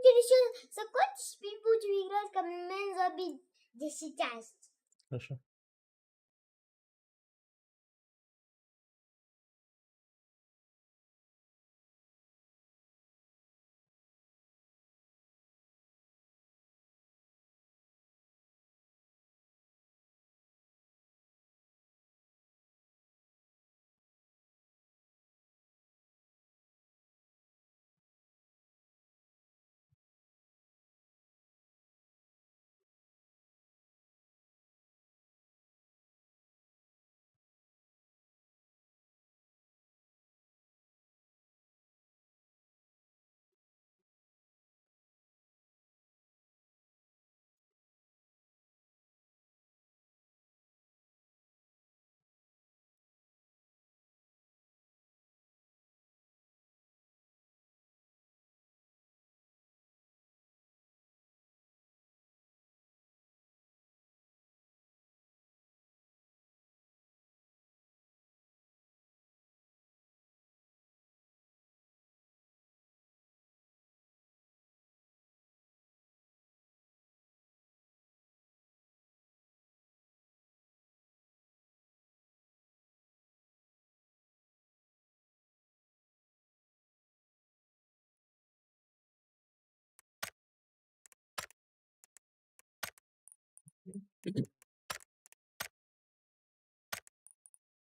Ты еще закончишь, и будем играть Камен Зомби 10 часть. Хорошо.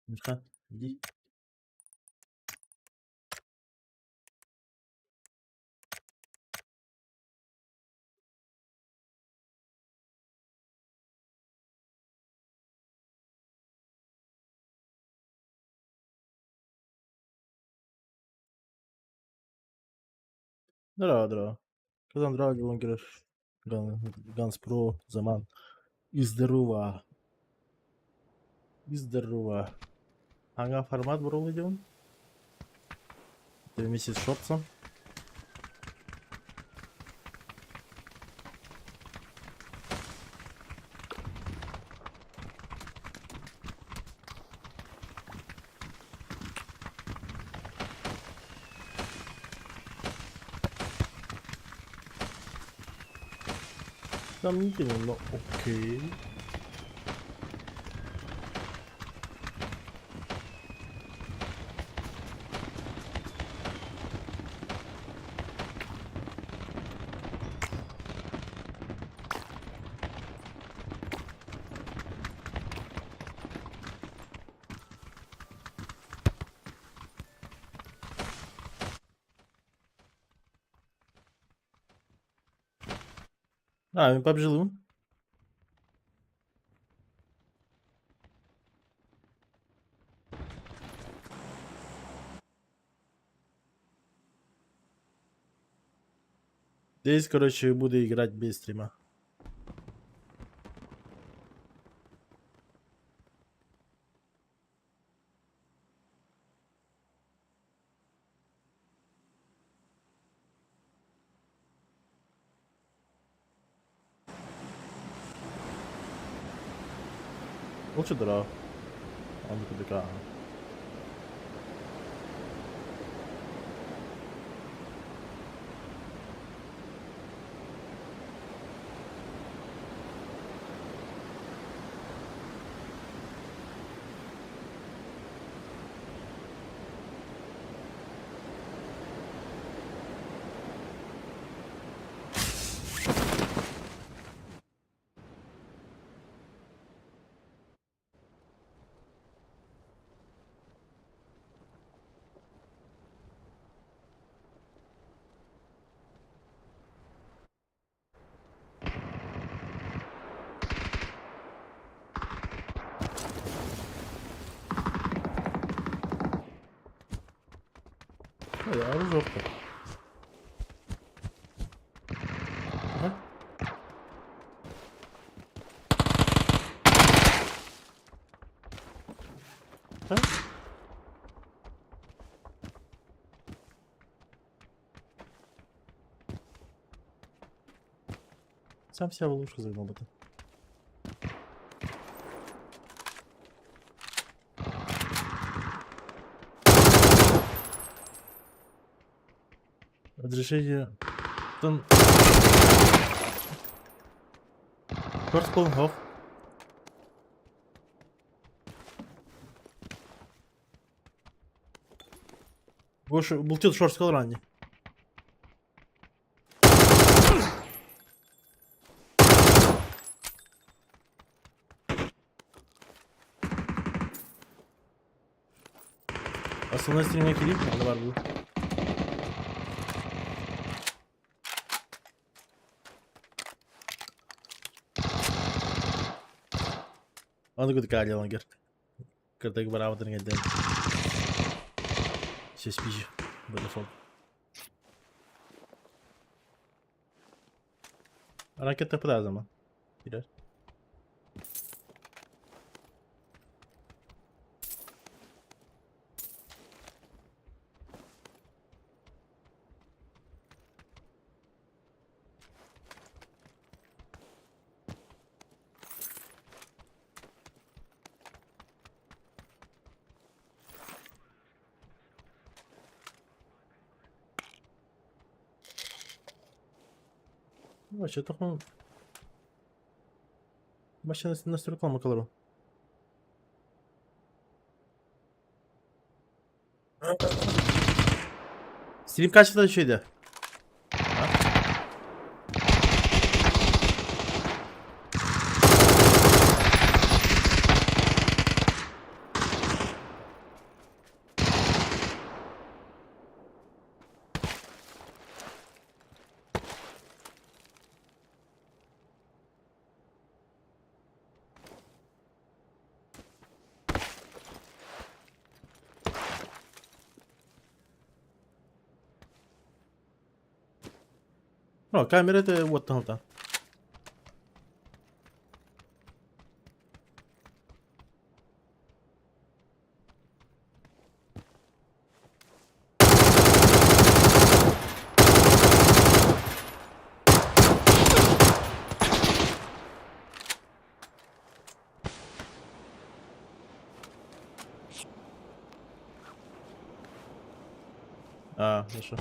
Миша, иди. Здорово, здорово. Казан Драги, Ганс Про, Заман. И здорово. И здорово. Ага, формат брол идем. Это вместе с Шопсом. Сомнительно, но окей. А, мин PUBG-лыыбын. Здесь, короче, буду играть без стрима. Лучше дра. Он КДК. Ой, оружовка. Ага. Да? Сам себя в ловушку загнал бы ты. Разрешение. Оттон First pull off. Больше бултил шорт сказал ранее. Основной стримге киирим, аны бар бу. Аны кытыкаалылагар. Кырдык бараабытын кэнтэн. Сеспижи. Бу Ракета zaman. Birer. Вообще, Вообще на реклама колору. Stream kaçta şeydi? Ha? No, камера вот там там. А, хорошо.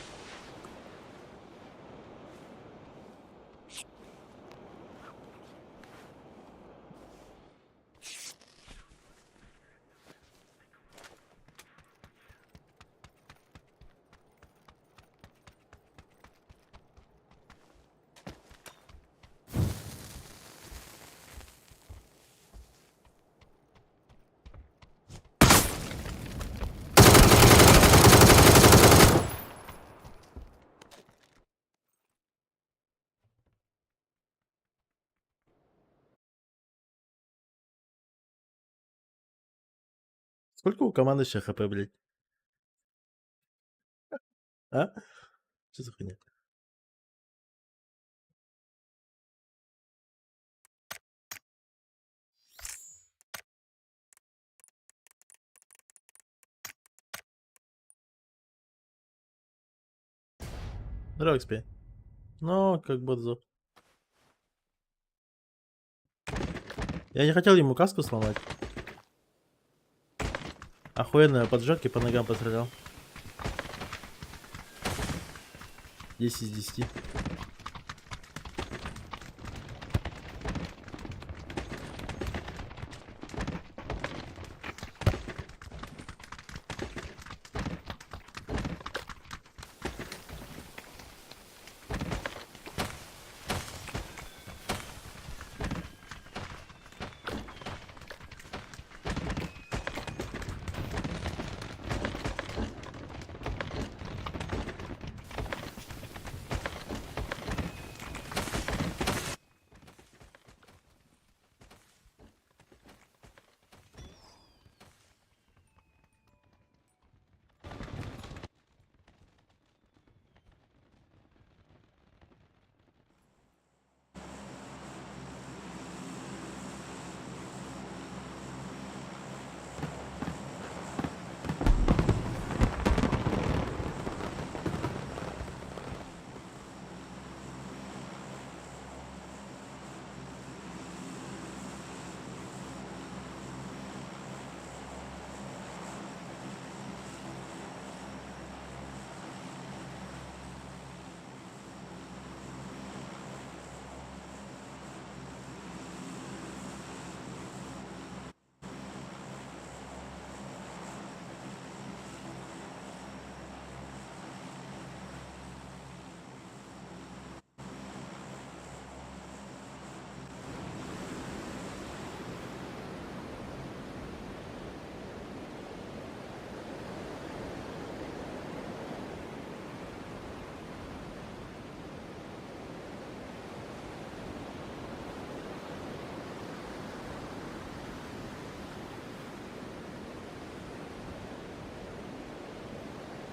Сколько у команды сейчас хп, блядь? А? Что за хуйня? Здорово, XP. Ну, как бы зуб. Я не хотел ему каску сломать. Охуенно, я поджег и по ногам пострелял. 10 из 10.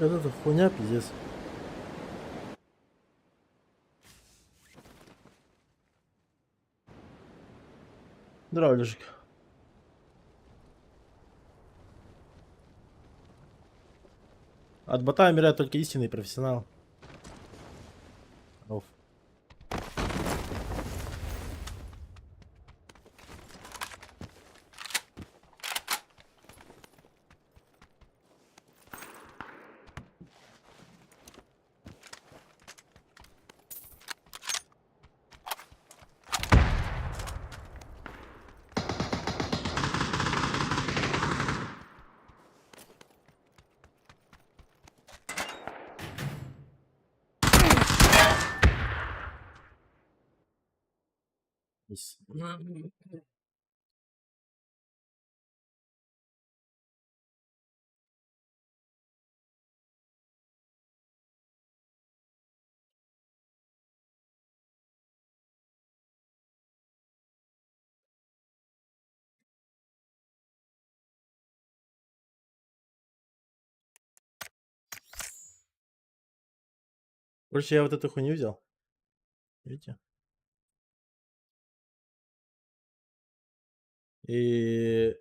Это хуйня, пиздец. Здорово, Лешик. От бота умирает только истинный профессионал. Оф. Короче, я вот эту хуйню взял. Видите? И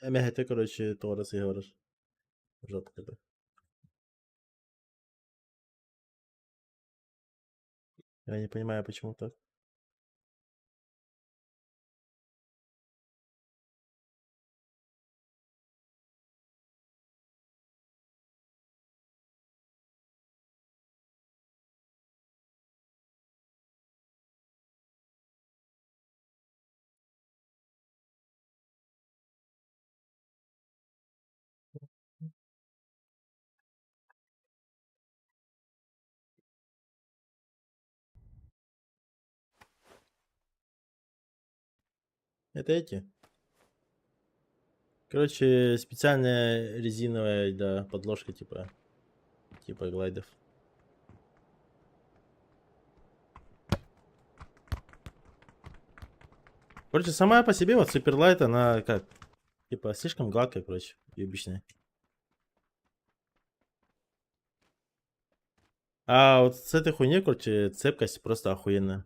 это, короче, Торос и говоришь. Жопа когда. Я не понимаю, почему так. Это эти. Короче, специальная резиновая, да, подложка типа глайдов. Короче, сама по себе вот Суперлайт, она как, типа, слишком гладкая, короче, и обычная. А вот с этой хуйней, короче, цепкость просто охуенная.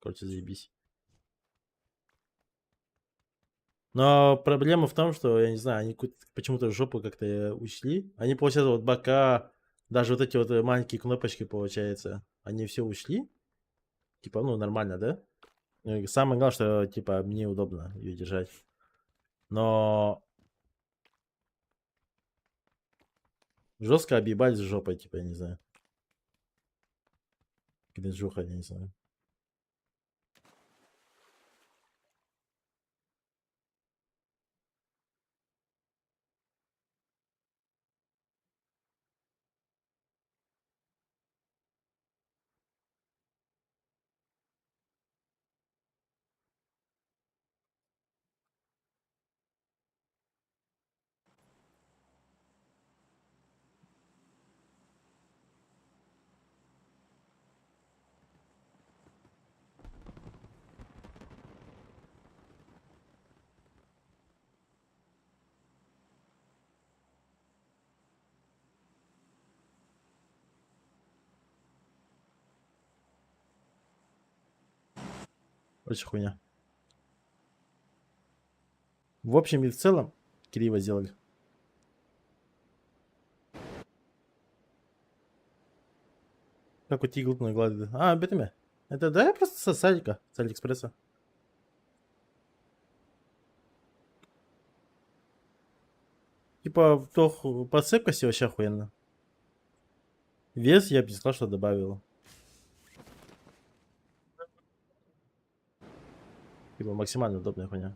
Короче, заебись. Но проблема в том, что, я не знаю, они почему-то жопу как-то учли. Они, получается, вот бока, даже вот эти вот маленькие кнопочки, получается, они все ушли. Типа, ну, нормально, да? Ну, и самое главное, что, типа, мне удобно ее держать. Но жестко объебались жопой, типа, я не знаю. Кринжуха, я не знаю. Короче, хуйня. В общем и в целом, криво сделали. Как у тигл на глади. А, бетами. Это да, я просто с Алика, с Алиэкспресса. Типа, по цепкости вообще охуенно. Вес я бы не сказал, что добавил. Типа, максимально удобная хуйня.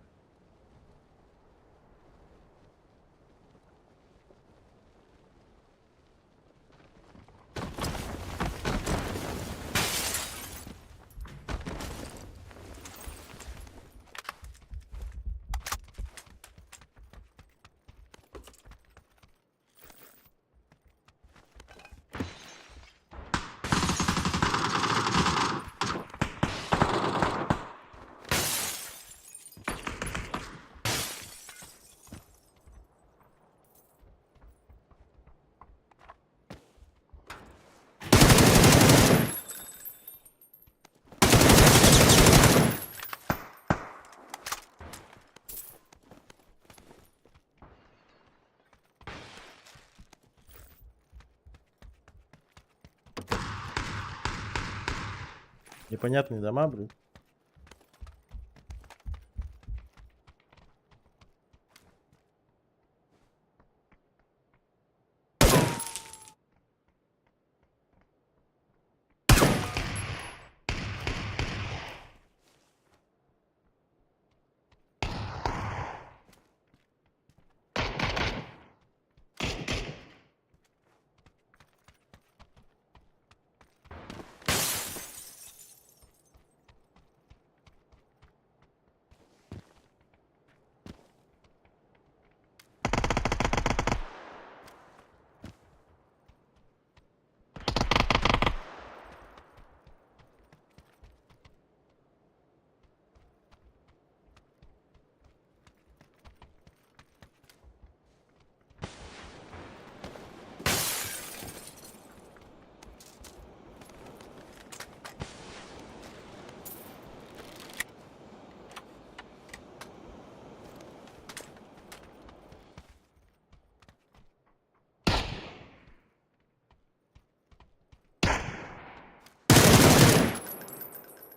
Непонятные дома, блин.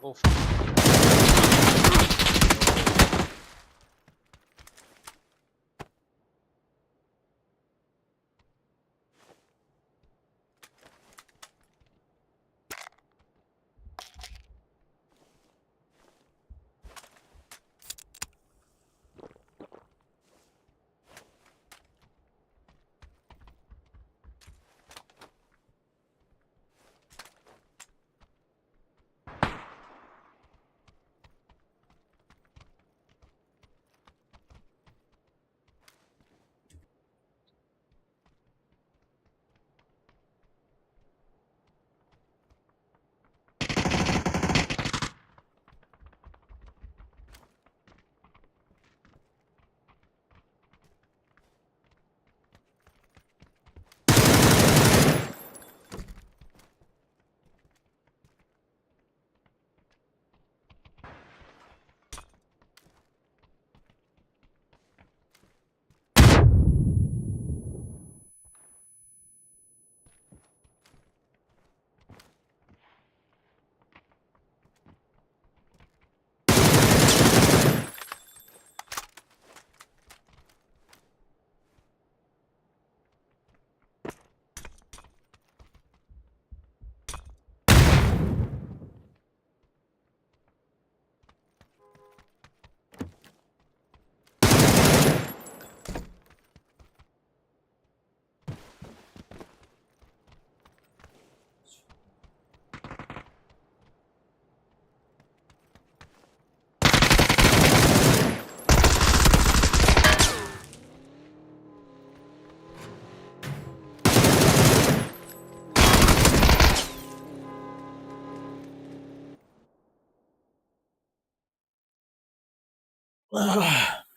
Oh fuck.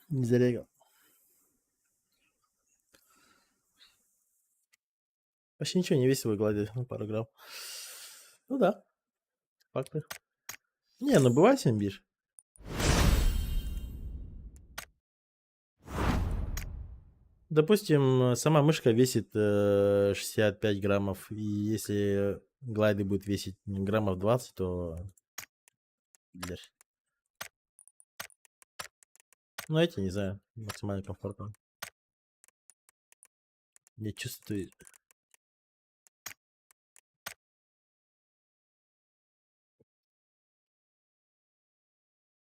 Не зарегал. Вообще ничего не весело гладить, ну, пару грамм. Ну да. Факты. Не, ну бывает 7 бир. Допустим, сама мышка весит 65 граммов, и если глайды будет весить граммов 20, то... Блядь. Ну, эти, не знаю, максимально комфортно. Я чувствую...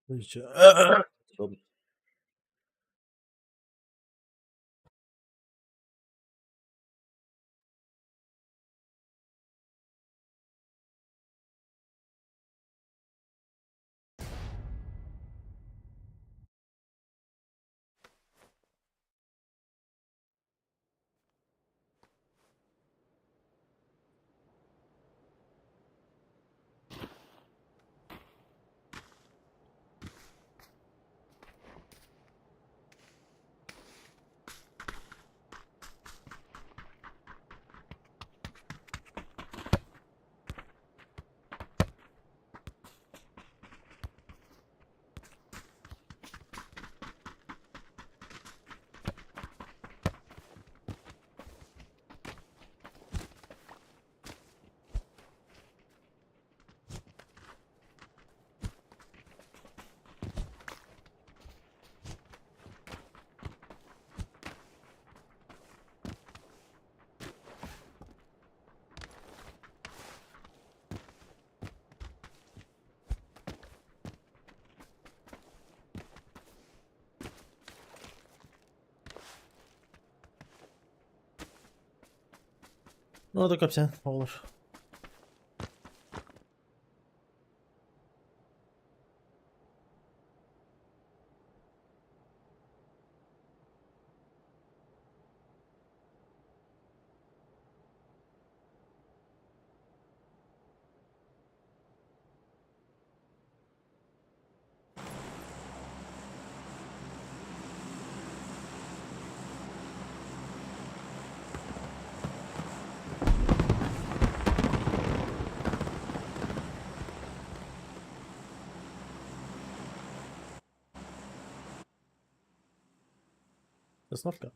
Ну, чё? Удобно. Ну, это кэпсээн, оҕолор. Остановка.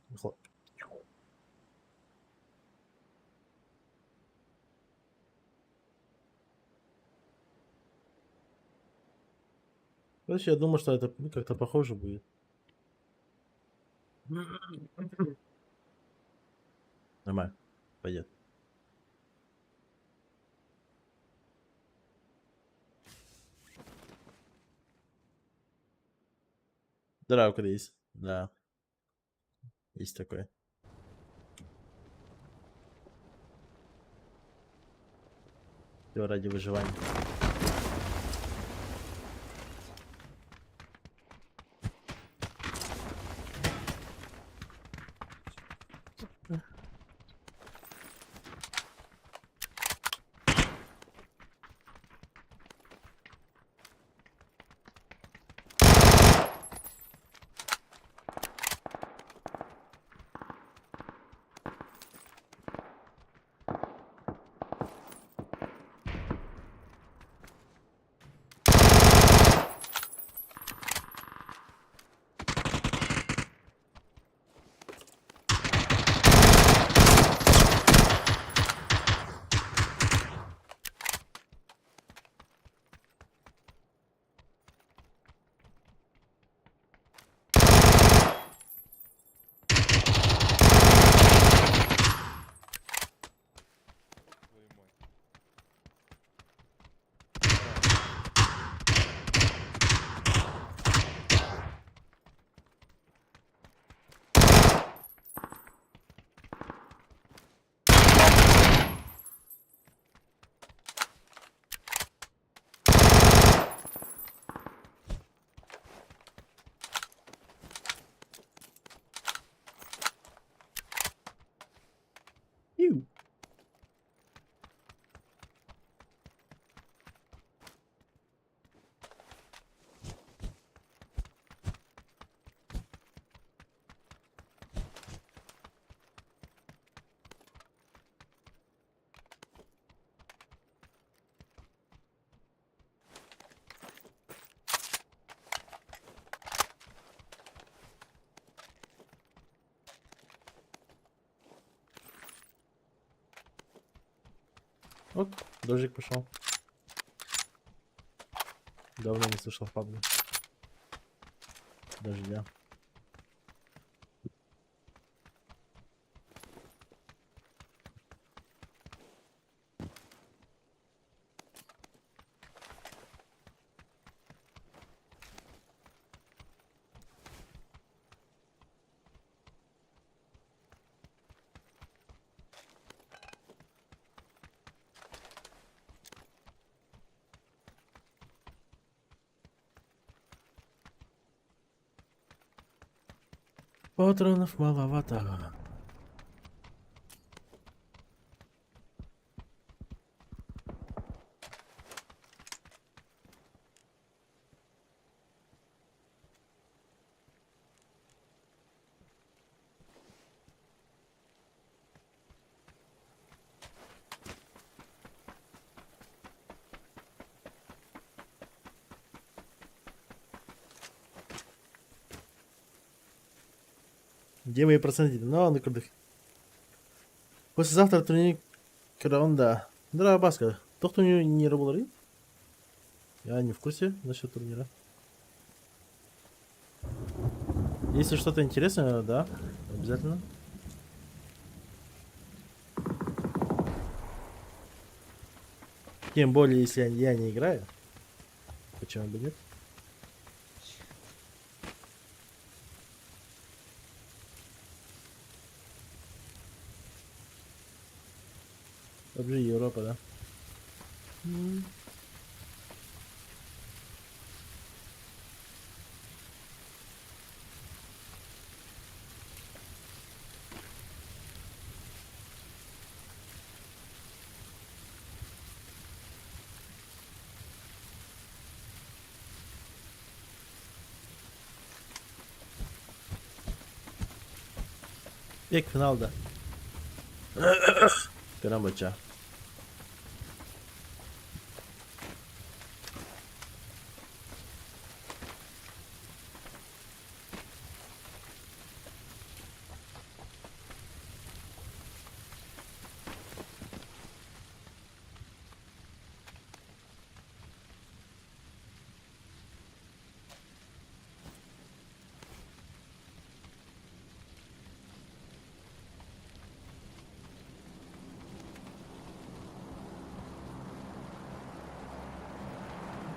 Короче, я думаю, что это, ну, как-то похоже будет. Нормально. Пойдет. Здорово, Крис. Да. Есть такое. Все ради выживания. Твою мать. Иу. Оп, дождик пошел. Давно не слышал в пабге. Дождя. Патронов маловато. Где мои проценты? Ну, на крутых. Послезавтра турнир Краунда. Здорово, Баска. Тот, кто не работал? Я не в курсе насчет турнира. Если что-то интересное, да, обязательно. Тем более, если я не играю. Почему бы нет? PUBG Европа, да? एक финалда. Көрөн бачча.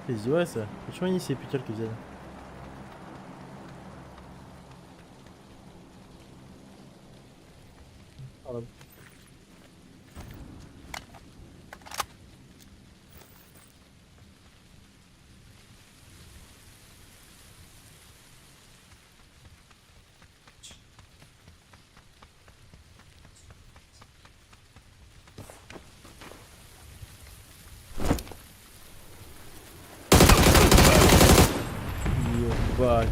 Ты издеваешься? Почему они все пятерки взяли? Ладно. Ебать.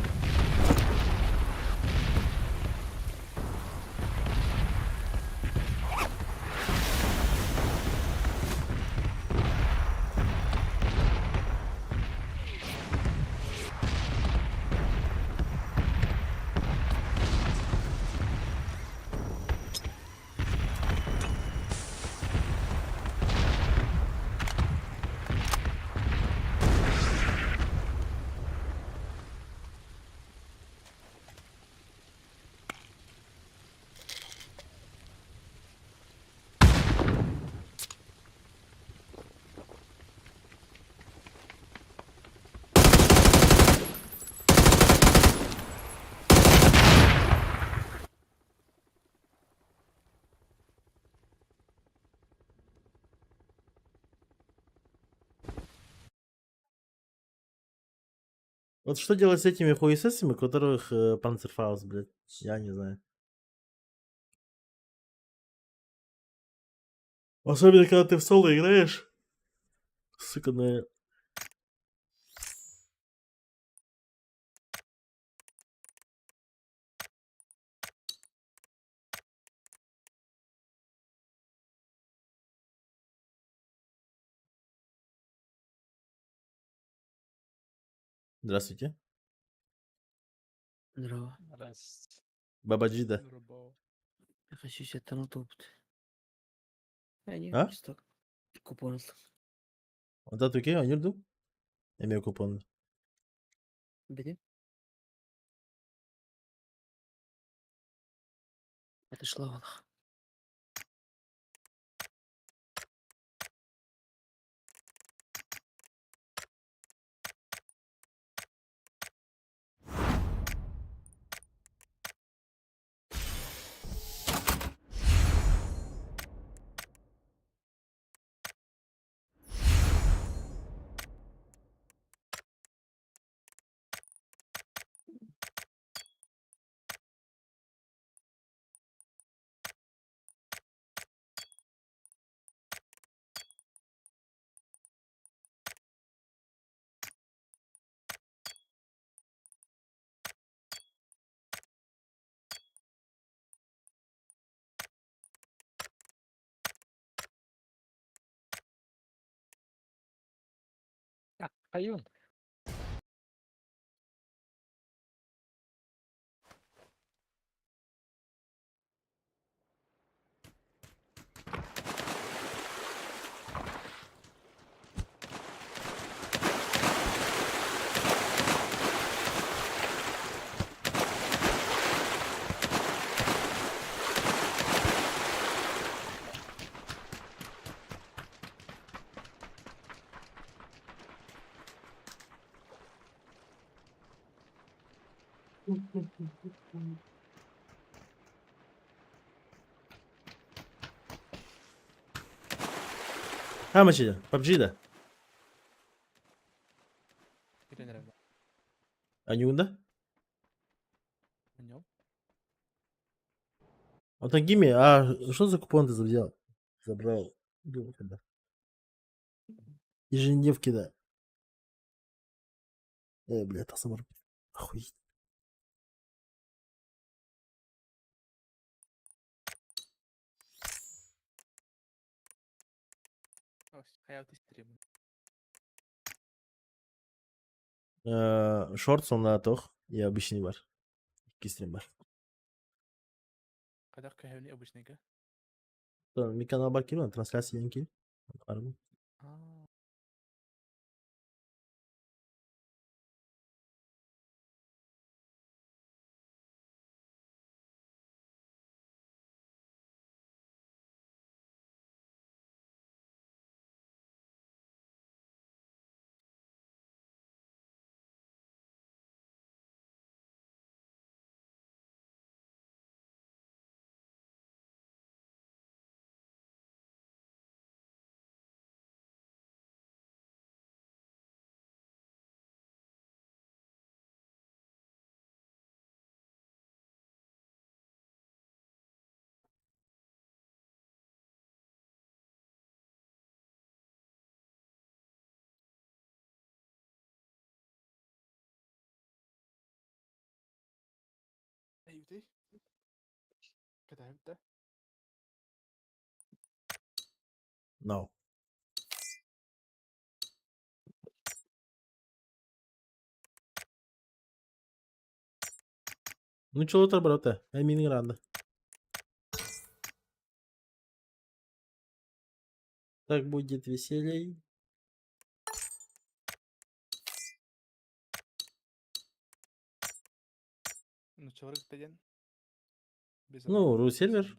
Вот что делать с этими хуесосами, у которых Панцерфауст, блядь? Я не знаю. Особенно, когда ты в соло играешь. Сука, на... Здравствуйте. Здорово. Здрасте. Бабаджида. Здорово. Я хочу себе тонут опыт. А нет, А? просто купон. Вот это окей, а Эмиэ купон. Бери. Это шла вон. Аюн. Хаамачыда, PUBG да? Кирен эрэ. Аньуун да? Аньол. Оттон Гими, а что за купон ты взял? Забрал. Думаю, когда. Ежедневки, да. Бля, это самар. Охуеть. Хайа стрим. Shorts онно туох, я обычный бар. Икки стрим бар. Хайдах көһөбүнүй обычныйга? Мин канал бар киирэн, трансляция диэн киир. Аа. Эйбитий? Кэтэһэбит да? No. Ну чего брата, Амин Гранда. Так будет веселей. Ну чего диэн? Без Ну, ру сервер.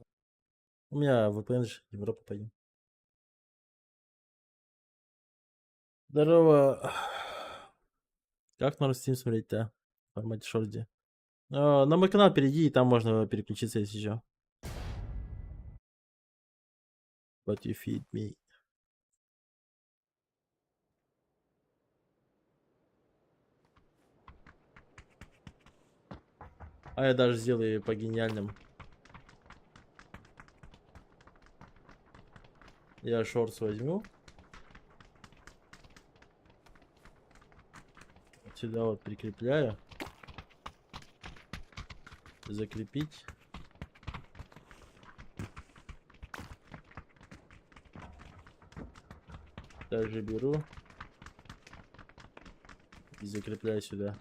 У меня VPN же, Европа пойдем. Здорово. Как на Steam смотреть-то? В формате шорди. На мой канал перейди, и там можно переключиться, если что. But you feed me. А я даже сделаю по гениальному. Я shorts возьму. Вот сюда вот прикрепляю. Закрепить. Также беру и закрепляю сюда.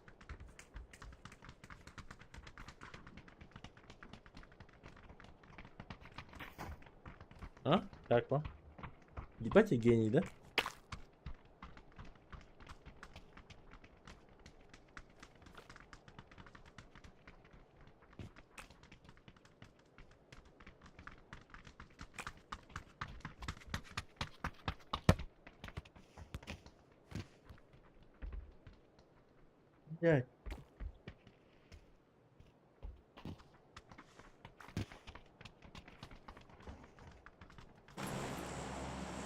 А? Как вам? Ебать я гений, да? Блядь.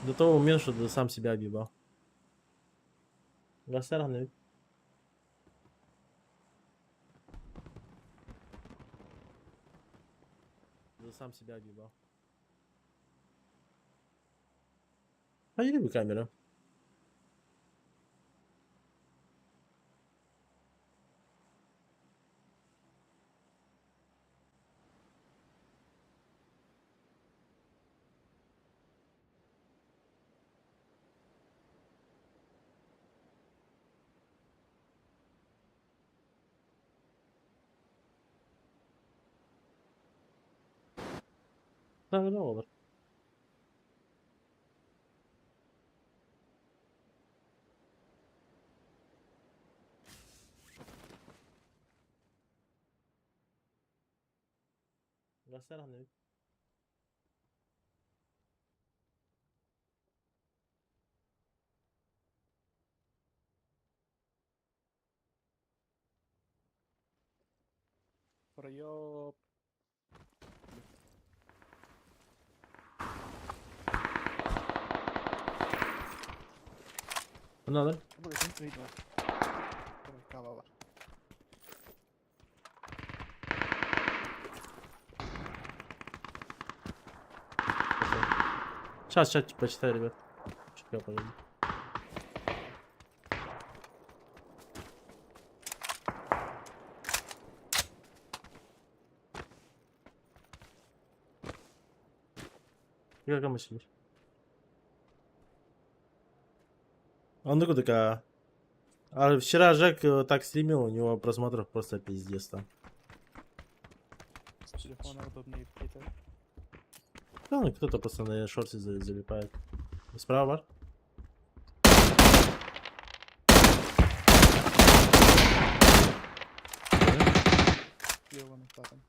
До того момента, что ты сам себя объебал. Гасарный. Ты сам себя объебал. А я люблю камеру. Да, olur. Göster. Проёб. Надо. Сейчас, сейчас почитай, ребят. Чутка погоди. Как мы сидишь? Он такой такая. А вчера Жек так стримил, у него просмотров просто пиздец там. С телефона удобнее какие-то. Да, ну кто-то просто на шорте залипает. Справа, бар? Слева на втором.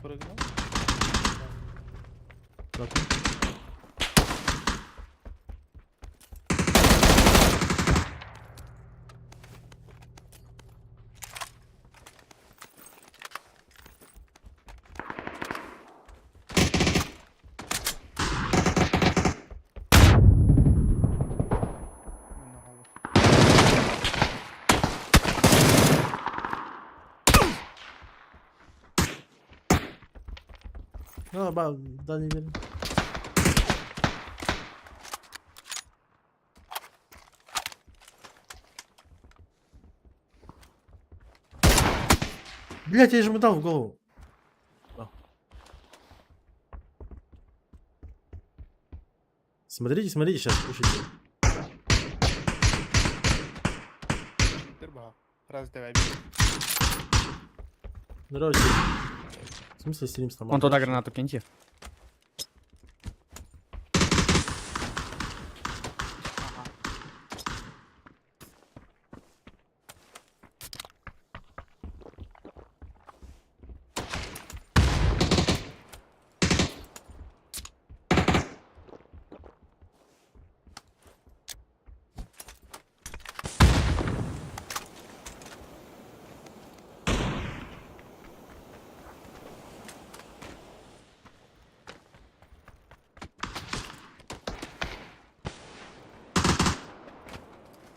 Прыгнул. Так. На голову. Ну, ба, да, не верно. Блять, я же ему дал в голову. А. Смотрите, смотрите, сейчас слушайте. Дырба. Раз, давай. Здорово, В смысле стрим сломал? Вон туда гранату киньте. Ага.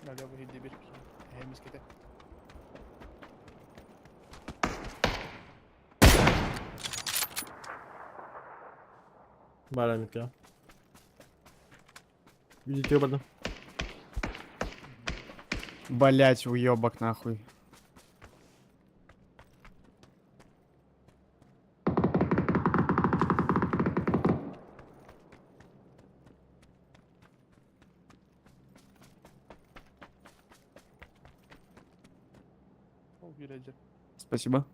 Налево иди бир. Хемискете. Барамика. Видите, оба. Блять, уебок нахуй. О, вилледжер. Спасибо.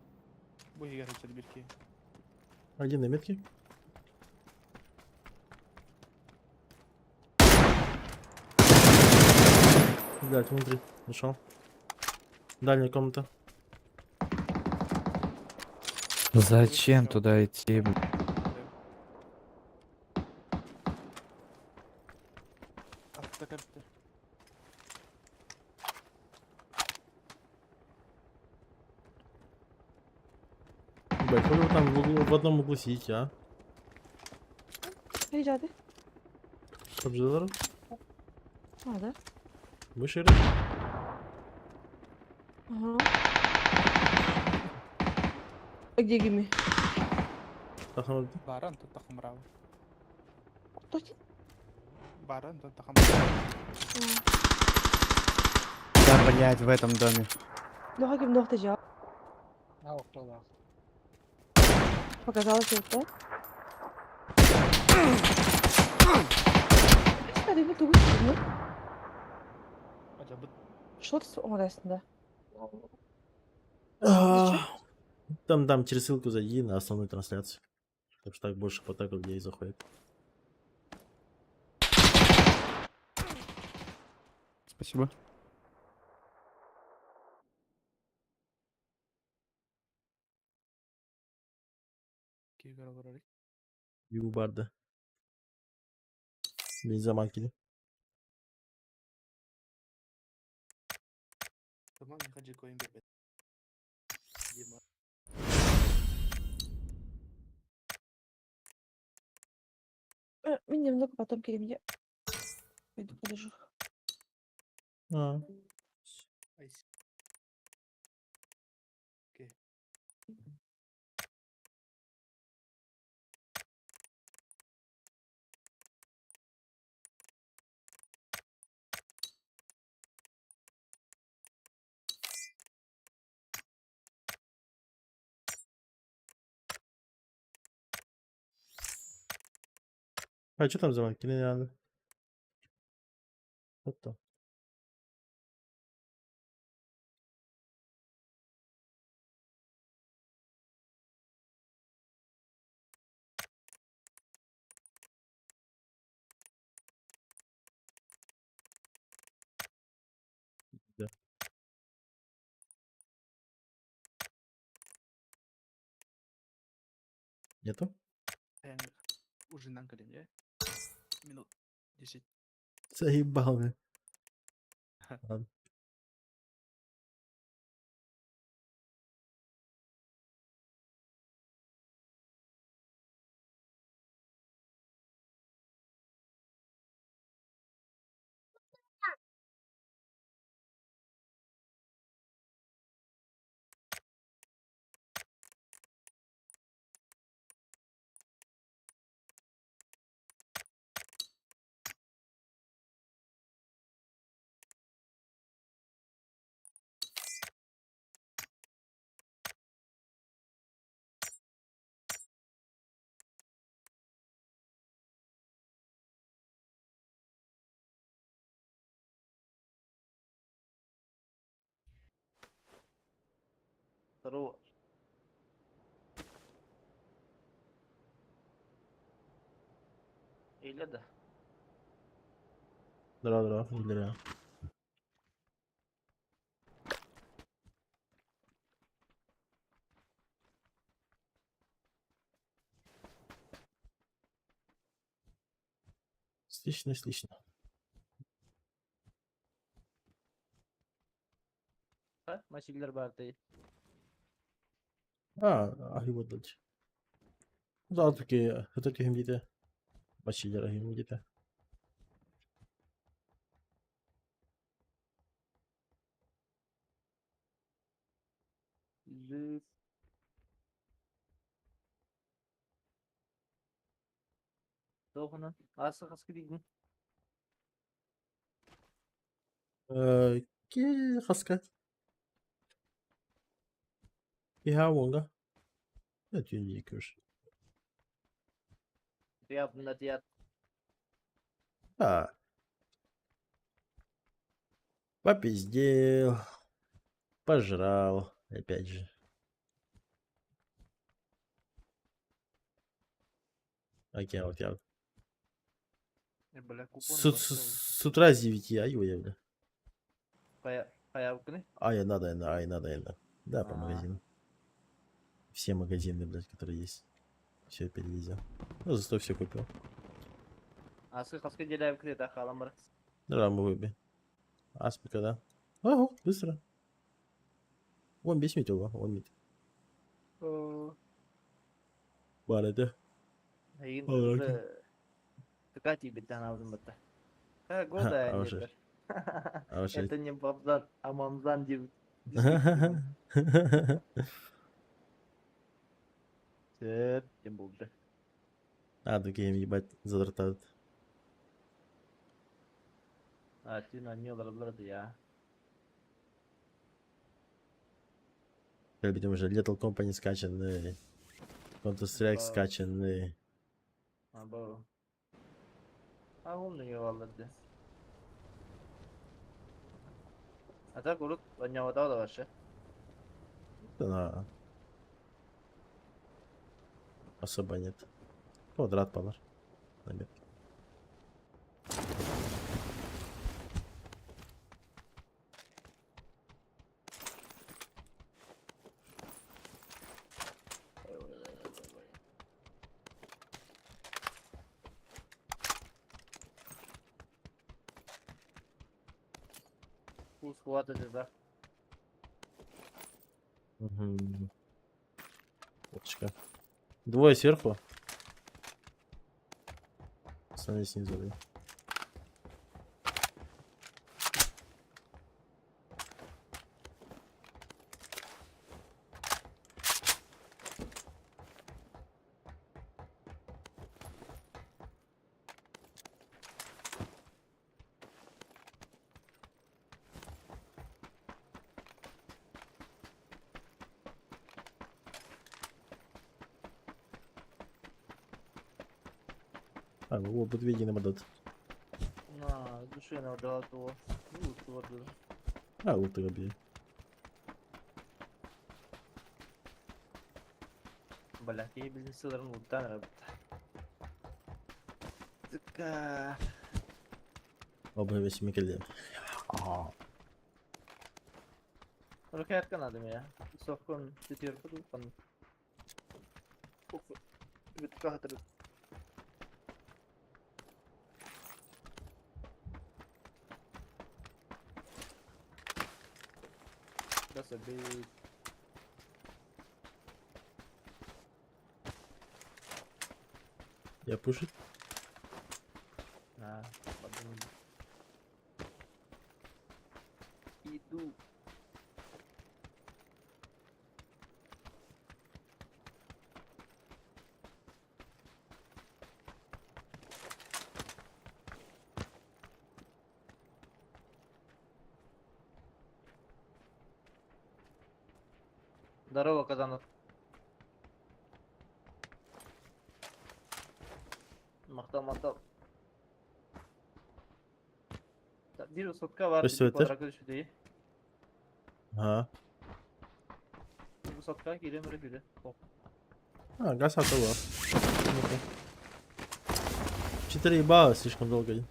Буги бирки. Один на метке. Блять, внутри. Нашел. Дальняя комната. Зачем туда идти? Б***ь? Автокарты. Блять, хули вы там в, углу, в одном углу сидите, а? Rica Обжидор? Nerede? Выше играть? Ага. Где гими? Тахам- Баран тут тахамрав. Кто? Баран тут тахамрав. Да, блять, в этом доме. Лоха ким дохтежа. Показалось это. Hadi bu tuğu mu? Acaba Что ты arasında? Там, там, через ссылку зайди на основную трансляцию. Так что так больше потока людей заходит. Спасибо. Кигар Юбарда. Бензомакини. Tamam, hadi koyun bir. Мин немного потом кириэм Пойду полежу. А. Айс. Окей. А что там за не надо? Вот то. Да. Нету? Ужинан кэлин дьэ. Минут 10. Заебал, бля. Ладно. Здорово. Или да. Здорово, здорово, здорово. Слышно, слышно. Машиналар бар дии. А, аһыы дальше. Да, таки, это ким диде. Бачилер аһыы диде. Лүп. Тоғынан. Асы қасқы дейін. Ки хаска. Иха вонга. Это не күш. Приятно дият. А. Попиздел. Пожрал. Опять же. Окей, вот я. Бля, купон С утра с 9, ай, ой, бля. Хайа Ай, надо, ай, надо, ай, надо. Да, по А. магазину. Все магазины, блядь, которые есть. Все перевезел. Ну, зато все купил. Асы қасқы деләп кіреді ақалам бар. Да, мы выби. Аспика, да. Ого, быстро. Вон 5 минут, он мит. Бар это. Егин Ол окей. Тукати биттен алдым бітті. Ха, года А уже. А вообще. Это не бабзан, а мамзан деп. Сөп, тем болды. А, такие ебать, задратают. А, түн аннелар я. Видимо, уже Lethal Company скачанный. Counter-Strike Да. скачанный. А, бұл. А, ол не алды. А так урут аннявада да вообще. Да. Особо нет. Квадрат палар. На метке. Курс хватит, да. Угу. Опачка. Двое сверху. Остальные снизу, да. А, ну вот видно мадат. На, души на дала то. Ну, вот. А, вот ты объ. Бля, я бизнес-селлер, ну, да, работа. Така. Оба весь Микеле. Рукоятка надо меня. Совкон четверку дупан. Витка. That's a big. Я пушит. А, подумай. Иду. Здорово, Казанов. Махтал, махтал. Биир сотка бар, Спасибо, дип Тер. квадрат үчүдей. Ага. Бу сотка киирэн эрэ биле. А, газ готова. 4 балла слишком долго.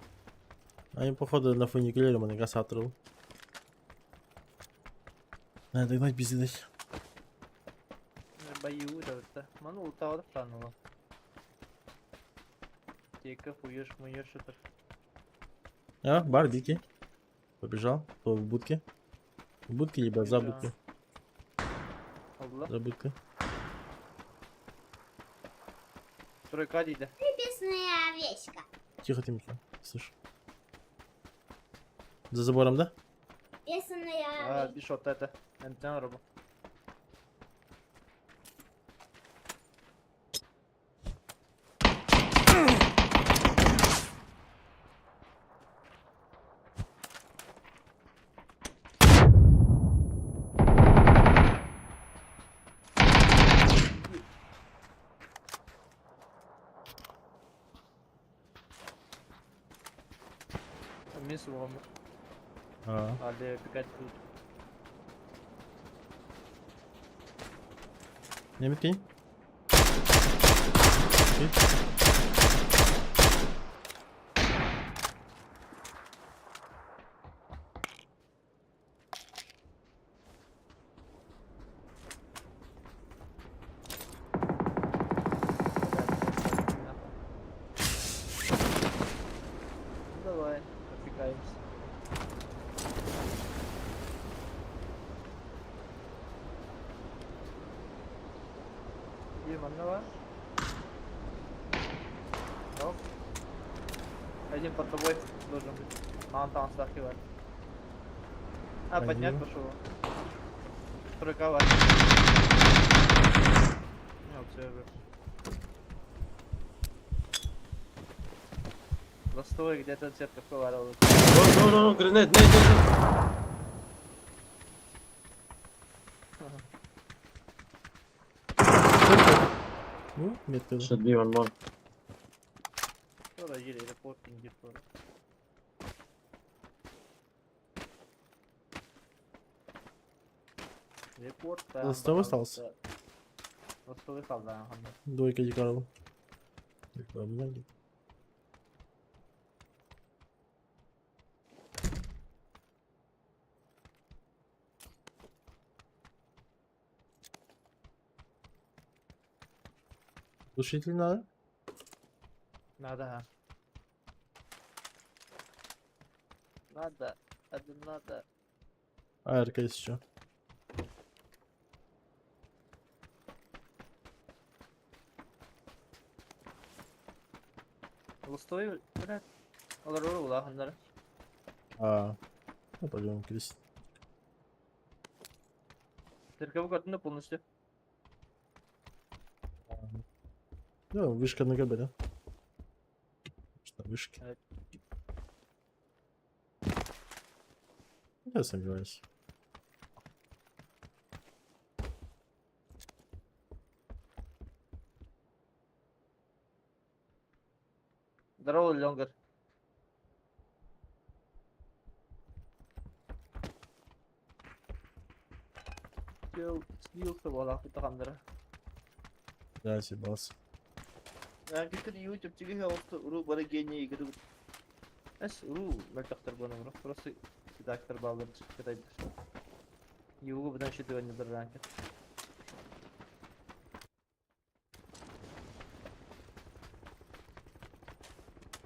Они, походу, на фуникулере на газ отрыл. Надо догнать без дать. Баю да. Ману утаҕа таныла. Тека хуешь муешь это. А, бар дикий. Побежал. Кто в будке? В будке либо за Да. будкой. Алла. За будкой. Тройка дейді. Небесная овечка. Тихо ты, Миша. Слышь. За забором, да? Бесаная А, овечка. биш отта это. Энтен робо. Мисс вам. А. Але пикать тут. Не меткинь. Ну давай, попикаемся. Маннова. Оп. Один под тобой должен быть. А он там стахивает. А, поднять Один. пошел. Тройка вар. Ну, все уже. Застой где-то церковь поварил. No, no, no, grenade, нет, нет, нет. Ну, метка. да. Should be one more. Sonra gir reporting gir sonra. Report Ластовый остался? Ластовый kaldı ha. Двойка декарл. Многие. Глушитель надо? Надо ha. Надо. Hadi надо. АРК есть еще. Лустовой, блядь. Олорор улаахыннара. А, ну пойдем, Крис. Церковь көрдүн полностью. Да, вышка на ГБ, да? Что, вышки? Я сомневаюсь. Здорово, Лёнгар. Слился буолаахпыт хамнара. Да, съебался. YouTube уруу бары гений игры. Эс уруу мөлтөхтөр буолан просто редактор баалар кытайдар. Югу быдан шүтүгөннү бір ранка.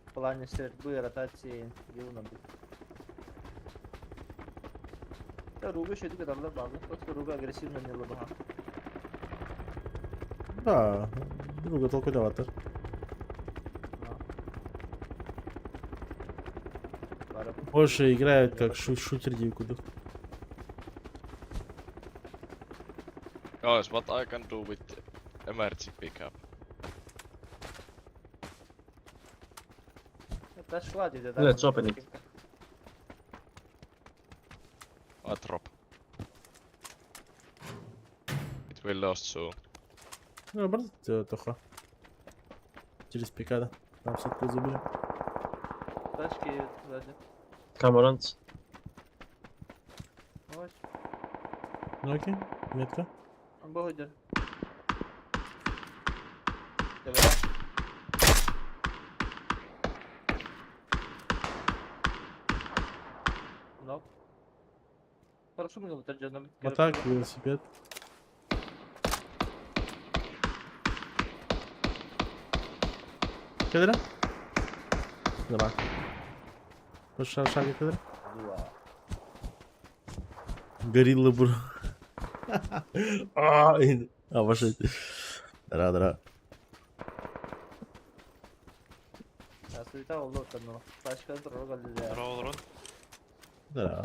В плане стрельбы, ротации, юна будет. Руга шүтүгө даллар баалар. Просто руга агрессивно не лабаха. Да, друга толкуйдаватор. Больше играют как шутер кудук. Guys, what I can do with emergency pickup? Дошла деді. Let's open it. I drop. It will lost soon. Ну, наоборот, Тоха. Через пикада. Там сотку заберем. Тачки сзади. Camerons. Вот. Ну окей, метка. Он был идет. Давай. Ну. Хорошо мы его Вот так, велосипед. Кедра? Давай. Шаг, шаг, кедра. Горилла, бро. А, ваша. Дара, дара. Дара.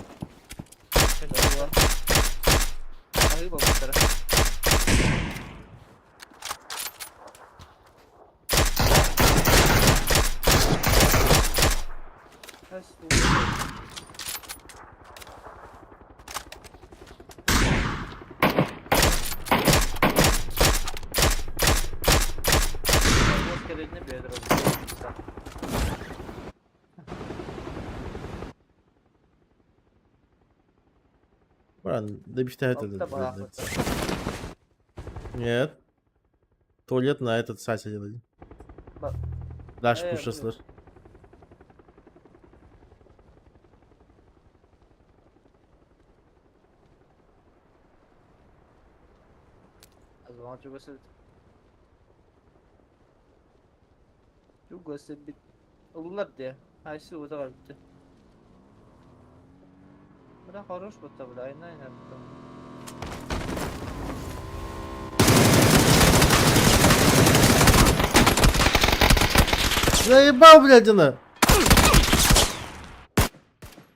Ладно, добивтай это. Нет. Туалет на этот сайте делали. Дальше пушеслар. Улар де. Айсы уза битте. Бля, хорош будто, бля, айна айна битте. Заебал, блядь, она!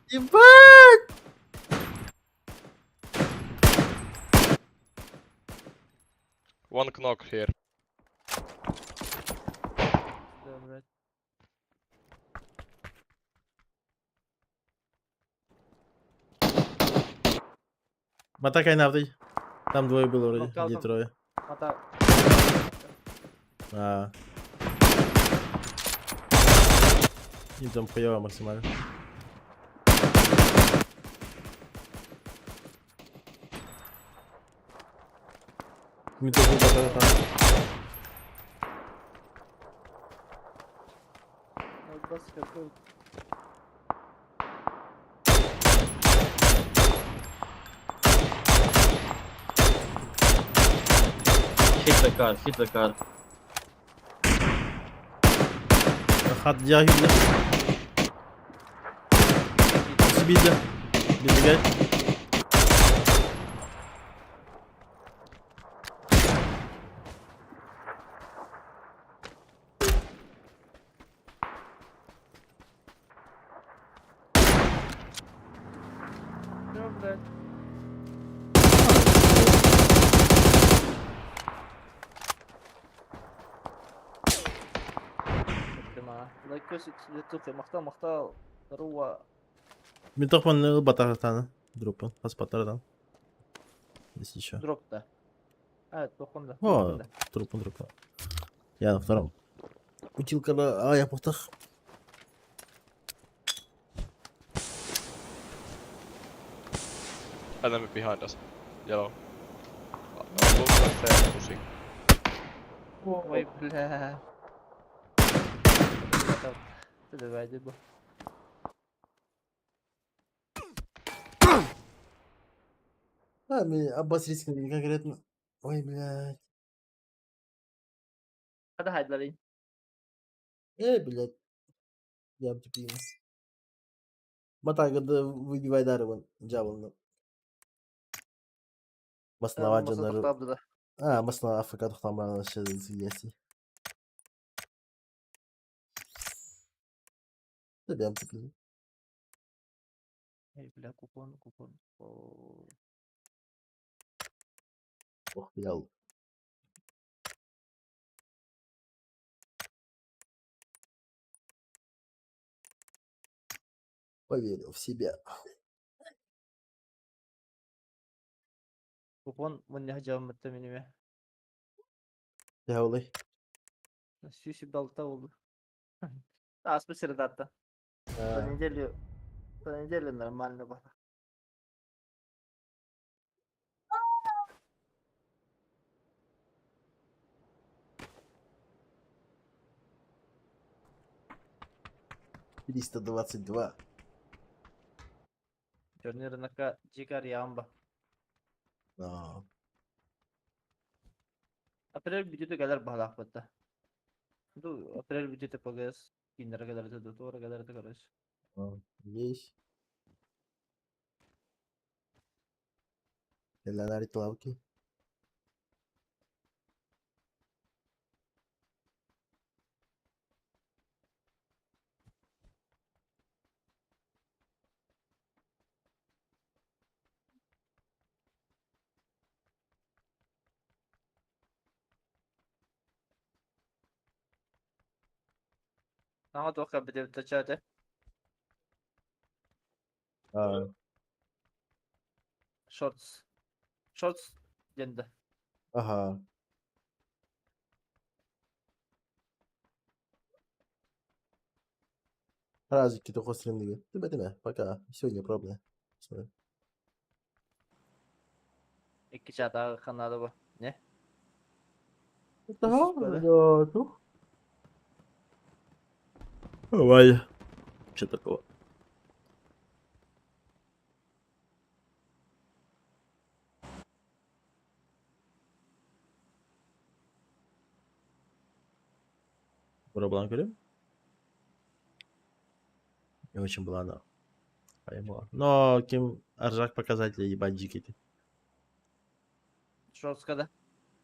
Ебать! One knock here. Да, блядь. Матакай навдый. Там двое было вроде, Нокаутом. или трое. Мата. А. И там хуево максимально. Не то там. Hit the car, hit the car. Хат дягиле. Сибиде. Бегай. Лайкос тухай махтал махтал. Здорово. Мин тохпон ылбатахтааны. Дроппун. Хаспаттардан. Если еще. Дропта. А, тохун да. О, труппун труппун. Я на втором. Утилкада а я похтах. Enemy behind us. Yellow. Looks like they're pushing. Ой, бля. Давай, бо. А, мне обосрись конкретно. Ой, блядь. Hadi haydi Блядь. Я тупил. Матагада выбивай дарыбын дьабылны. Баснава дьоннору. А, басна АФК тохтамрана сидяси. Тебям тупил. Эй, бля, купон, купон. Ох, бля. Поверил в себя. Купон мунньах дьааммытта минимэ. Дьаһалый. Сүүс балта буолла. Ааспыт средатта. За неделю, за неделю нормально было. 322. Черный рынокка дикарь ямба. Да. Апрель бүтүүтэ кэлэр баһылаахпыт да. Ду апрель бүтүүтэ ПГС кинилэргэ кэлэр этэ дуу, туора кэлэр этэ короче. Есть. Леонард лавки. Саҥа туох кэлбит эбит чате? А, Shorts. Shorts диэн да. ага. Разве какие-то хостинги? Ты это пока. Сегодня пробно. Смотри. Икки чата ханаада бу. Не? Да, да, ну. Давай. Что такого? Пробовал говорю? Не очень была она. Поймала. Но кем аржак показатель ебать дикий ты. Shortска да.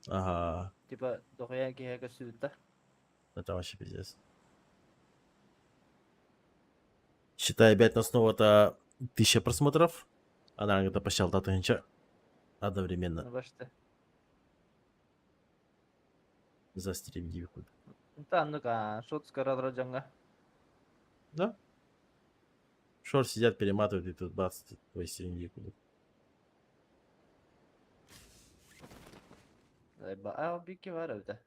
Ага. Типа дохуя киһи көстүбүт да. Это вообще пиздец. Считай, опять на снова-то 1000 просмотров. Она где-то посчитала тысяча одновременно Башты. за стрим дивку. Та ну-ка, shortска разра дьоҥҥо. Да? Шор сидят, перематывают, и тут бац, твой стрим дивку. А, бики бар эбитэ.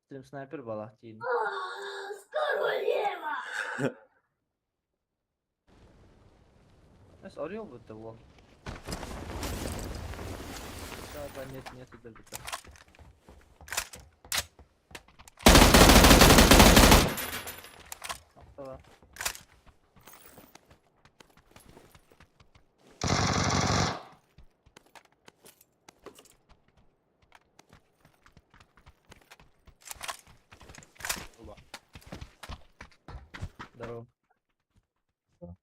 Стрим снайпер балах диин. С королева! Эс орел будто вон. Да, да, нет, нет, это будто. Автова. Здорово. Да.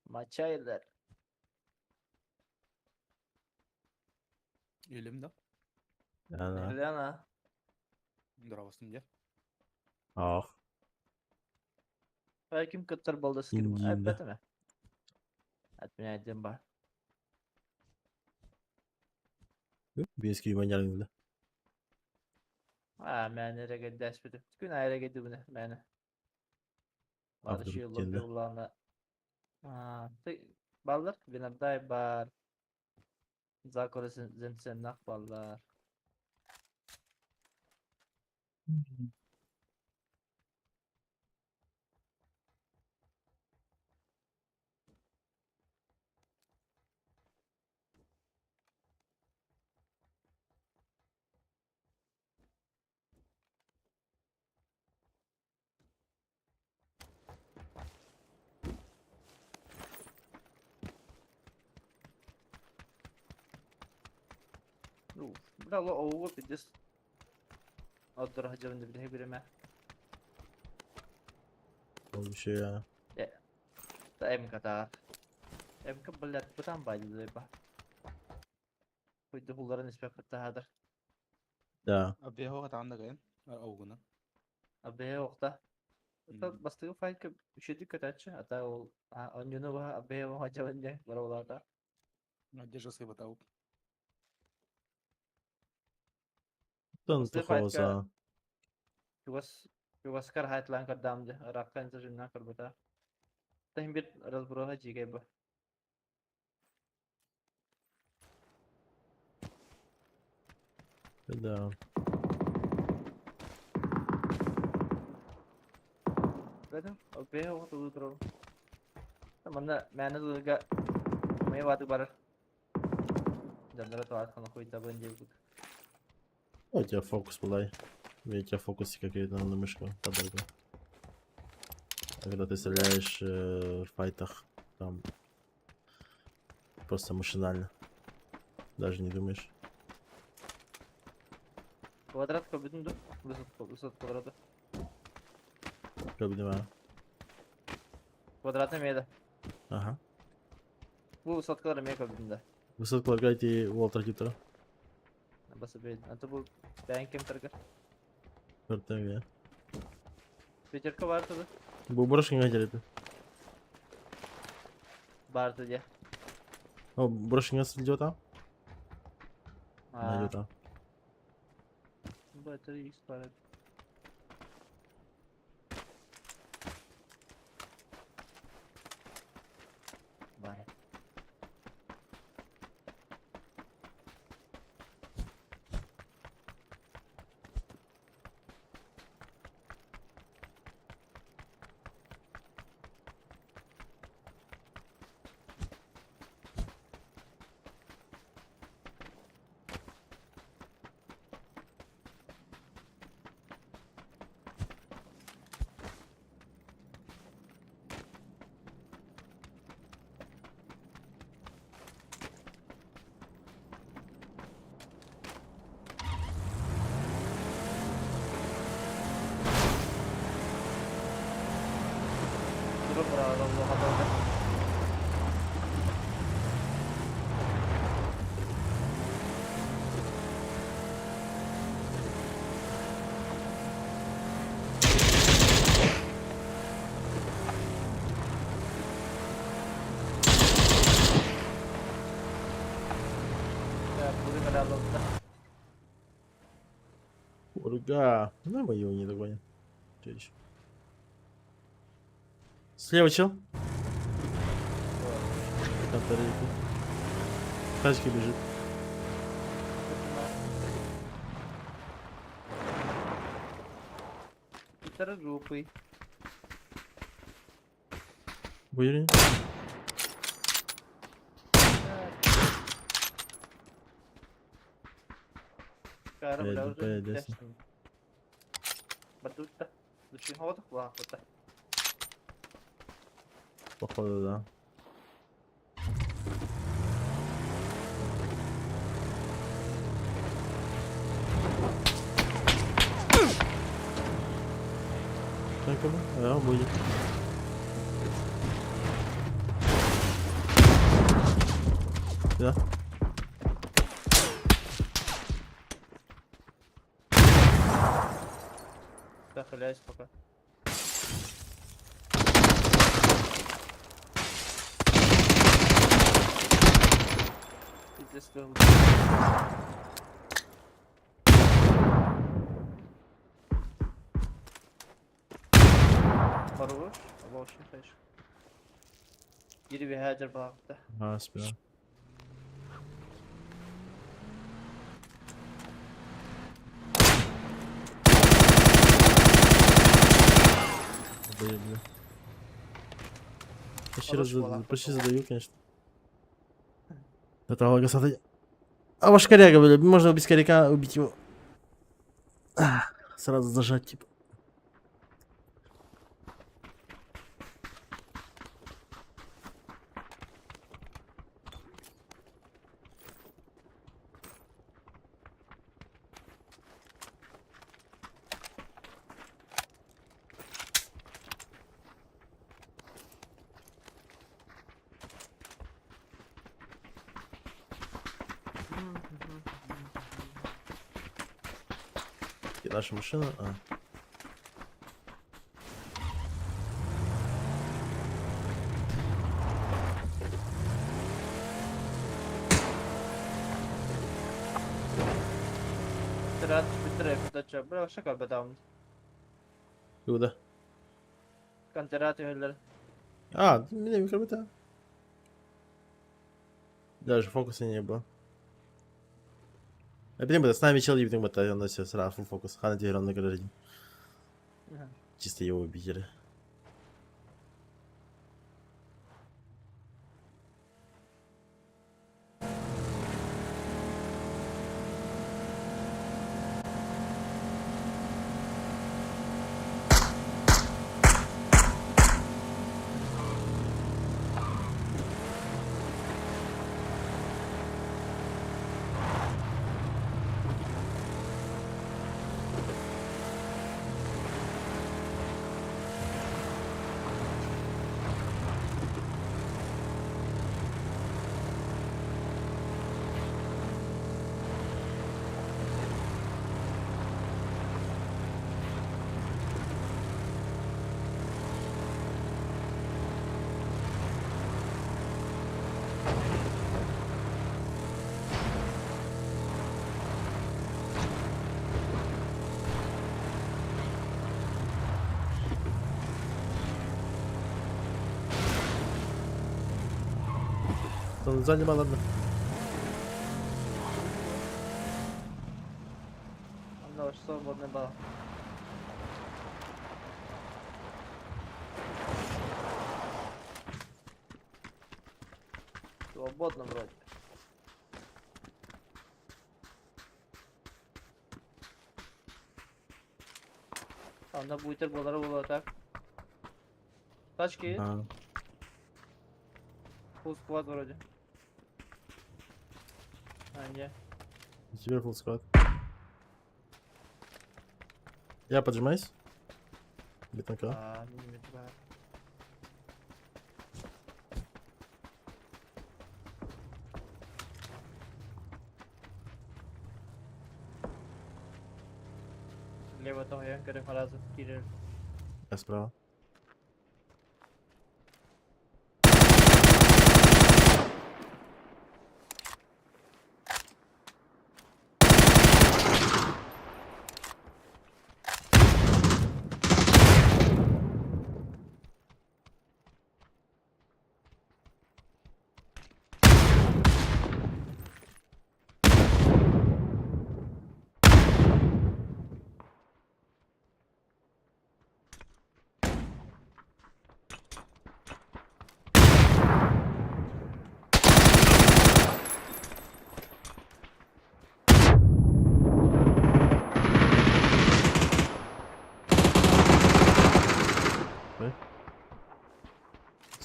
Мачайлер. Илим да? Она. Лена. Здравствуйте, где? Ах. А ким кыттар балда скрим? Индия. Опять ме? От меня один бар. Без скриманярында. Аа, мээнэ эрэгэйдээспитим. Күн аайы эрэгэйдибинэ, мээнэ. А Бары вдруг шиеллор тебе? буоллаҕына аа, бааллар, Винардай баар, Закура Зенсеннах бааллар. Ну, бля, ооҕо пиздец. Отдора сылдьабын да билиһи биримэ. Вообще. Та МК-таар. МК, блядь, бытаан баайдылар ба. Хуйдуһулларын испэппит таһаадar. Да. Абеһо хатаан да кайын. Аугуна. Абэһэ охта. Бастакы файтка үчүгэй көтөөччү, ата ол онньуну баһа абэһэ оҥочобун диэн боруобалаата. Надежда сыбатау. Тон Бастакы файтка тухоса. чугас чугаскар хайтлаан көрдөм дьэ, ыраахха интенсивнээн көрбөтө. Таһын бир разброһа дьиикэй бу. Да. Бэтим, бэйэ оҕо тылыы турабын. Манна мээнэ тылыырга умайа баатык барар. Дьонноро тоҕо хоно хуйдабын диэбит. У тебя фокус была. У тебя фокусы какие-то на мышку подорву. Когда ты стреляешь в файтах, там просто машинально. Даже не думаешь. Квадрат көрбүтүн ду? Высот квадрата. Как понимаю. Квадрат эмиэ да. Ага. Бу высоткалар эмиэ көрбүтүн да. Высотку лагайте Уолтер Гитера. Баса бэйдин. Anta бу бэйэн кем таргар. РТВ. Пятерка бар тады. Бу брошка не хотели. Бар тады. О, брошка не идет там? Найдет там. Бу это X бар. Бар. Дроп бара. Урга. Ну, мы его не догоним. Че еще? Слева чел. Контролируй. Тачка бежит. Хитрожопый. Выверни. Кара, бля, уже Блядь, Батутта. Лучше. Походу, да. Так, а, будет. Да. Да, халяюсь пока. Пиздец, твой. Хорош. Вообще хорош. Бир бэһээ дьарбалаабыта. А, спина. Блин, бля. Почти, Хорош раз, была. почти задаю, конечно. Это Алгасата. А ваш коряга, бля, можно без коряка убить его. А, сразу зажать, типа. И наша машина. А. Трат бүтэр Бра шака бадаун. Куда? Контерат үһүлэр. А, меня микробита. Даже фокуса не было. Опять бы с нами чел ебаный бы, он все сразу фокус. Хана теперь он на гараже. Чисто его убили. Он сзади был, ладно. Онно свободный бал. Свободно вроде. Онно буйтер болары буолар так. Тачки, А. full squad вроде. А, не. Теперь full squad. Я поджимаюсь. Битанка. А, миллиметр. Лево того я көрө фаразы кирер. Я справа.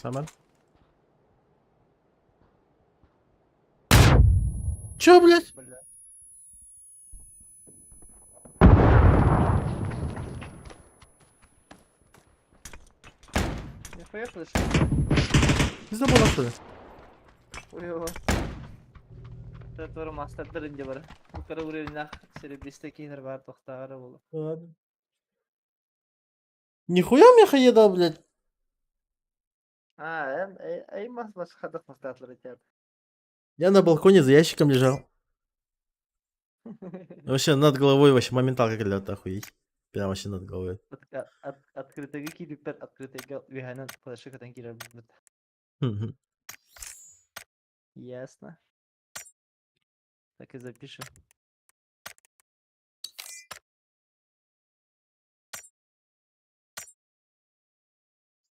Самар. Чё, блядь? Бля. Не поехали, что ли? Пизда была, что ли? Ой, Тротуар мастер инде бар. Бу кара уровеньнах серебристый кейнер бар тохтары булу. Ладно. Нихуя мне хаеда, блядь. А, эй мас баш хадах мастатлар этят. Я на балконе за ящиком лежал. Вообще над головой вообще моменталка лед, охуеть. Прямо вообще над головой. Открытыйга киирбиппэр открытыйга үөһэнэн флешка кытан киирэр буолбут. Ясно. Так и запишем.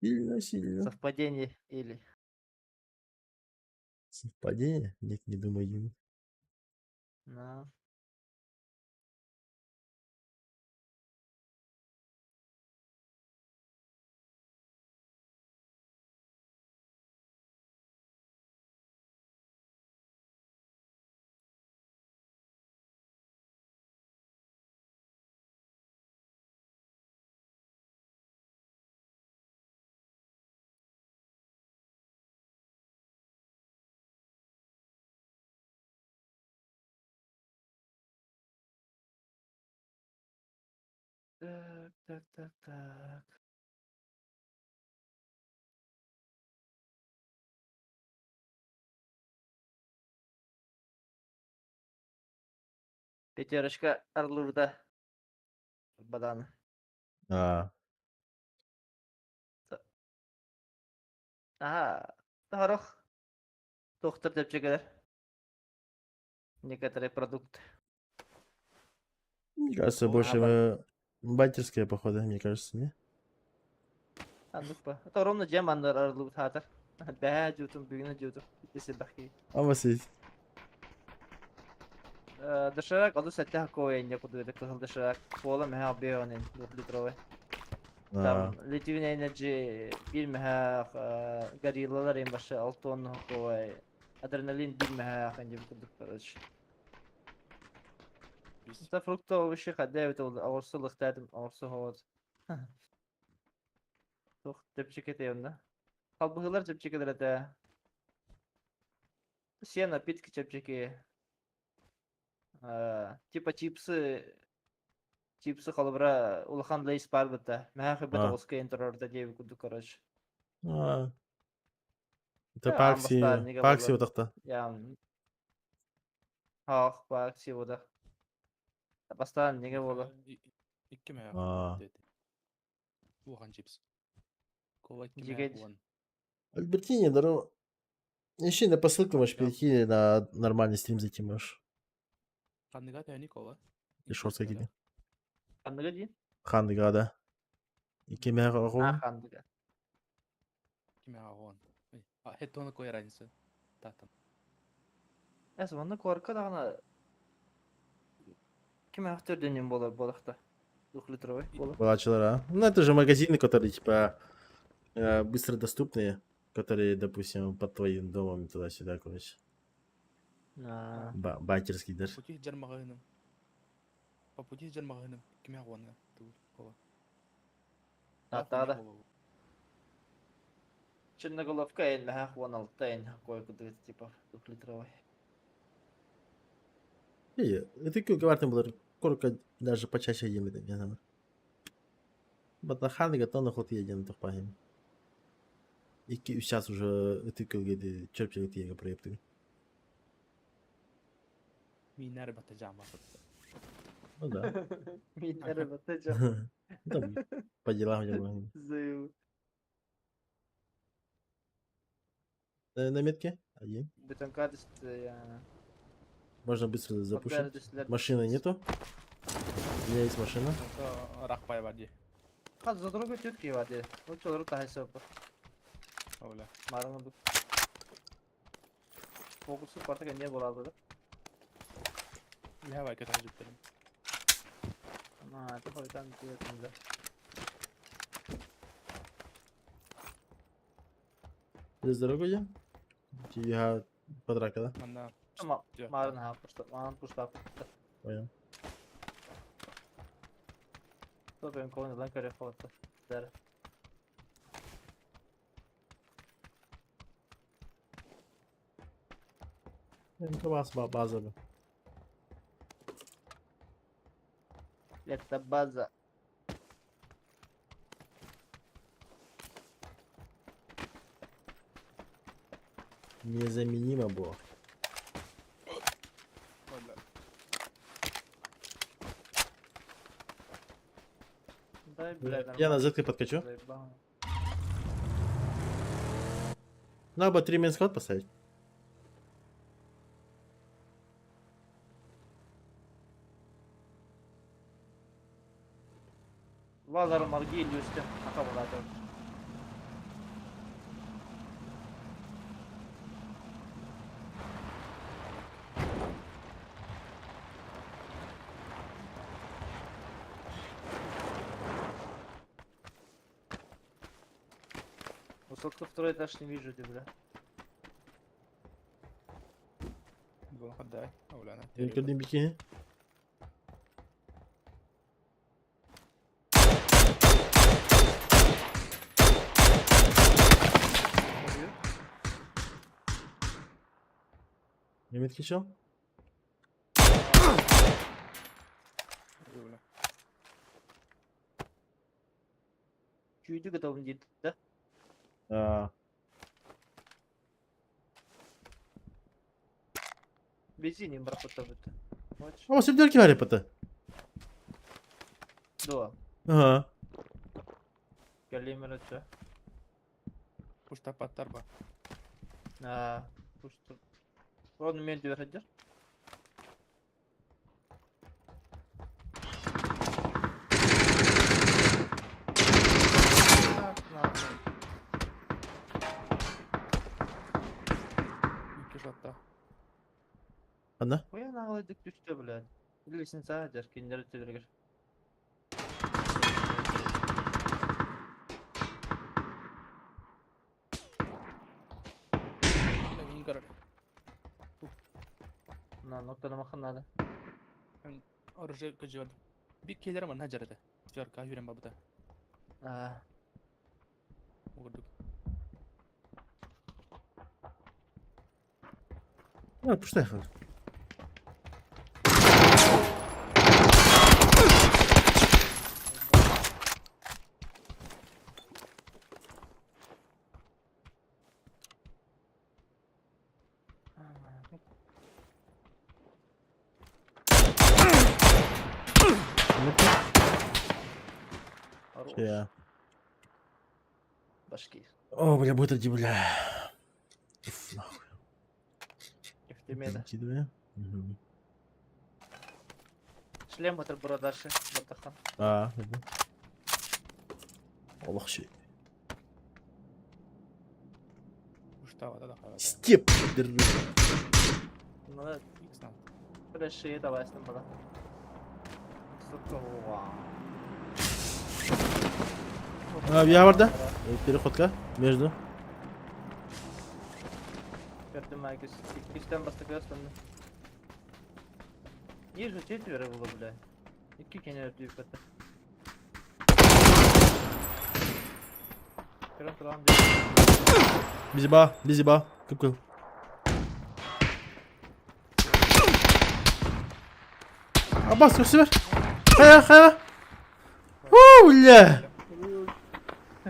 Сильно, сильно. Совпадение или... Совпадение? Нет, не думаю. На. Так, так, так, так. Пятерочка Орлурда. Бадан. А, Ага. Горох. Доктор чэпчэкилэр. Некоторые продукты. Мне кажется, больше байтерская, походу, мне кажется, не? Оннук ба. Это ровно дьэм аннар арыллыбыт хаатар. Бэһээ дьуутум, бүгүнэ дьуутум. Ити бахи. А вас есть? Доширак олус эттээх коэнья кудуйда кыһыл доширак. Кола мэһэ бионин 2-литровый. Там Lithuania Energy биир мэһээх гориллалар им башы алтон кой адреналин биир мэһээх инди курдук короче. Это фрукты овощи хадда эбит оҕурсу лыхтаатым оҕурсу хоҕот. Туох чэпчэки онно. Халбыһылар чэпчэкилэр этэ. Все напитки чэпчэки. Типа чипсы чипсы холобура улахан Lay's баар бытта. Мэһээх бит оҕуска интерорда диэби курдук короче. А. Это по акции, по акции вот так-то. Я Ах, по акции вот. Бастаан неге боло. Икки мэ. Улахан чипс. Кола икки мэ. Альбертини, здорово. Ищи на посылку, можешь перейти на нормальный стрим зайти можешь. Ханныга төһөнүй кола? И шорт какие. Ханныга дии? Ханныга, да. Икки мэ А, ханныга. Икки мэ аҕон. А, хеттона кой разница? Татам. Эс, онно корка даҕаны ким төрдөнүн болар болохта. 2-литровый болар. Балачылар, а? Ну, это же магазины, которые, типа, быстро доступные, которые, допустим, под твоим домом туда-сюда, короче. Байтерский даже. По пути сылдьар маҕаһыыным. По пути сылдьар маҕаһыыным. Икки мэ аҕонга. Кола. Тада. Черноголовка эн мэһэх 16 эн кой кудук типа 2-литровый. Это говорят, было корка даже почаще ем это, не знаю. Батаханы готовы хот едем тохпахим. И сейчас уже это где черпчик тиега проекты. Минер батажама. Ну да. Минер батажама. Там по делам делам. На метке один. Можно быстро запушить. Машины нету. У меня есть машина. Задорого тетки воде. Ну что, рука хайсопа. Оля. Мараны Фокусы партага не было да? Я вайка там жиптер. А, это хоть там да. Через дорогу идем? Я подрака, да? Она. Маран просто, маран пушта. Понял. Топим кого-нибудь ланкаре фото. Да. Это база. Это база. Незаменимо было. Ай, бля, Я на нормально. зетке подкачу. Заебал. Надо бы 3 мен склад поставить. Лазар Маргиль үстем. Ака болады. Высотка второй этаж не вижу, ты, бля. Отдай. Оля, Кырдым бикини. Немецкий чел? Чуйды готовым дейді, да? А, Бензин им брак бітті. О, сюдерки варя пота. Дуа. Ага. Калимер өтті. Пуштапаттар бар. А, пушты. Оны мен де береді. Икки жатта. Ана? Қоян ағылайдық түсті, блядь. Лестница дер, киндер өте. На, ноктаны махан надо. Оружие көжөд. Бик келер мана жарады. Сверка юрен бабыта. А, Угурдук. А, пуштай. Хорош. Я. Башки. О, бля, будет иди, бля. Уф, нахуй. Ефтемеді. Накидываю. Мгм. Шлем отыр бродашы, Батахан. А, да. Аллах шей. Пуштава да. Степ. Держи. Мына Икс нам. бля шея давайсың бала. Сука, уа. А, я бар да? Переходка между. Көрдім әкес. Иккистен баста көстім. Ниже четверо было, бля. Икки кенер дүйіп кетті. Көріп тұрған. Бизиба, бизиба. Кып-кып. Аббас, көрсө бер. Хая, хая. У, бля.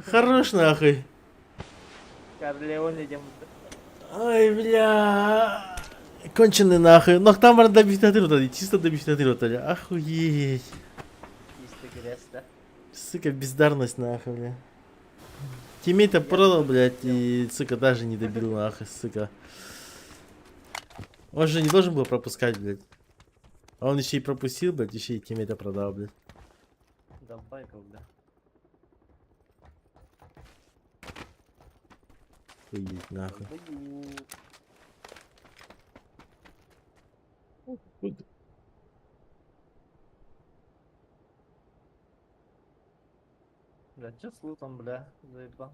Хорош нахуй. Корлеоне дем. Ай, бля. Конченый нахуй. Но там бар добить на три, чисто добить на три, Охуеть. Чисто грязь, да? Сука, бездарность нахуй, бля. Тиммейта продал, блядь, и, сука, даже не добил нахуй, сука. Он же не должен был пропускать, блядь. А он еще и пропустил, блядь, еще и тиммейта продал, блядь. Давай, бля. Охуеть, нахуй. Бля, чё с лутом, бля, заебал.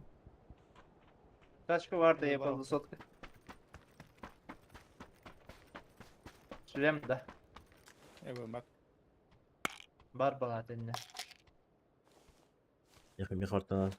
Тачка варта ебал сотка. Шлем, да. Эбе бак. Бар бала тенне. Ехай, мехортана.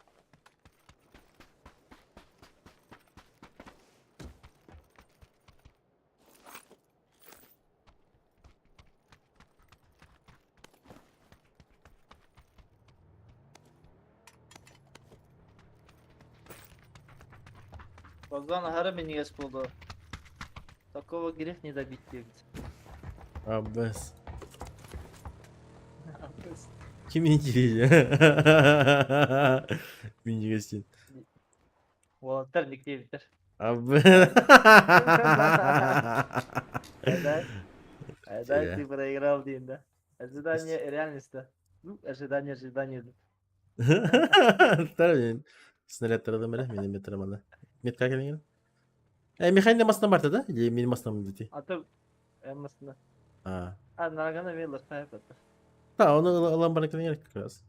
Богдан Ахара минигес болду. Такого грех не добить, дейбит. Аббас. Аббас. Ким иитириэ? Минньигэстин. Уолаттар никтиэбиттэр. Айдай, айдай, ты проиграл диэн да. Ожидание реальность да. Ну, ожидание, ожидание. Тар снарядтар да мин метр мана. Метка келген. Э, Михаил масына барда да? Или мен масына дети? А то масына. А. А, нарагана велер хайпат. Да, оны ылан бар екен как раз.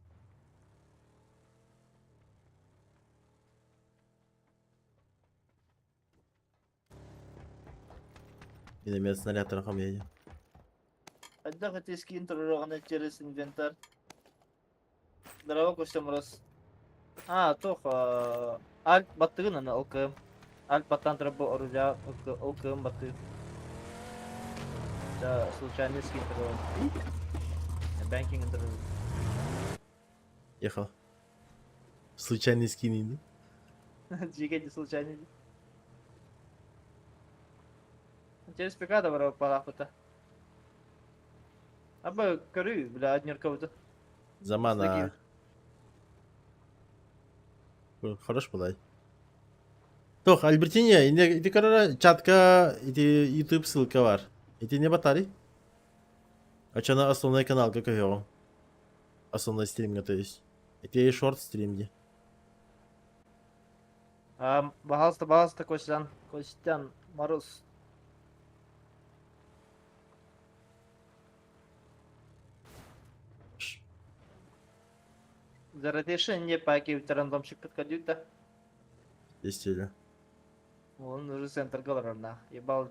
Миномет снаряд хамьяне. Хайдах ити скин турураҕына через инвентарь. Здорово, Костя Мороз. А, туох Альт баттыгын аны ЛКМ. Альт баттаан турар бу орудия ЛКМ баттыгын. Да, случайный скин турар. Банкинг турар. Ехал. Случайный скин Дьигэ случайный. Через ПК да барар палаахпыта. Аба көрүү, бля, однерковды. Замана. Хорош подай. Тох, Альбертине, иди короче, чатка, иди YouTube ссылка бар. Иди не батари. А что на основной канал, как его? Основной стрим, то есть. Это шорт стрим где. А, пожалуйста, пожалуйста, Костян, Костян, Мороз. За rotation паки рандомчик подходит, да? Естественно. Он уже центр головы, Ебал.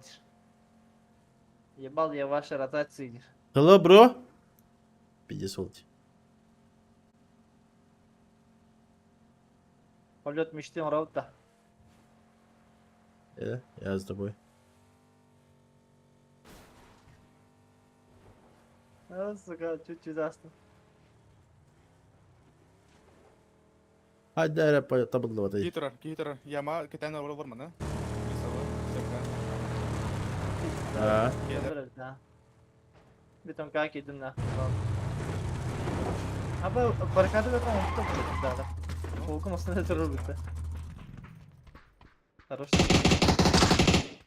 Ебал я ваши ротации. Hello, bro. Пиздец, Полет мечты роута. Я с тобой. А, сука, чуть-чуть астым. Hadi эрэ табыллыбатай. Киһи турар, киһи турар. Яма кэтээн олорор маны. Сабы, Аа. Да. Битом как иду на. Аба баррикада да там да, да. Олком основной турар битте. Хорош.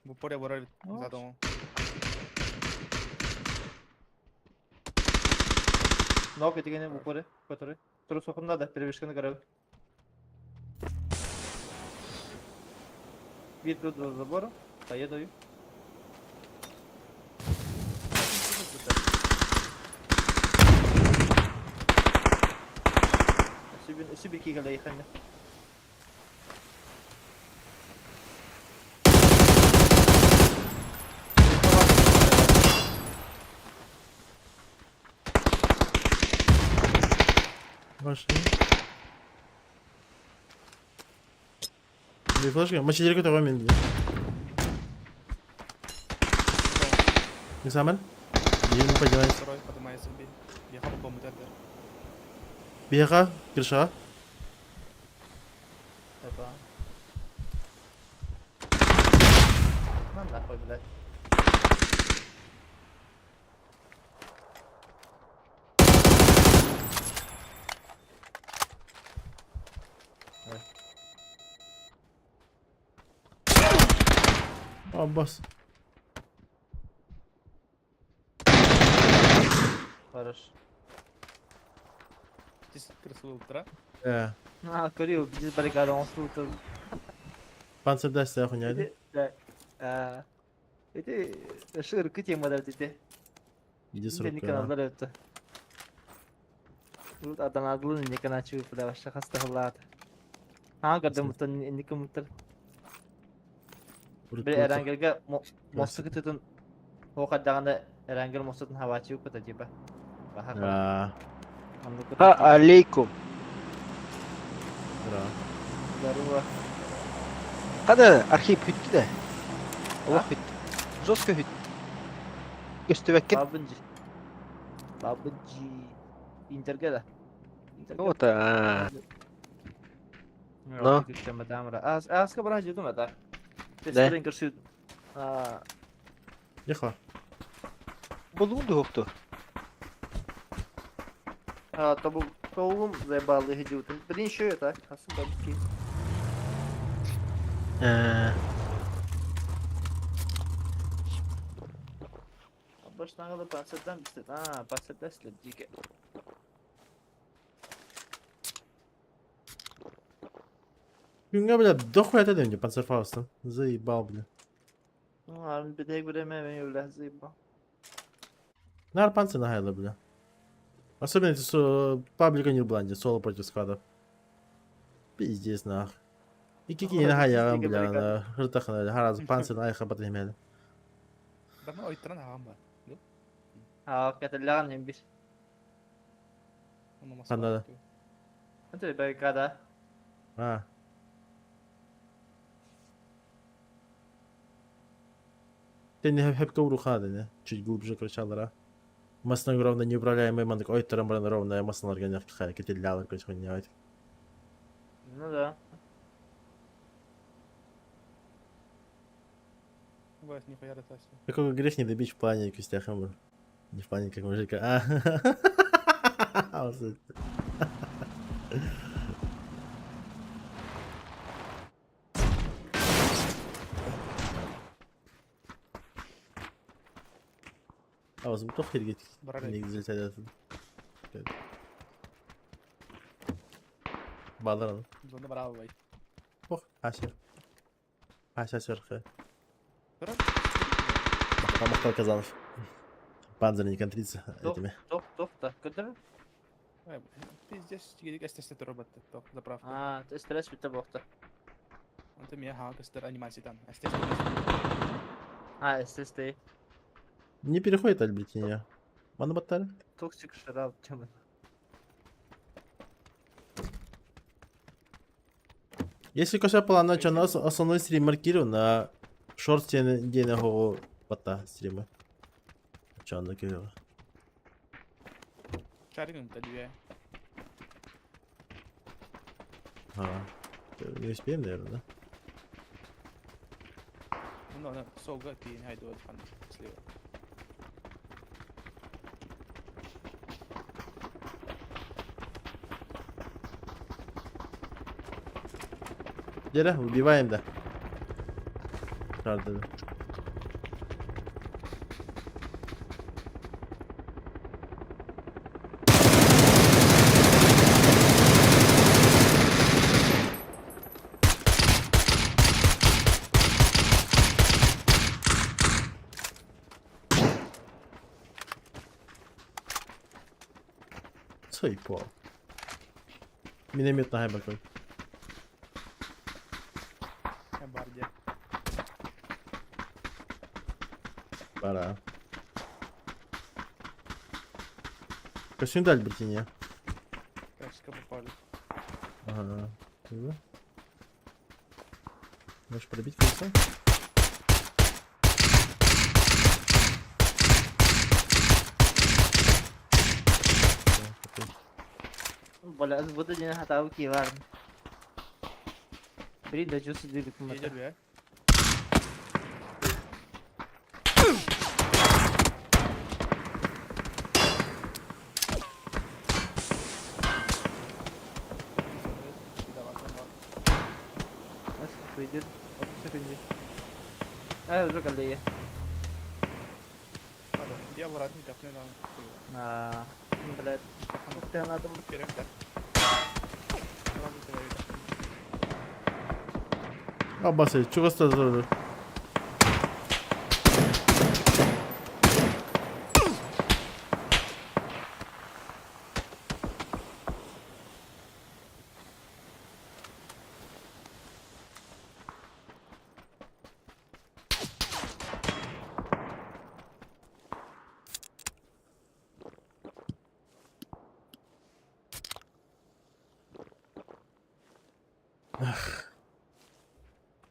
Бу поря барар за домом. Ног этигени в упоре, который. Трусохом надо, перебежка на горы. Вид до забора, поеду. Себе кигала ехали. Машина. Две флешки. Мачедерка того мен. Экзамен? Едем поднимайся. Второй поднимается бей. Беха по бомбу Беха, крыша. Опа. На нахуй, блядь. О, босс. Хорош. Красивый утра. Э. А, көрүү, биз баррикада оңсу Панцирдаст хуйня. Да. Эти шыркы темада дети. Иди с Не каналдар өттү. Тут аданадлы не каначы бля вообще хастахлат. А, гадым мутан не кымтыр. Бир эрангелге мосту күтүтүн Хокадаганда эрангел мостутун хавачы укута типа. А. Ха алейкум. Здорово. Здорово. Када архив бүттү да. Олох бүттү. Жестко бүттү. Көстүбэккин. Бабынжи. Бабынжи. Интерге да. Вот а. Но. Аска бара жудум ата. Тестерин көрсү. А. Ехала. Болуун духукту. А, тобу тобугум заебал иһдьибитин. Блин, еще это, хасын бабки. Э, Башнагы панцирдан бистет. А, панцирда след дике. Күҥҥэ, бля, дохуя это мне панцерфаустан. Заебал, бля. Ну, а бедек время мен үлә заебал. Нар панцир нахайла, бля. Особенно если с паблика не в бланде, соло против сквадов. Пиздец, нах. И кики не нахая, бля, на хыртахна, хараз панцир на хабат имели. Бама ойтран аҕам бар. А, каталлаган hem bir. Онно Ханна. Это баррикада. А. Ты не хепка урухады, Чуть глубже кричал, Масна ровно неуправляемый мандык ой тарам ровно масна органях кетелялар короче не Ну да. Бывает нихуя ротация. Какой грех не добить в плане костяхам. Не в плане как мужика. А. Вот это. А, вот звук хергет. Баралай. Не güzel Балар. Зона браво бай. Ох, асер. Асер, асер. Бра. Махтал Казанов. Панзер не контрится этими. Тоқ, тоқ, да. Көтөр. Пиздец, тигедик эстесте робот. Ток заправка. А, стресс битте бохта. Онто мия ха кыстыр анимациятан. Эстесте. А, ССТ. Не переходит Альбертиния. Мана баттары? Токсик шарап тема. Если коша плана, что нас основной стрим маркирован на шорт день го бата стримы. Чё она кивела? Чаригн тадве. А, не успеем, наверное, да? Ну, ну, солга ти хайду хан слева. Деля, убиваем, да. Правда. Цей пол. Миномет на гайбакой. Барде. Пора. Костюм даль, Бертиния. Красиво попали. Ага. Туда. Можешь пробить кольцо? Да, окей. Бля, буду день хатау ки бар. Блин, да чё сидели Едер бе. Выйдет. Секунды. А, уже коллеги. Я обратно капну на. А, блядь. Ты надо. Аббасы, чего стазоры?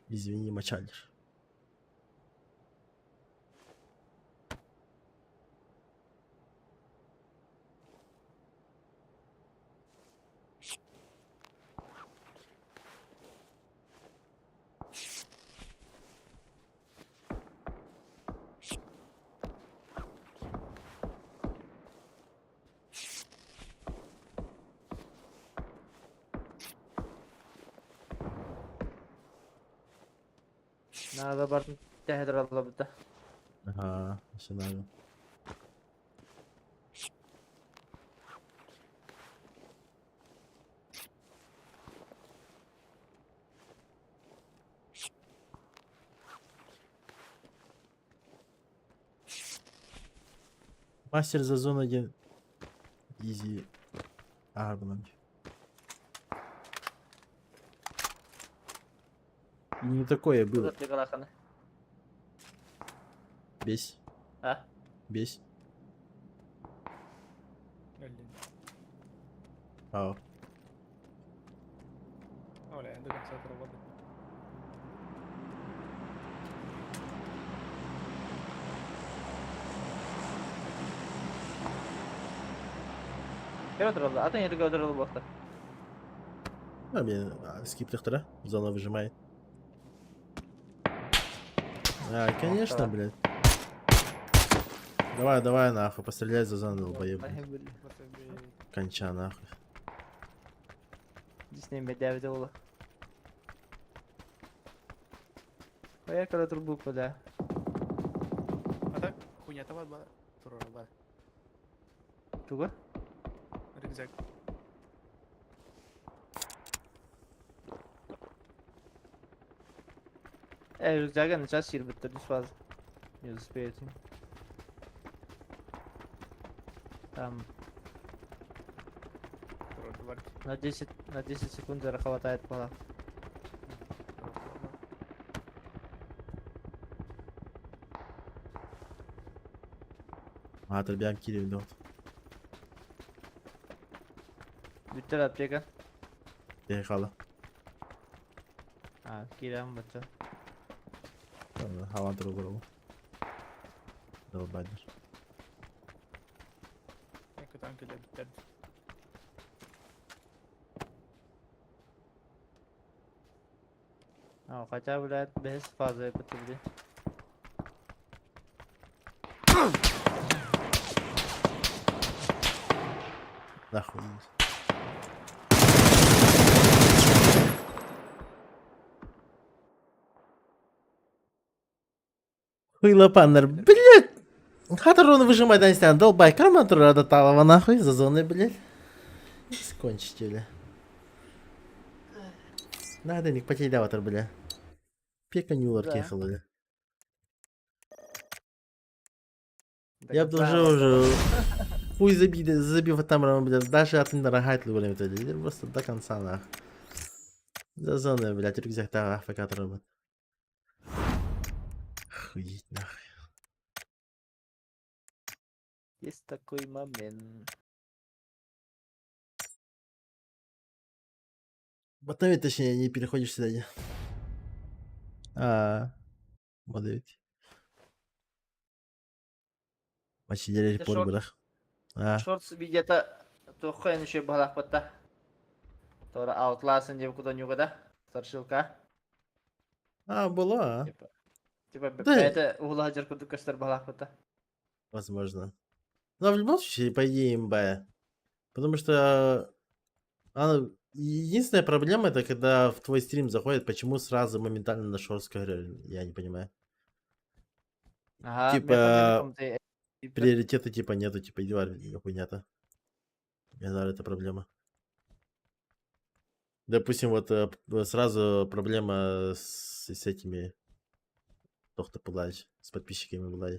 Извини, мочалишь. Надо бардын тэһэ тураллабыта. Ага, все надо. Мастер за зону 1. Изи. Арбанов. И не такое было. Бесь. А? Бесь. Ау. Оля, до конца работы. Көр отыралла, атын жерге отыралла буолта. А, блин, скип тахтара. Зона выжимает. А, конечно, блядь. Давай, давай, нахуй, постреляй за зону, долбоеб. блядь. Конча, нахуй. Дисней бэдээбит ола. Поехали трубу куда? А так, хуйня това ба. Турар ба. Туга? Рюкзак. Э, рюкзага на час сирбит, сразу. Не успеете. Там на 10, на 10 секунд хватает мало. А, тобям кирил дот. Бүттэр аптека. Ехала. А, кирам бача. Хаван другу. Долбадер. А, хотя, блядь, без фазы потребли. Нахуй. Хуйлопаннер, блядь! Хатер он выжимает, да, не долбай, карман рада талова нахуй, за зоной, блядь. Скончите, бля. Надо не потерял, бля. Пека нюлар Да. кехала, бля. Я бы уже уже хуй забили, забив там, блядь, даже от дорогать время просто до конца нах. За зоной, блядь, рюкзак там АФК работает. Охуеть нахуй. Есть такой момент. Потом, точнее, не переходишь сюда. А, вот ведь. Почти Это пор шорт. брах. А, Шортс где-то туххайн еще балах батта. Тора Outlast деп куда нюгада. Старшилка. а, была, а? Типа. Типа Да. это угла жер куду көстөр балах батта. Возможно. Но в любом случае, по идее, имба. Потому что она... Единственная проблема это когда в твой стрим заходит, почему сразу моментально на шорстку я не понимаю. Ага, Типа, Приоритета типа нету, типа едва хуйня-то. Мне наверное, это проблема. Допустим, вот сразу проблема с этими Тохта Пулач, с подписчиками была.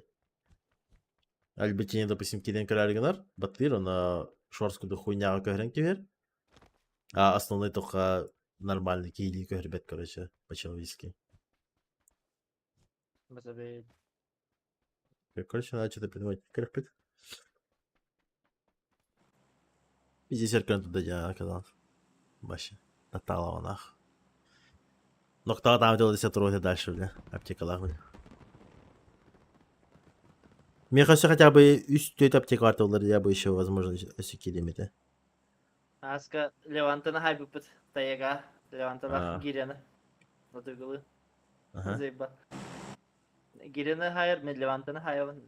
Альбертине, допустим, киден көрәргенер, баттыр, оны шорскуду хуйняга көрен кебер. А основной только нормальный кейли көрбет, короче, по-человечески. Короче, надо что-то придумать. Көрпет. Пиздец, эркен туда я оказался. Вообще. Таталова нах. Но кто там делает 10 дальше, бля. Аптекалар, бля. Мне кажется, хотя бы үс аптека бар я бы еще, возможно, өсі Аска Левантаны хайбыппыт таяга. Левантана А. гиряны. Латыгылы. Ага. Заеба. Гиряны хайр, мен Левантаны хайван.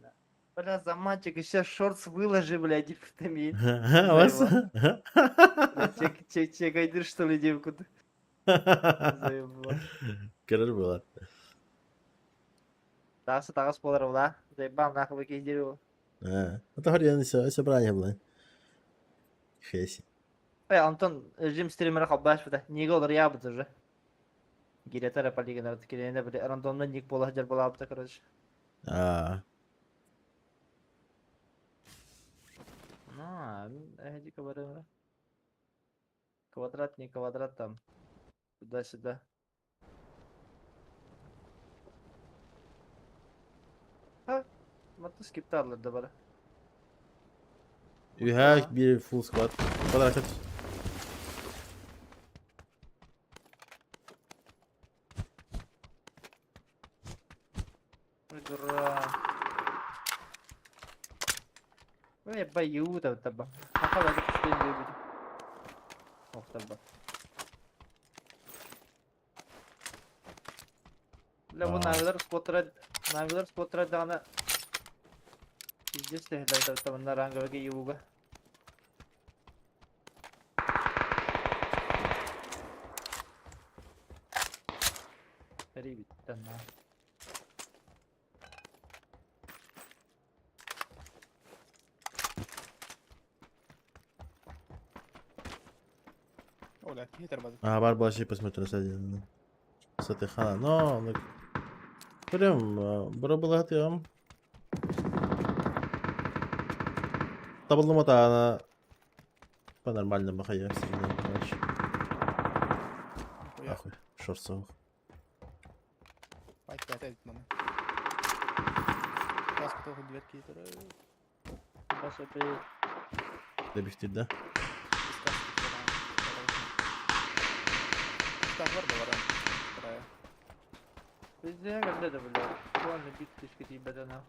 Бля, заманчик, еще шортс выложи, блядь, типа Вас? Чек, чек, чекайдыр, что ли, девку? Заебал. Көрөр было. Таас тагас буолар була. Заебал нахуй киһи дерево. А, это хрен все, все правильно было. Хеси. Э, Антон режим стримера холбааш быта. Нига олар ябыт уже. Гиретара полигонар кирене били рандомно ник буола сылдьар буолаабыта короче. А, Ну, эһиги кабарыҥра. Квадрат, не квадрат там. Туда-сюда. Ha, Матты скиптарлар да бара. Үһэ биир full squad. Квадрат. Ой, дурак. Ой, баю там таба. Аха, даже пустые любит. Ох, таба. Бля, бу навилар споттара, навилар споттара даҕаны пиздец тэһилэр табанна ранговага юга. Рибиттен на. Оля, киһи тарбады. А, бар была посмотрю с один. С этой хана. Но, ну, прям, бро была ты, Табылдым она по-нормальному хая всегда, короче. Ахуй, шорцов. Пать пять маны. Каска того дверки Добихтир, да? Везде когда бля. Ладно, бит тышка ебать она.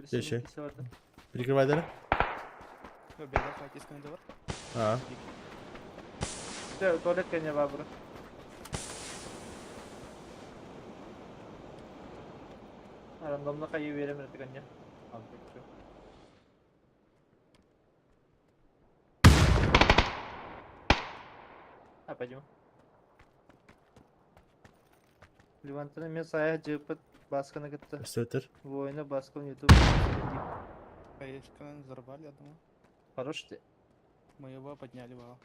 Следующий. Прикрывай, да? А. Все, туалет не вабра. Рандомно кайы берем это коня. А, пойдем. Левантына мен сая жыпыт басканы кытты. Сөтер. Воина баскан ютуб. Хаешканы взорвали, я думаю. Хорош ты. Мы его подняли, вау.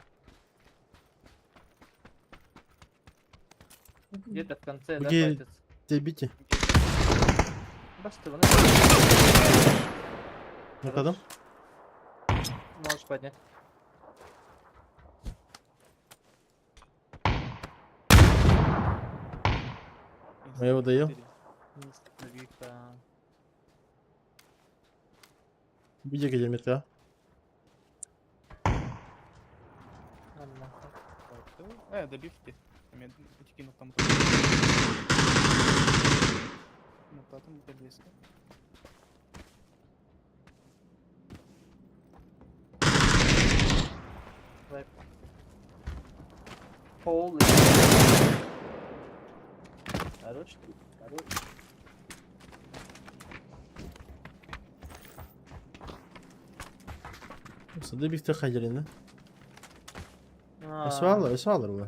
Где-то в конце, да, Где хватит. Тебе бите? Басты, вон. Ну когда? Можешь поднять. Я его доел. Где где метка? Добивки. Там. Ну, потом это близко. Holy. Хорош ты, хорош. Добивте хадерин, да? Свала, свала,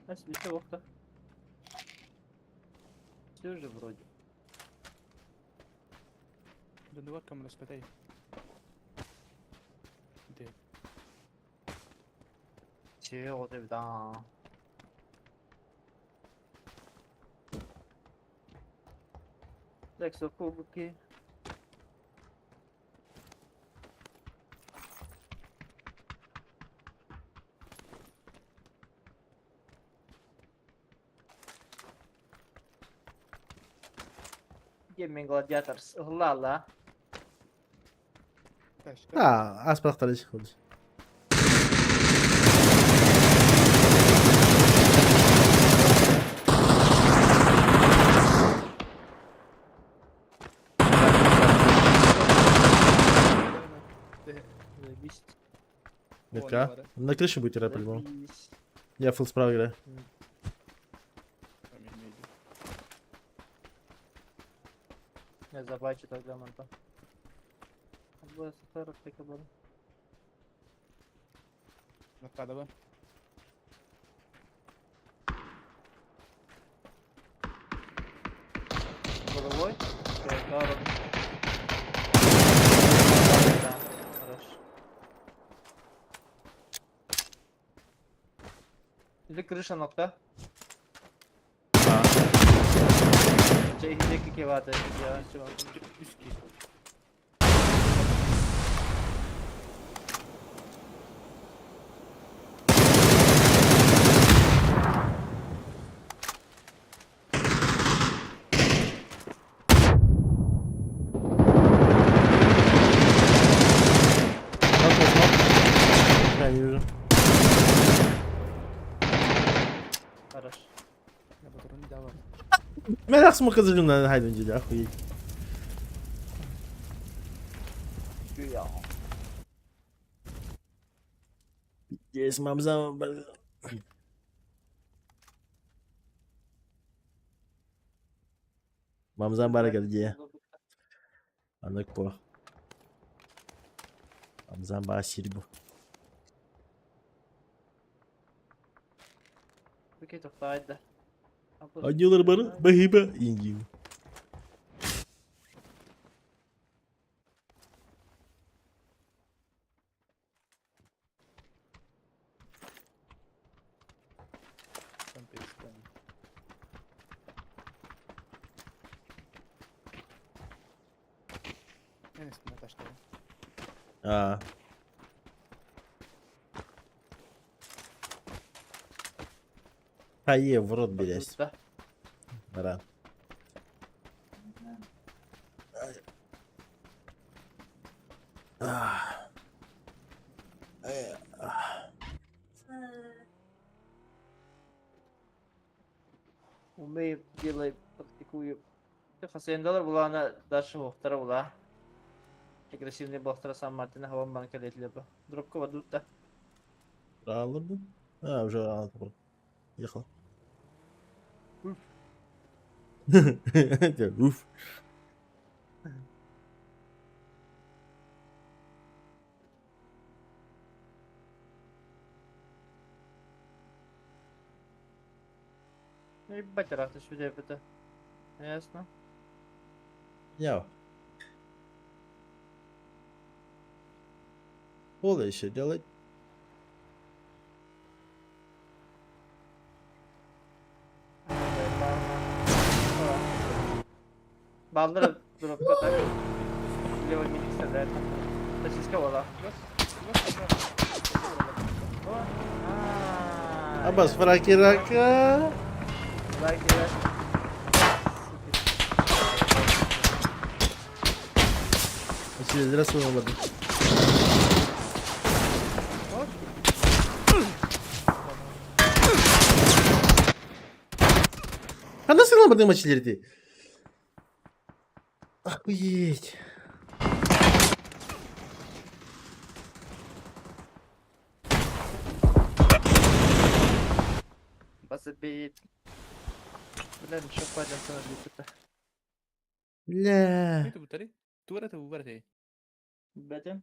А, себе Все же вроде. Додувар камера спитай. Де? Чего ты да? Так, кубки. Gaming Gladiators. Лала. А, аспрахтались ходить. Метка. На крыше будет играть по-любому. Я фул справа играю. Я забачу тогда манта. Двое сорок так было. Накадывай. Головой. Хорош. Или крыша нокта. Чэ иһиннэки кевата. Я Үс киһи. Нок, нок, нок. Да, не вижу. Хорош. Я патрон не давал. Мен смог на хайден деді, охуеть. Пиздец, мамза... Мамза барагар где? Анак по. Мамза ба сирбу. Окей, тоқтайды. Однилар бары, бахиба, индию. Там перестань. Я не знаю, что. А. Ае, в рот берясь. Да. Баран. А. Умею, делай, практикую. Хасендалар булана дальше вохтара була. Агрессивный бохтара Сан Мартина хаван банка летлеба. Дропка вадут да. Раллы А, уже раллы. Ехал. Уф. Уф. Ну ебать, рахты сюда это. Ясно. Яу. Пол еще делать. Балдыр дропка так. Левый мини стреляет. Тачиска вола. Абас фракирака. Здравствуй, молодой. А насыла бы мочилерди. Охуеть. Базабит. Бля, ну что пойдем это. Бля. Это бутари? Тура это бутари. Бетем.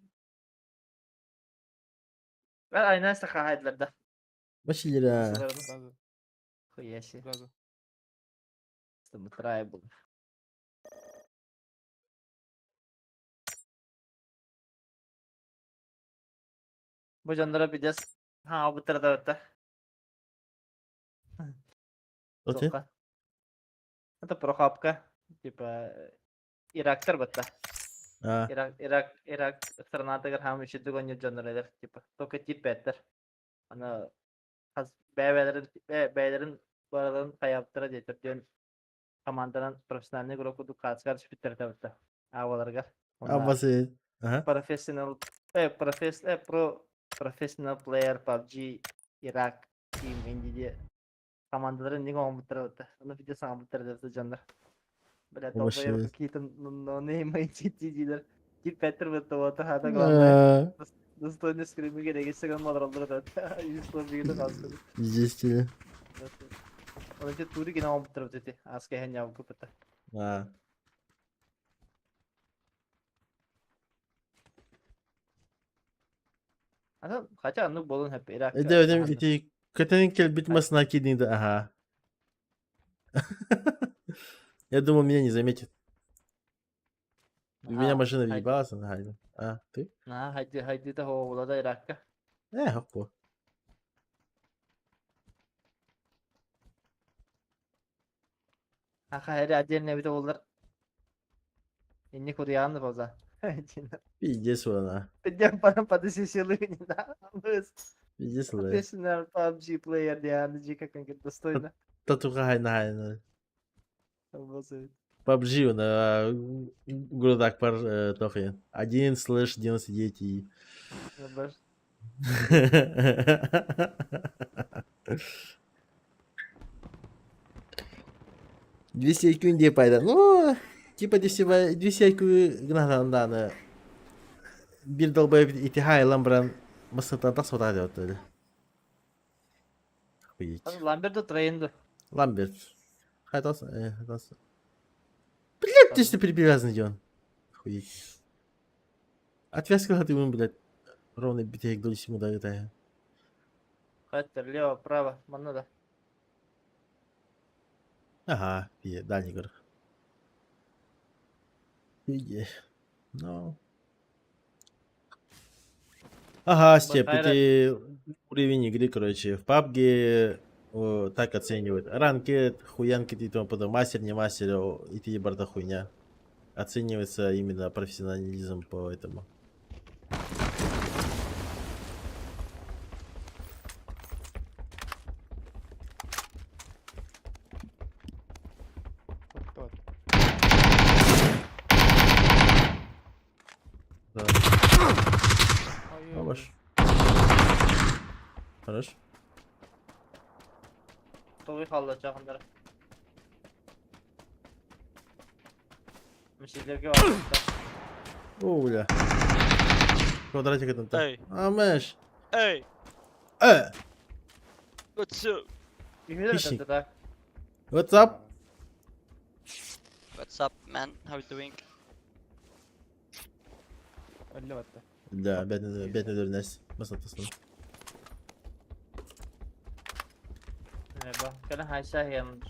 Айна саха хайдлерда. Мочилера. Сразу, Хуя себе. сразу. Трай был. Бу дьонноро пиздец. Ха, бутарда Окей. Это прохапка. Типа Ирактар батта. А. Ирак, Ирак, Ирак страната хам еще дугон дьоннор типа только тип беттер. Ана хас бэбэлэрин бэйэлэрин барыларын хайаптара диэтер диэн команданан профессиональный игрок курдук хаацкар түспүттэр табытта. Ааларгар. Абасы. Ага. Professional професс про professional player PUBG Iraq team инди командаларын неге оңбуттар бытта. Аны видео саңа деп жандар. Бля, Вообще. долбоебы какие-то нонеймы дилер. Тип беттер бытта вот хата главное. А, Достойный скримы керек есеген мадыралдыр да. Юслар бигде калсын. Естественно. Оны те тури гена оңбуттар бытты. Аска хен ябы көпөттө. А. Ана хотя ну болун хеп Ирак. Эде ödem ити көтөн келбит масына кидиңде аха. Я думал, меня не заметит. У меня машина въебалась на А, ты? На, хайди хайди да хоҕула да Иракка. Э, хоппо. Аха эрэ отдельно эбитэ буоллар. Инник утуйаҕын да пауза. Пиздец она. Дем парам подосисилы не да. Пиздец она. Professional PUBG player диан дьи как он говорит достойно. Татуха хайна хайна. PUBG на Гурдак пар тохи. 1 слэш 99 и. 200 IQ диye пайда. Ну, типа 200 IQ гынахтан бир долбоеб итиха ылан баран масытан тахсыбатах диэбит өлө. Охуеть. Ламберт троенду. Ламберт. Хайтас, хайтас. Блядь, ты что перепривязан он. Охуеть. Отвязка ты блядь. Ровно битек доли сему дают. Хаттер, лево, право, манна да. Ага, дальний горох. Иди. Ну. Ага, Степ, это уровень игры, короче. В PUBG о, так оценивают. Ранки, хуянки и тому подобное. Мастер, не мастер, о, и ты барда хуйня. Оценивается именно профессионализм по этому. Да. Хорош. Хорош. Толуй хаалла чаханнара. Мишелерге барбыттар. О, бля. Квадратик этот. Эй. А, мэш. Эй! Э! What's up? Үһүлэр Хищник. это так. What's up? What's up, man? How you doing? Өллө Да, опять на опять на Басатасın. Merhaba. Кэлэн хайса хианыр.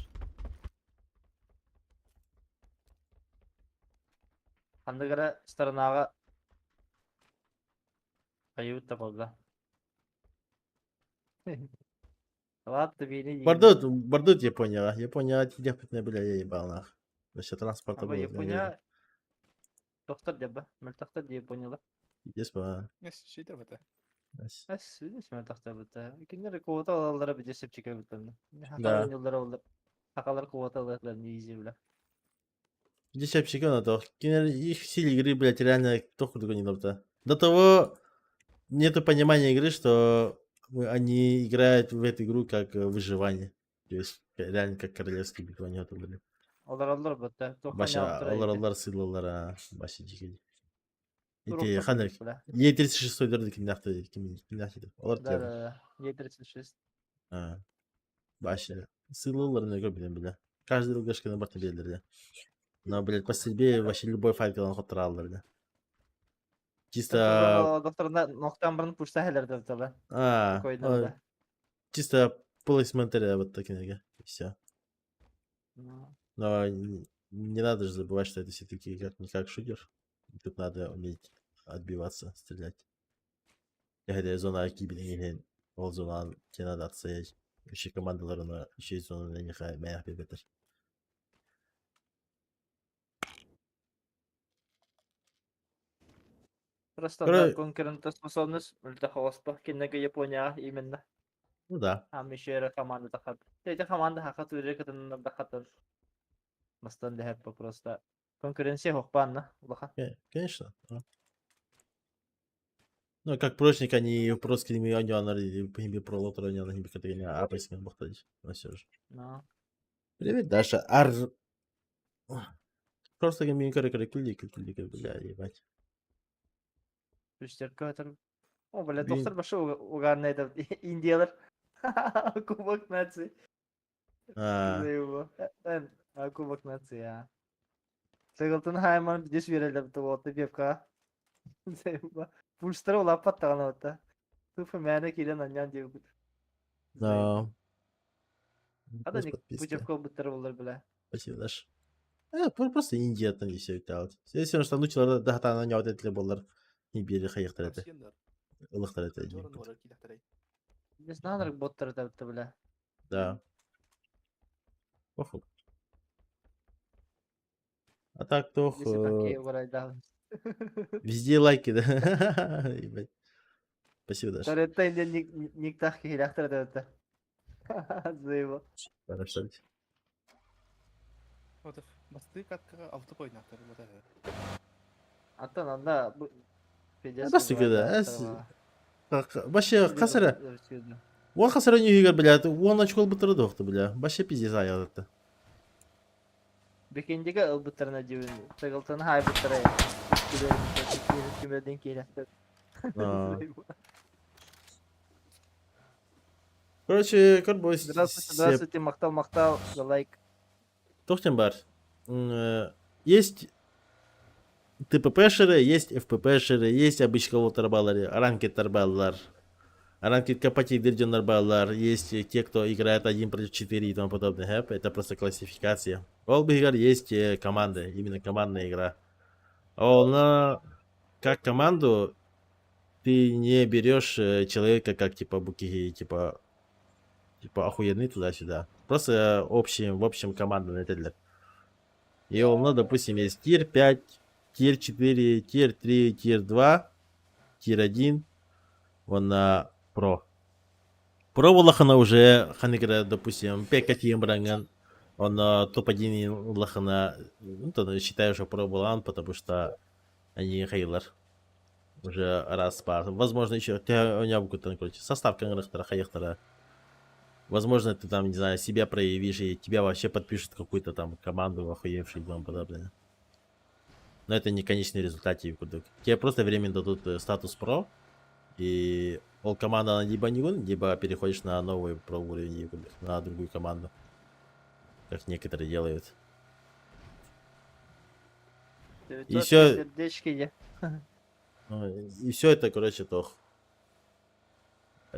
Ханныгара сторонага айыбыт да болла. Ладно, бини Бордот, бордот Япония. Япония тидях бля, я ебал нах. Вообще транспорта Аба было. Япония доктор деба. Мөлтөхтөр Японияла. Здесь по. Шитер бата. Эс, үс мөлтөхтөр бит. Кинилер квота алаллара бит сеп чеке бит. Да. Хакалар олар. Хакалар квота алаллар изи бля. Здесь вообще на то. Их стиль игры, блядь, реально только другой не надо. До того нету понимания игры, что они играют в эту игру как выживание. То есть реально как королевские битвы они это были. Олар алар бит. Баша, олар алар сыйлалар, баша дикий. Ити ханыр. Е36 дөрдү кимнахты кимнахты. Олар Да, да, да. Е36. А. Баша. Сыйлалар не көп билем биле. Каждый лгашка на борт билдер, да. Но, блядь, по стрельбе вообще любой файт он хотраллар, да. Чисто... Доктор ноктан бұрын пушта хәлер деп тала. А, чисто плейсмент вот такие, и все. Но не надо же забывать, что это все-таки как-никак шутер. Тут надо уметь отбиваться, стрелять. Когда зона кибель ол зона тебе надо отстоять. Еще командаларына еще зона не хай мэх бебетер. Просто да, конкурентоспособность өлтө киннеге Япония именно. Ну да. Ам еще команда тахат. Эти команда хакат үрре кытыннар да хатыр. Мастан дэхэп просто конкуренция хохпанна улахан. Конечно. Ну, как прочник, они просто не они пролотер, они на них а бахтадить. Но все же. Ну. Привет, Даша. Ар... Просто күлли, бля, ебать. Үстеркө О, бля, доктор башы угарный это Индиялар. Кубок нации. А. Кубок нации, а. Сыгылтын хайман здесь верили вот певка. Пульстар улаппат тагана отта. Туфа мәне килен аньян деп. Да. Ада не путевка буттар болар бля. Спасибо, Даша. Просто Индияттан и все. Если что нучилар да хатаана ньоот этиле боллар не биэри хайыктар этэ. Ылыктар этэ. Не знаю, боттар это, бля. Да. Похуй. А так тох везде лайки, да. Ебать. Спасибо, Даша. Торетта инде никтах киһилэхтэр это. Заебал. Хорошо. Вот басты каткага алты койнактар вот это. Антон, анда бу Басты да. Вообще хасара. Уон хасара ньюгер, блядь, уон очкол бутыры дохты, бля. Вообще пиздец аялатты. Бекендиге ылбыттарына дибин. Тыгылтын хай буттара. Кимерден киһилэхтэр. Короче, корбой. Здравствуйте, здравствуйте, махтал, махтал, за лайк. Тохтем бар. Есть ТППшеры, есть ФППшеры, есть обычка тарбалары, ranked тарбаллар. Ranked капати барлар, есть те, кто играет 1 против 4 и тому подобное. Это просто классификация. Ол бигар есть команды, именно командная игра. Он как команду ты не берешь человека как типа буки, типа охуенный туда-сюда. Просто общим, в общем команда на это. И он, допустим, есть tier 5, tier 4, tier 3, tier 2, tier 1, он на про. Про лахана уже ханикра, допустим, 5 бранган, он на топ-1 лахана, ну, то считаю, что про балан, потому что они хейлер. Уже раз пар. Возможно, еще у меня короче, состав хаехтара. Возможно, ты там, не знаю, себя проявишь, и тебя вообще подпишут какую-то там команду охуевшую и тому подобное. Но это не конечный результат. Тебе просто временно дадут статус про, и ол команда на либо не либо переходишь на новый про уровень, на другую команду. Как некоторые делают. И все. И все это, короче, тох.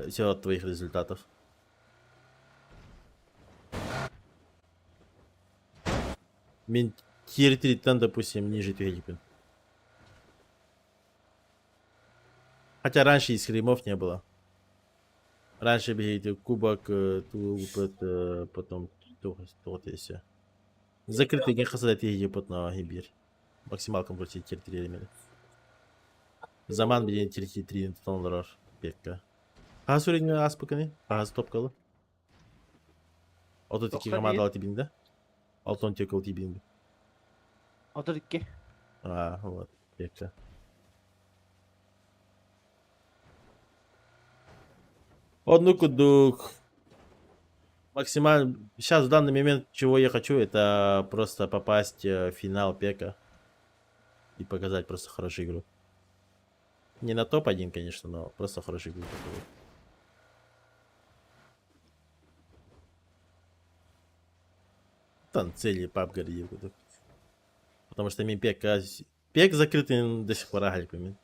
Все от твоих результатов. Мин tier 3 допустим, ниже Твелипин. Хотя раньше и скримов не было. Раньше бегайте кубок, ту, потом то, и все. Закрытый не хасадат египет на Гибир. Максималком против tier 3 имели. Заман билен tier 3 тонларар пекка. Хас уровень аспыканы? Хас топкалы. Ото тики команда алты бинде. Алтон текол тибинде. Ото тики. А, вот, пекка. Одну кудук. Максимально. Сейчас в данный момент, чего я хочу, это просто попасть в финал пека. И показать просто хорошую игру. Не на топ-1, конечно, но просто хорошую игру показать. Там цели пап горит. Потому что ми пек, пек закрытый до сих пор агальпами.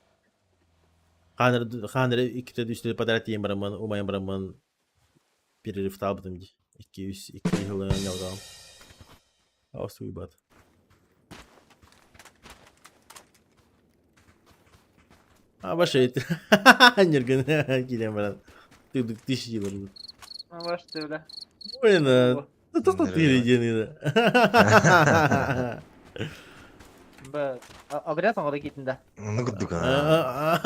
Ханер, ханер икки үстү подряд ем бараман, умайым бараман перерыв табдым ди. Икки үс, икки жылы нялгам. Аус уйбат. А баша это. Нерген килем брат. Ты тысячи евро. А ваш ты, бля. Ой, на. Ну то ты единый, да. Б. Обряд он ракетин, да. Ну гудуга.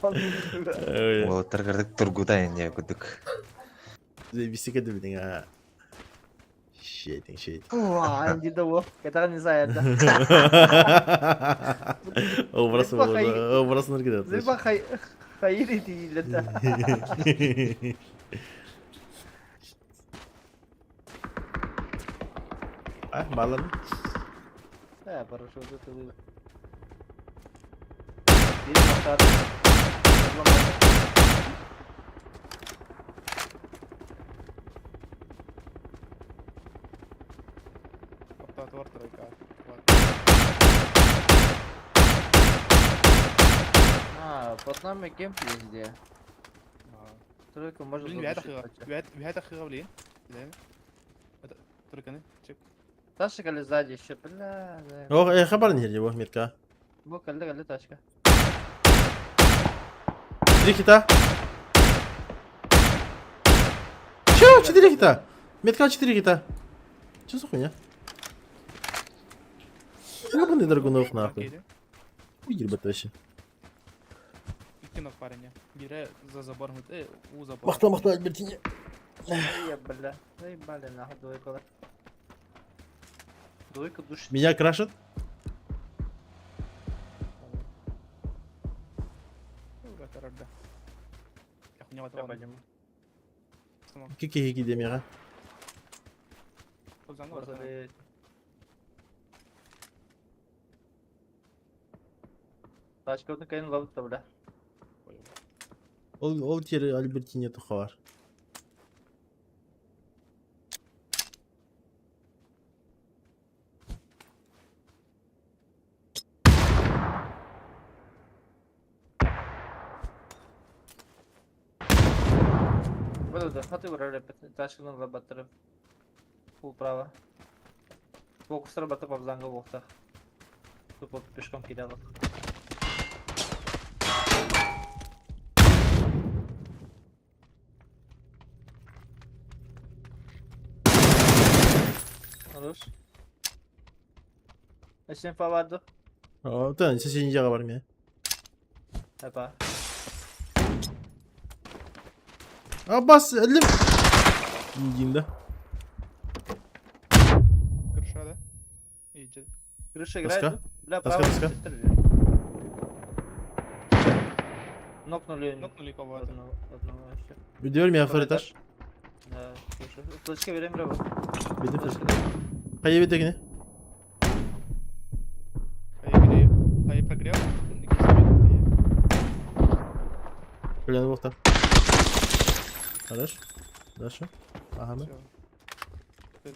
Уолаттар кырдык тургута инде гудук. Бисика дебитин а. Шейтин, шейтин. Уа, инди да во. Это не знаю, да. Образ образ наргида. Зыба хай хайри диилета. А, балан. Да, хорошо, это вы. А, под нами кемп везде. Тройку можно Блин, задушить. Турканы. Чек. Ташка или сзади еще, бля. Да. Ох, хабар не его, метка. Бу кэллэ кэллэ тачка. Три хита. Че? Четыре хита? Метка четыре хита. Че за хуйня? Ёбаный Драгунов нахуй. Хуй ебать вообще. Икки парня. Бире за забор э, у забор. Махта, махта, Альбертини. Эй, бля. Заебали нахуй двойкалар. Двойка душит. Меня крашит? Какие демера? Тачка кайын лабыт бля. Ол тери Альбертини тухар. Вот это, хаты урали, тачканы лабаттырып. Пул право. Фокустар батып абзанга болта. Тупо пешком кидалык. Хорош. Эсен фаварду. О, да, соседний бар мен. Опа. Аббас, әлім. Деймін да. Крыша, да? Иди. Крыша Доска? играет? Бля, Доска, право. доска. Нокнули. Нокнули кого-то. Одного, одного еще. Видео меня второй этаж. Да, слушай. Точка берем, бля. Видео флешка. Хайа бит Хай грею. Хай прогрел. Блин, вот Хорош. Дальше. Ага.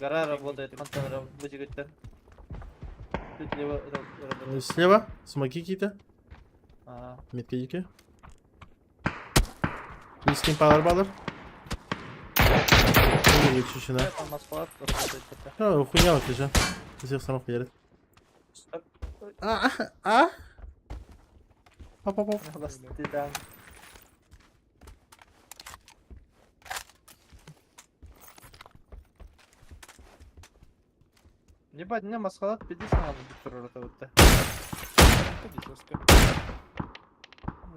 Гора работает, фонтан вытекает. Тут лево работает. Слева. Смоки какие-то. А. Метка дикие. Низкий палар баллар. А, хуйня вот лежа. Всех сторон хуярит. А, а, а. Оп, оп, оп. Ебать, мне масхалат 50 надо Виктор вот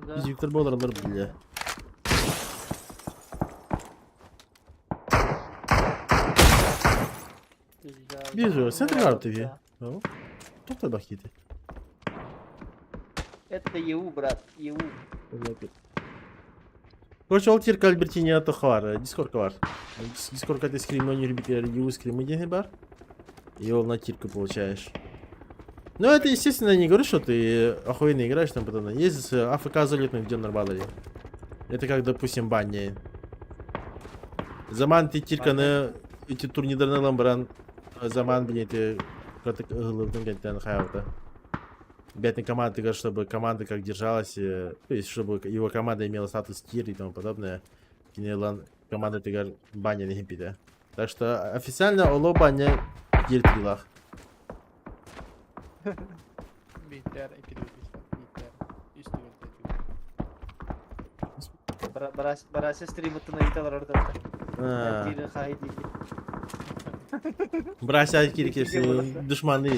Да. Виктор Боллар, бля. Вижу, центр ТВ. Тут бахиты. Это ЕУ, брат, ЕУ. Короче, ол тир Альбертини тохар, Дискорд бар. Дискорд ты скрим, но не любит ЕУ скримы деньги бар. И ол на тирку получаешь. Ну, это, естественно, не говорю, что ты охуенно играешь там потом. Есть АФК залетный в нормально. Это как, допустим, баня. Заман ты тирканы эти турнирны ламбран заман, блин, ты головным хайвата. Бедная команда, ты чтобы команда как держалась, то есть чтобы его команда имела статус тир и тому подобное. Кинелан команда ты говоришь, баня не да. Так что официально оло баня тир трилах. Барася стримы на орда. Тир хайди. Брася кирки все душманы.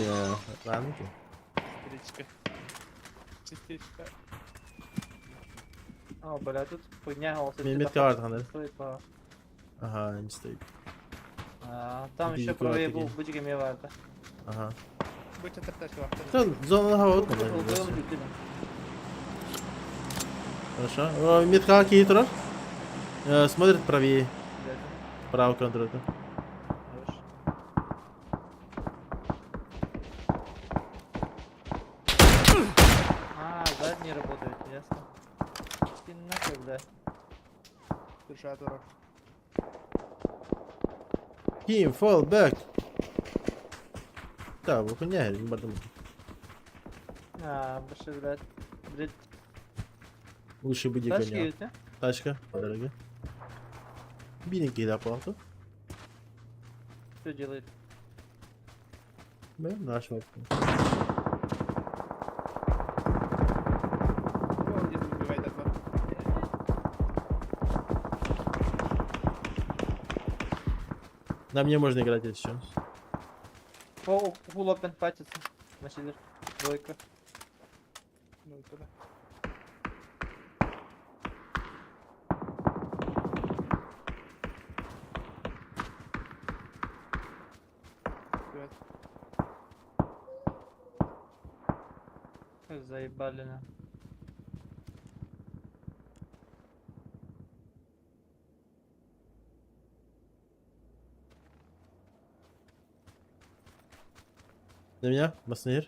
Ладно. Сестричка. Сестричка. А, бля, тут хуйня. Метка арт, Ага, не стоит. А, там еще правее был бутик имела. Ага. Тут зона вот. Хорошо. Метка какие Смотрит правее. Право контроль. А, задний работает, ясно. Ты нахуй, бля. Держа дурак. Team, fall back. Да, выполняй, не бардам. А, больше, блядь. Блядь. Лучше бы Тачки, да? Тачка, по дороге. Биники, да, плату. Что делает? Да, наш вот. Он где-то убивает этого. На мне можно играть еще. О, фул опен файтится. Насилер. Двойка. Ну, туда. Привет. Как заебали на. На меня, Маснер.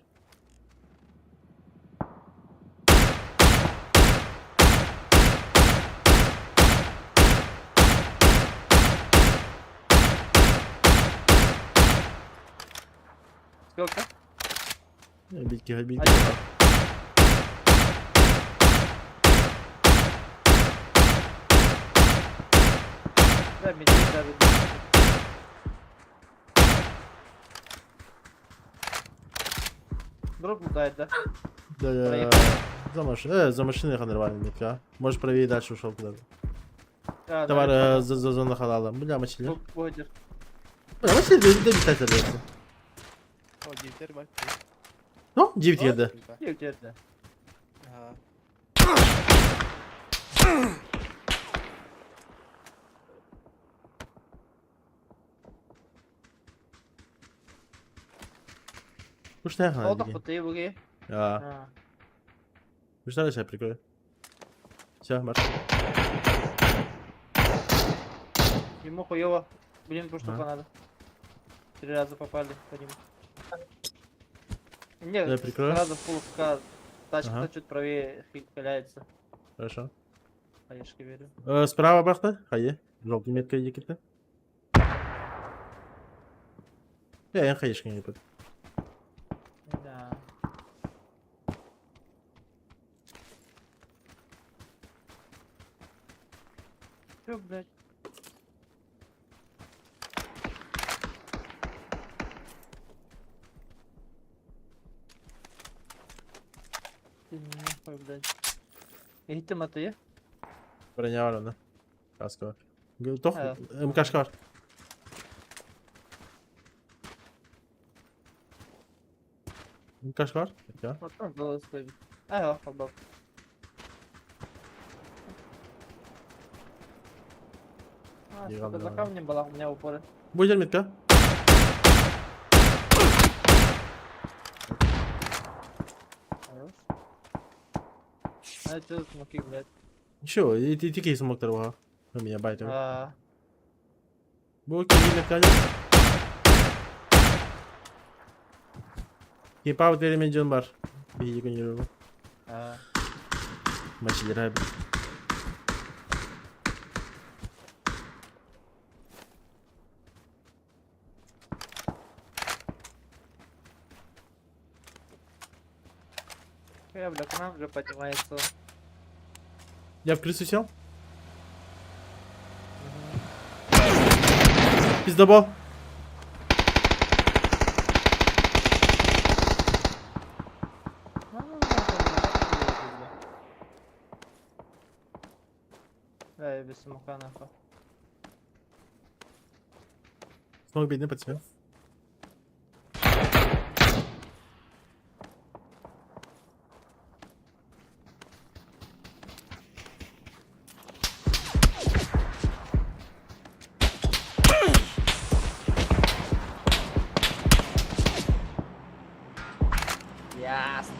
Сколько? Битки, битки. Один. Да, медведь, да, медведь. Дроп лутает, да? Да, да, Проехал. за машиной. За машиной нормально, метка. Можешь правее дальше ушел куда-то. Да, Товар да, за зону халала. Бля, мочили. Бодер. Бля, мочили, да, да, да, да, О, 9 бар. Ну, 9 еді. 9 да. Ага. Уж не Ол да буги. А. Уж дальше я прикрою. Все, марш. Ему хуёво. Блин, по штука Ага. надо. Три раза попали по нему. Не, Я прикрою. сразу фул ФК. Тачка Ага. чуть правее хиляется. Хорошо. Хаешки верю. Справа бахта. Хайе. Желтый метка иди Я хаешка не под. Да. Чё, блядь? Ты нахуй, блядь. Иһиттим атыйы. Броня var onda. Kaskı var. Toh, Evet. МКшка var. МКшка var. Ya. Вот там было стоит. Ага, холбок. А, Ебаный сука, за рот. камнем была у меня упоры. Будет метка. Хорош. А что за смоки, блядь? Ничего, и ты тики смог торга. У меня байтер. А, Бу киги метка. Кипа беремен жон бар. Биги күнүрү. а. Мачилер abi. Я, бля, к нам уже поднимается. Я в крысу сел? Пиздобол. Да, я без смока нахуй. Смог бедный под себя. Ясно.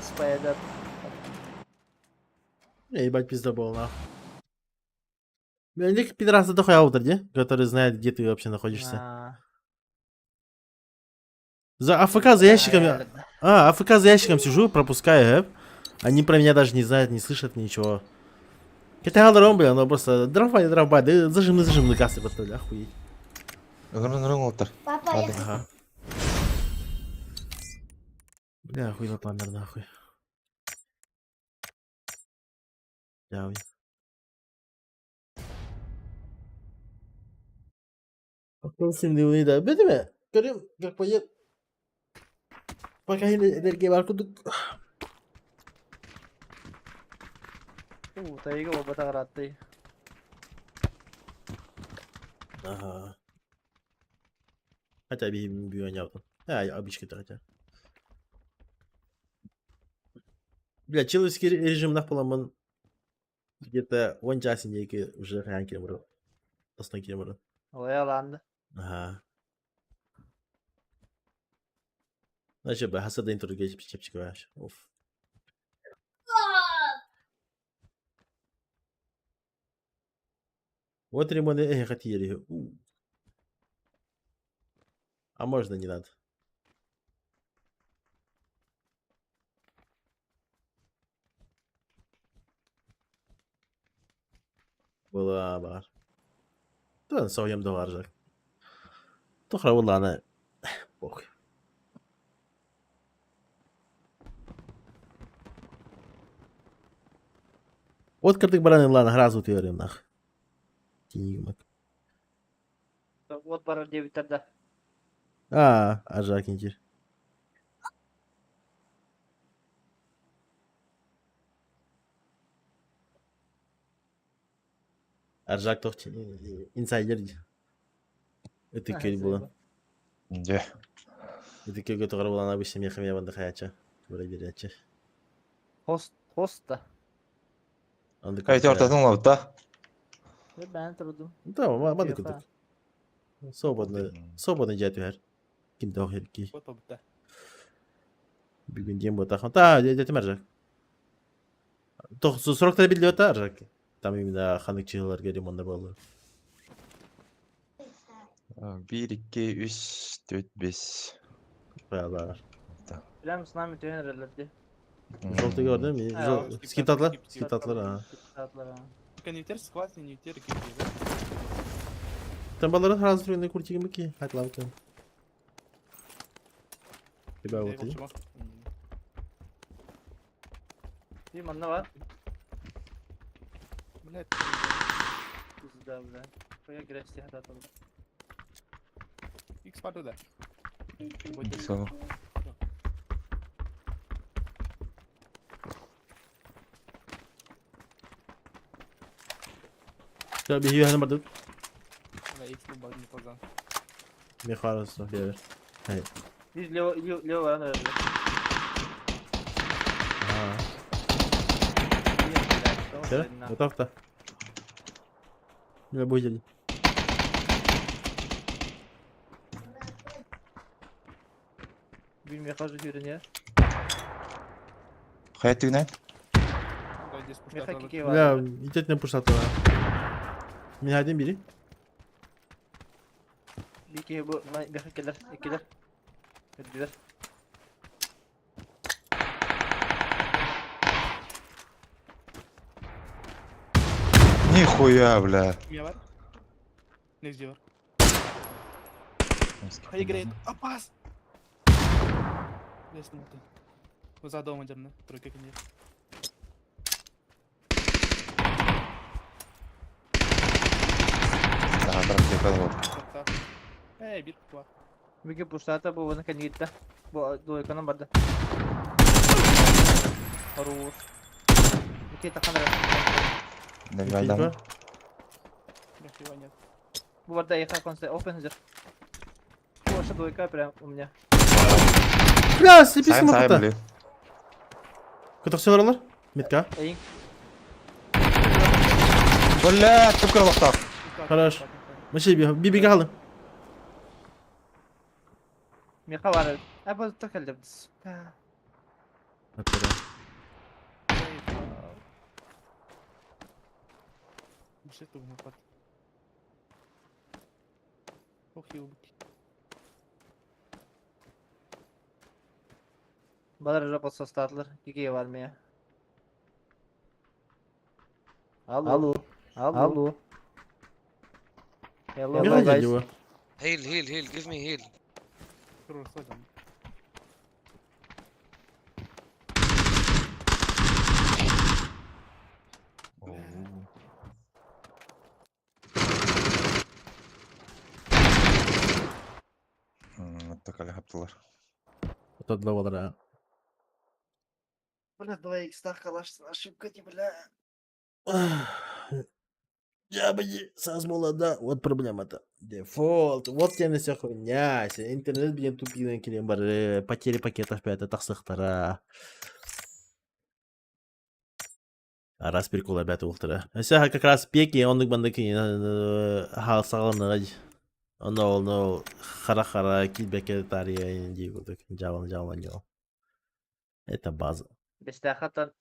Спайдер. Я ебать пиздобол, нахуй. Бля, Ник пидорас это хуй аутер, где? Который знает, где ты вообще находишься. А, За АФК за ящиками. А, АФК за ящиком сижу, пропускаю, Они про меня даже не знают, не слышат ничего. Хотя галером, бля, оно просто дрофа не дрофа, да зажимны зажимны кассы поставили, охуеть. Папа, я Ага. Бля, охуенно пламер, нахуй. Дьаабый. Да, Көрүм, как пойдет. Пока энергия бар курдук. Уу, тайга буолбатах ырааттай. Ага. Хотя би би А, обычка хотя. Бля, человеческий режим буоламмын где-то 10 часын диэки уже хаан киирэн барар. Тастан киирэн барар. Олай алаанды. Ага. Значит, б хаса день тургай чепчик вообще. Уф. Вот ремонт эх хотели. А можно не надо. Была бар. Да, соем да бар жак. Тохра буоллаҕына похуй. Вот кырдык баран ыллаана сразу утуйарым нах. Тиигмак. Вот барар диэбиттэр да. А, ажак интир. Аржак тох инсайдер. Это көл була. Дьэ. Это көлгө тоҕор булан обычно меха меха банды хаяча. Бара беряче. Хост, хост да. Эти ортотун лабыта. Бээн турдум. Да, маны курдук. Свободно, свободно дьэ түһэр. Ким да ки. Бүгүн диэн буотах. Та, дьэ Аржак. Тох сроктары биллибэт Аржак. Там именно ханнык чыһыларга ремонна буолла. 1, 2, 3, 4, 5. Бар. Прям с нами түһэн эрэллэр дии. Желтый көрдүм. Скиптатлар, скиптатлар, а. Скиптатлар, а. Конвертер сквозь инвертер кип. Там балары сразу түрүнө куртигим ки, хатлап кем. Тебя вот и. Дии манна бар. Блядь. Пизда, бля. Хуя грязь хататал. X бар да. Все. Я биһи ханам бардык. Бля, X был не позан. Мехарас бер. Биз лево, лево баран эрэллэр. А. Все, готов то. Я будет. Бир меха жүрүнө. Хайа түгүнэн? Меха кике Бля, бар. итетне пуштаты. Мен один бири. Бике бу меха келер, экелер. Өдүлөр. Нихуя, бля. Кимия бар? Негде бар? Хай грейд. Опас! Лесный ты. За домом идем, Тройка нет. Эй, бир куа. Бике пуштата бу вана канитта. Бу двойканан барды. Хорош. Бике таханра. Давай, нет. Бу барда еха консе open зер. Бу вообще двойка прям у меня. Бля, слепись Сайм, сайм, кнопка. бля. Көтөх сыларалар? Метка. Эйин. Бля, түп кырылыктар. Хорош. Мыши бибиге халым. Меха бар. А бу тахалды. Ох, ёбки. Балар жопа состатлар. Кике бар мия. Алло. Алло. Алло. Hello, Меха guys. его. Heal, heal, heal, give me heal. Такали хаптылар. Отодла болара. Бля, 2 икс калаш, ошибка не, бля. Я бы не саз молода, вот проблема-то. Дефолт, вот тебе вся хуйня. Интернет блин тупиный килем бар, потери пакетов пятый тахсыхтара. Раз прикол ребята ултара. Өссө как раз пеки оннук баннык хаалсаҕаланыҕа онно онно хара-хара киирбэккэ таарыйа дии курдук дьаабан дьаабан дьол. Это база. Бэстээххэ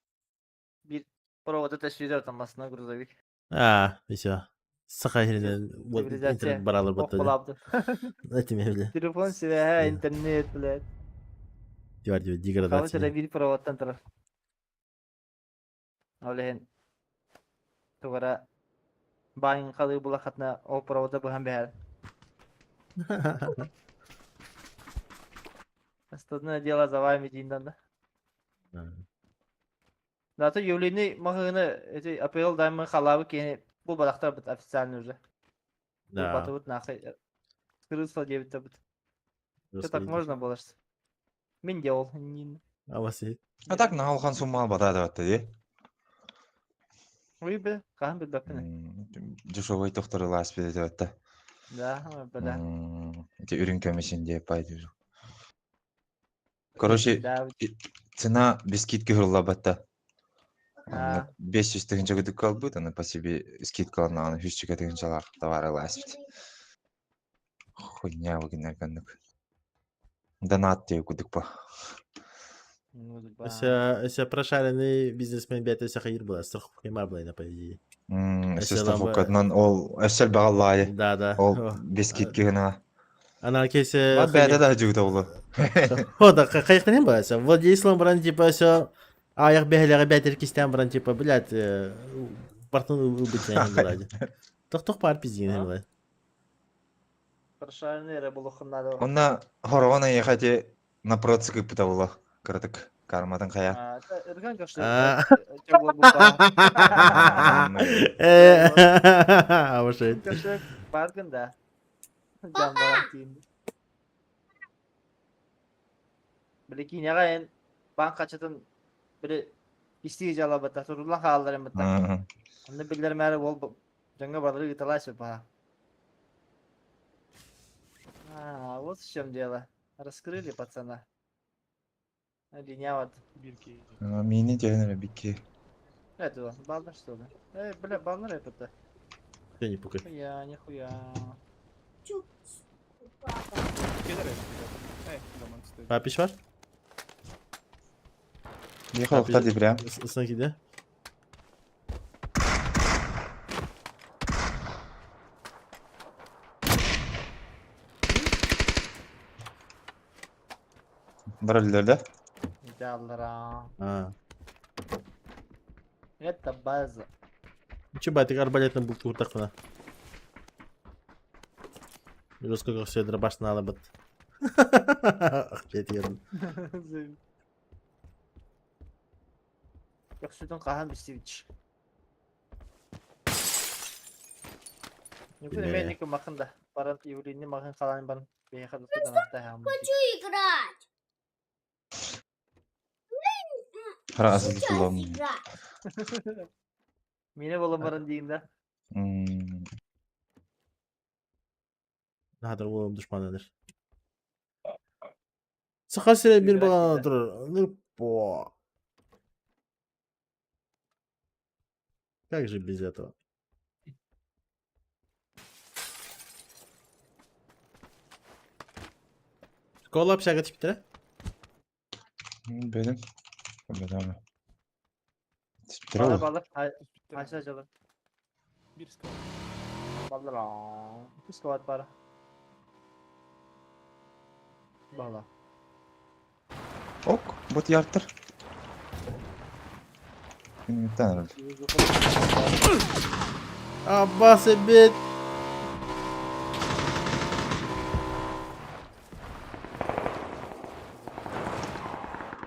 биир провода төссүүрэ отон массына грузовик. А, и все. Саха сиринэн Цивилизация интернет баралар ох баттады. холаабды. Этим бile. Телефон свяһэ, интернет, блядь. Дивар дивар Хава деградация. биир проводтан турар. Ол иһин тугара баайын халыы булахатына ол провода быһан бэһэр. Остальное дело за вами дейін да. Да, то ювелирный маҕаһыыны эти АПЛ даймын халаабы киһини бу барахтар официально уже. Да. Батыбыт нахуй. Скрылся диэбиттэрбит. Что так можно было что? Мин делал. А вас и... А так наалхан сумма бата да дии. Ой бе, хаһан билбэппин. Дешевый тохторы ласпи диэбэтте. Да, бля. Ити үрүҥ көмүсүн диэп байдыр. Короче, цена без скидки хырыллабатта. 500 тыһыынча кудук калбыт, аны по себе скидка аны 100 тыһыынчалаах товары ласпит. Хуйня выгнер каннык. Донат диэ кудук па. Өссө прошаренный бизнесмен бэйэтэ өссө хайыр была, страховка бар была, по идее. Өссө страховкатынан ол өссө бағаллаайы. Да, да. Ол без скидки гына. Ана кейсе... Ма бэйэтэ да жугута болу. О, да, кайыктан бар. Владислав баран типа все аяқ бэһэлэҕэ бээтэр кистээн баран типа, блядь, бартын ылбытын булади. Тохтох паар пиздиген була. Прошаренный эрэ булуххун надо. Онна хорогон эйэхэ на процик ыппыта була. Кыратык карматын хайа. Ырган Баргын да. Били киинэҕэ эн банк хачытын били истии дьалабыта суруллан хааллар эмбыта. Онно биллэрмээри ол дьоҥҥо балары ыыталаа сөп баһа. А, вот в чем дело. Раскрыли пацана. Линя вот. Мини диэн бикки. Это баллар что ли? Эй, бля, баллар это. Я не пукай. Хуя, нихуя. Папич var? Михаил, хтар прям. Санки, Бар да? Даллара. А. Это база. Че байтык арбалетный был куртахна. Жестко все дробаш надо бит. Ах, блядь, Өксүтүн хаһан бистибич. Нюкун махын да. Баран юлини махын халан баран. Хочу играть. Хара играть. Мине болон баран дейін да. Надо было душман Саха сире бир балана турар. Ну, по. Как же без этого? Школа общага типтер? Benim. Бедами. Балар балар. Айша жалар. Bir squad. Балар. Bir squad бар. Бала. Ок, бот яртыр. Минуттан herhalde. Аббас эбит.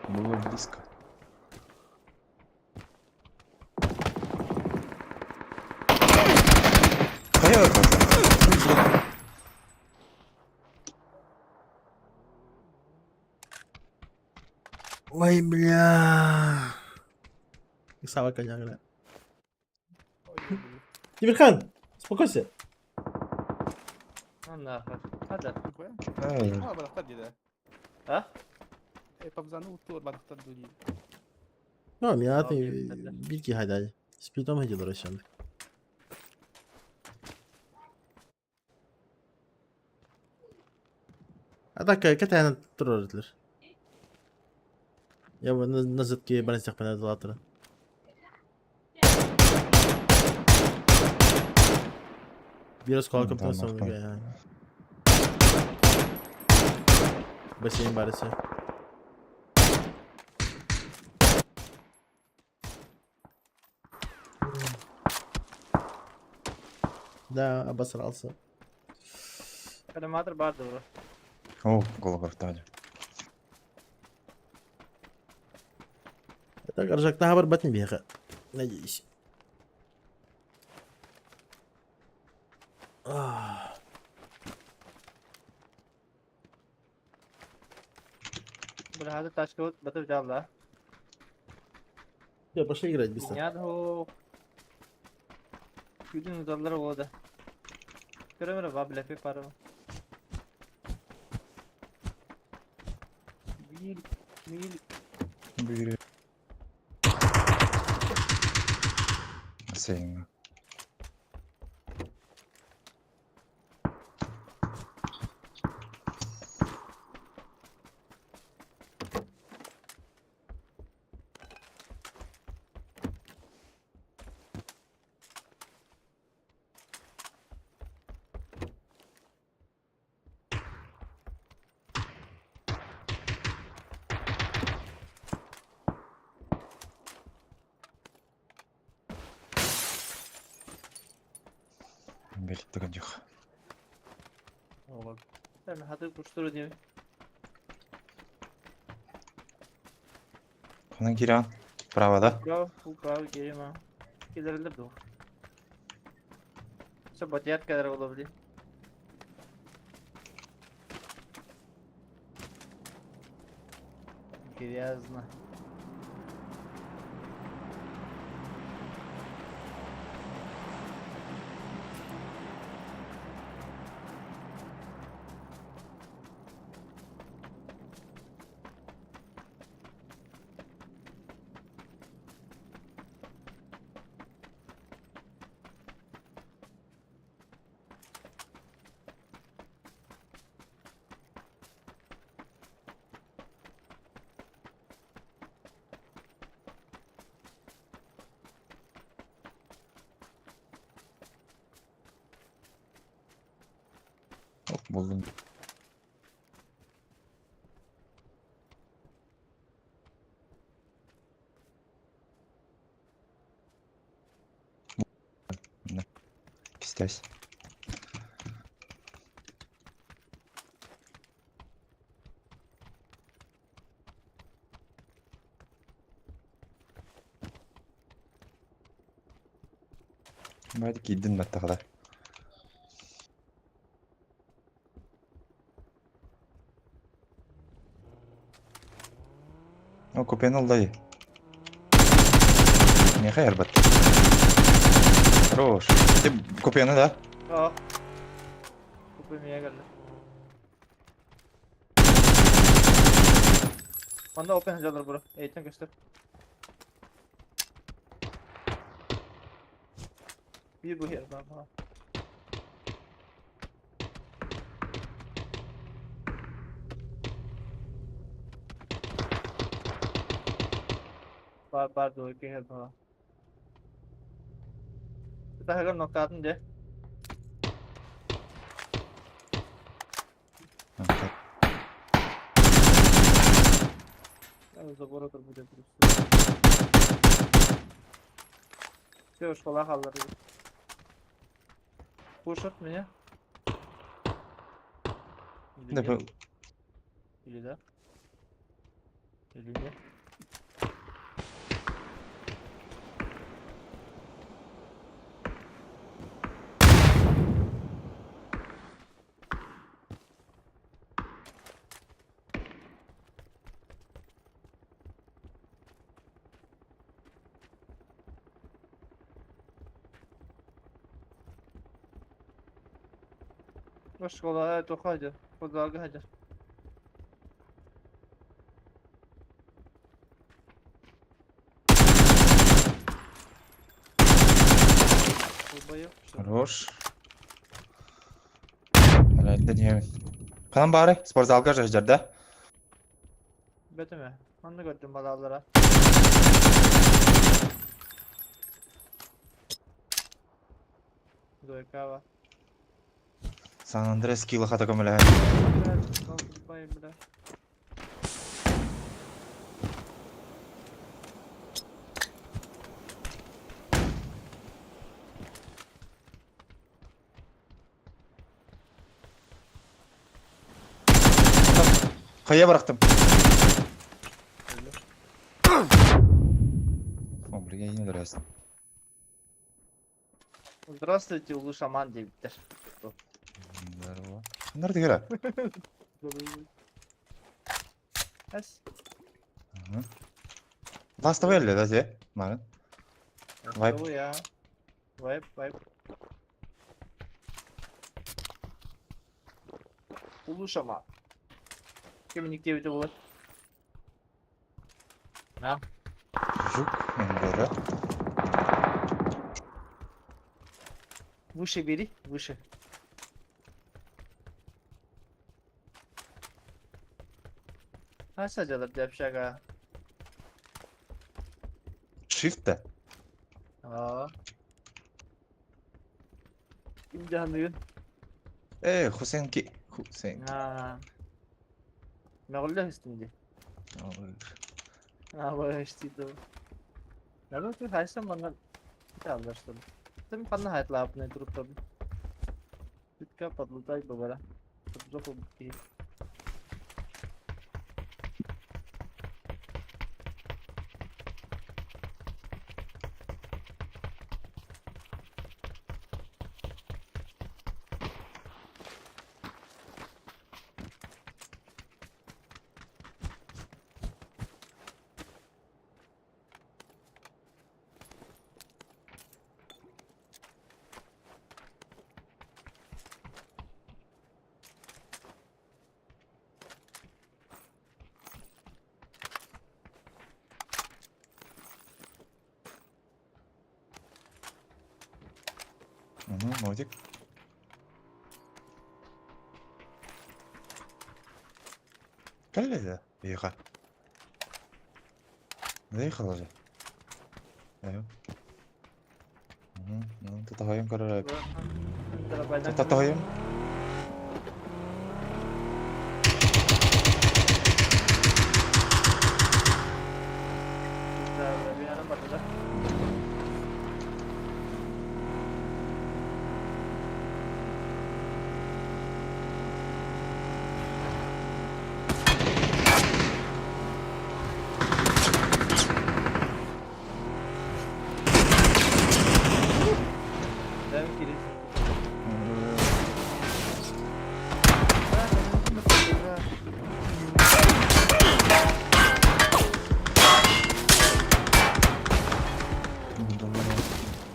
Было близко. Хайа. Ой, бля. Сава коня, бля. Тимирхан, успокойся. Ну нахуй. Хада. Ай. А? Ну, меня ты бики хайдай. Сплитом хотел расчан. А так, катайна троллер. Я бы на зетке барнстях панадалатора. Биир оскуола Да, көптөн нахуй. Бассейн барысы. Да, обосрался. Коллиматор бар добро. О, голову втали. Так, Аржак, на барбат не бега. Надеюсь. Ах. Бля, хада тачка вот батыр жабла. Всё, пошли играть быстро. Я हो. Күдүн удаллар болду. Көрөмөр ба бля пе пары. Бил, мил. Бери. Бассейн. Белит дьох. Хады куштуру дейм. Ханан киран. Право, да? Право, право керем а. Келерилер ду. Все батият кадр боло били. Грязно. Оп, булдум. Кистясь. Байды кийдин баттағада. О, купен алдай. Не хайр бат. Хорош. Ты купены, да? О. Купи меня geldi. Onda open hazırlar bro. Eğitim göster. Bir bu yer ben ha. Bar bar doğru ki her bana. Daha nokta atın de. Забор будет просто. Все, школа халлар. Пушат меня. Или Да, нет? Или да? Или нет? Оскуолаҕа туохха сылдьар? Футболга сылдьар. Долбоёб, что ли? Хорош. Блядь, да не. Ханан баары спортзалга жаждар да? Бөтүмэ. Онно көрдүм балааллара. Двойкава. Сан Андрес кило хата көмөлөһөн. Бля, бля. Хайа бырахтым. О, блин, я не нравится. Здравствуйте, улуу шаман диэбиттэр. Здорово. Nerede göre? Эс. Ластовый эле да, те? Марын. Вайп. Я. Вайп, вайп. Улуу шаман. Ким никтебите болар? На. Жук, МВР. Выше бери, выше. Хаса жалар деп общага. Shift да. Аа. Ким жаһаныгын? Э, Хусенки. Хусенки. Аа. Мөҕүллэ истим дии. Аа, баштыйды. Надо ты хайсан манна аллар что ли? Ты ханна хайтлаапны туруптабын. Бүтка подлутай бабара. Жопу бутки. Угу, модик. Кэллэ да? Ыйга. Выехал уже. Эйо. Угу, ну, тотоһойум көрөр. Тотоһойум.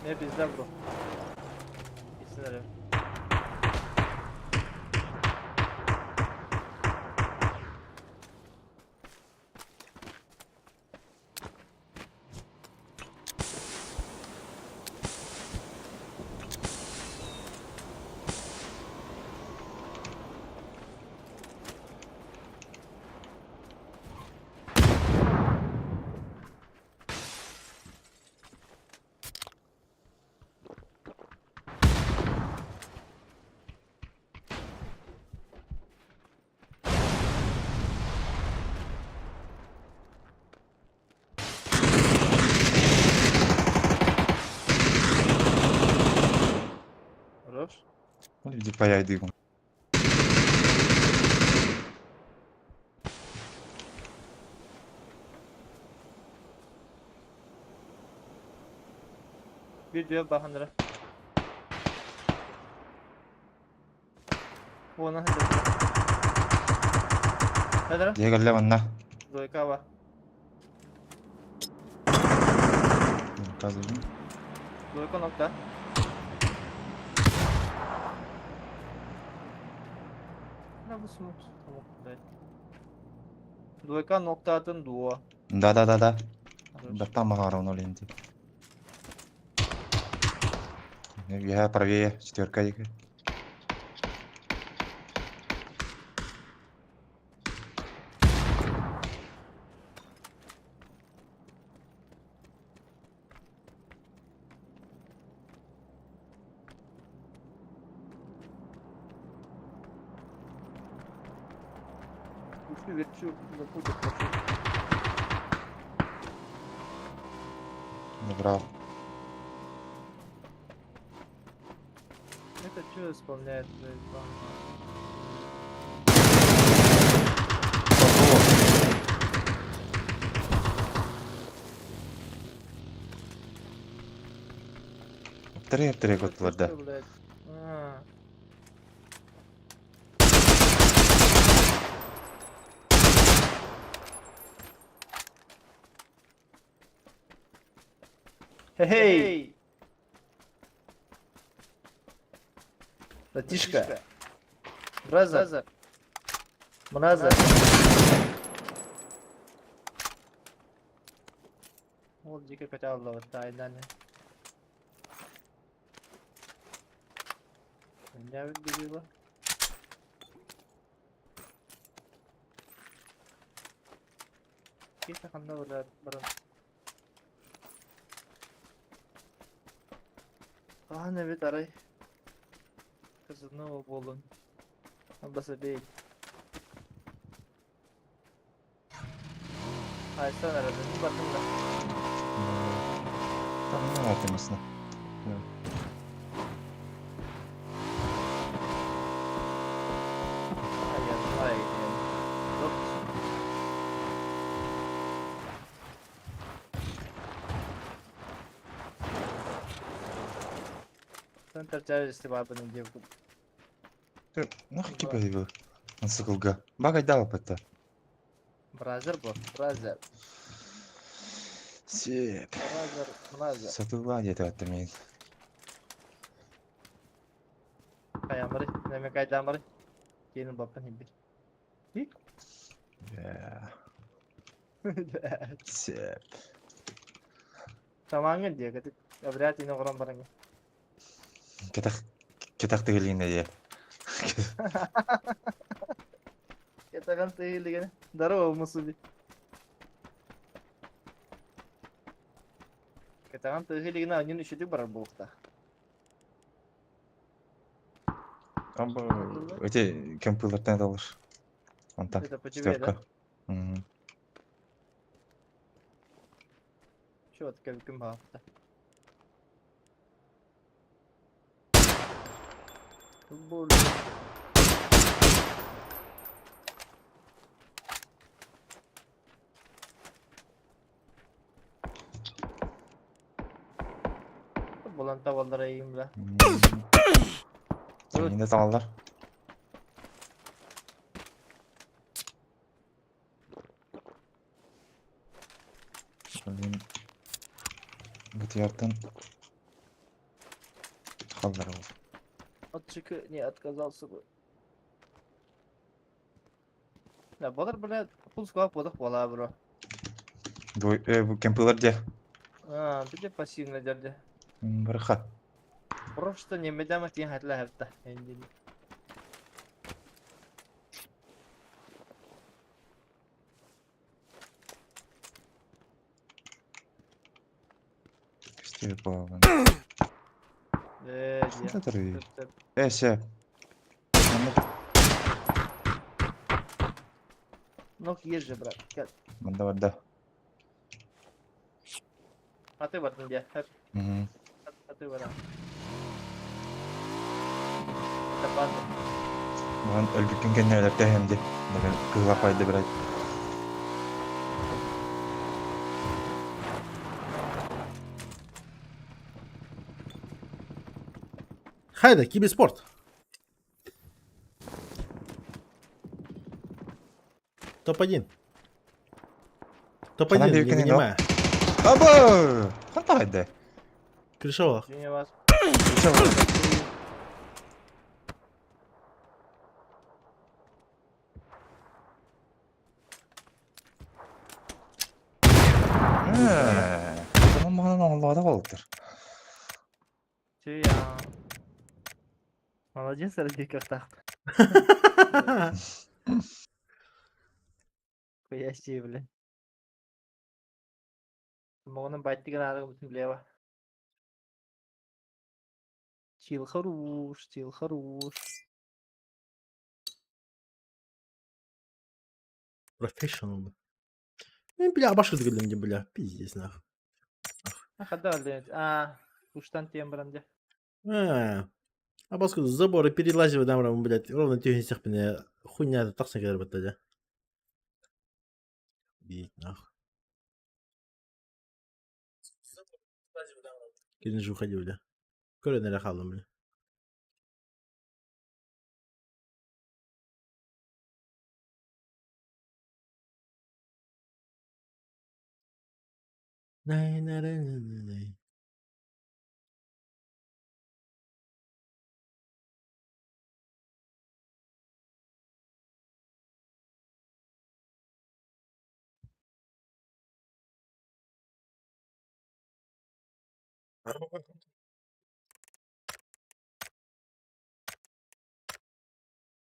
Ne bizde bro. Gitsinler ya. Хорош. Иди паяй дыгу. Bir diyor bahanlara. Ona hadi. Hadi. Дьэ кэллэ манна. Двойка бар. Казыбын. Двойка нокта. Ханна бу смок смок блядь. Двойка ноктаатын дуо. Да-да-да-да. Хорош. Даттан маҕаран ол инти. Я правее, четверка диэки. Кручу, верчу, запутал, хочу. Набрал. Это что исполняет, блядь, бан? Три-три котлар, да. Что, блядь? А. Хей! Братишка. Бразер. Бразер. Ол диэки көтө тайнаны. Энньэбит быһыыла. Киһи ханна барар баран. Хаһан эбит арай кызыны буолун. Аббасабей. Айсан арада. Бардым да. Там не атымысына. Ай, ай, Yok. Центр тяжести бабы девку. Нахуй кипа Насыкылга. Багай дал это. Бразер бу, бразер. Сеп. Бразер, бразер. Сатыла где-то это мен. Каямыры, неме кайдамыры. Келин баппын хибир. Сеп. Тамаңын дие, кытык. Вряд ли оғыран бараңы. Кетах кетах тыгылина де. Кетаган тыгылигene. Здорово, Мусуби. Кетаган тыгылигene анын үшүтүк барар болукта. Аба эти кемпылартан алыш. Антан. Это по тебе, да? Четверка. Мгм. Чё, кем баапта. Футбол. Булан табалдара ийим бла. Сенин де талалар. Блин. Бутияртын. Халдар ол. От чеки не отказался бы. Да, болар бля, пул склад бодох бола бро. Двой, бу кемпылар де. А, бите пассивно дерде. Барха. Просто не медама тин хатла хатта. Энди. Стив болған. Э, Что это? Э, се. Ну, есть же, брат. Кел. Манда бар да. А ты бардын де. Мгм. А ты баран. Это база. Маған өлбүккен кеннелер тәһемде. Деген кызла пайда брат. Хайда, киберспорт. Топ-1. Топ-1, Ханан не биркенин вынимая. Аба! Ханта хайда. Крышовах. Извини вас. Оонньообото буолтар. Чуя. Молодец, Радикахтах. Хуясти, бля. Моҕунан байтыгын аарыгыбытын билева. Чил хорош, чил хорош. Профессионал. Ну, бля, башка дегенде, бля, пиздец, нах. Хада өлден. А, уштан тиэн баран дьэ. А, а баска заборы перелазивай там, блядь, ровно тюхин хуйня тахсан кэлэр батта дьэ. Бить нах. Кини же уходил, бля. Көрөн эрэ хааллым, бля. Най-най-най-най-най.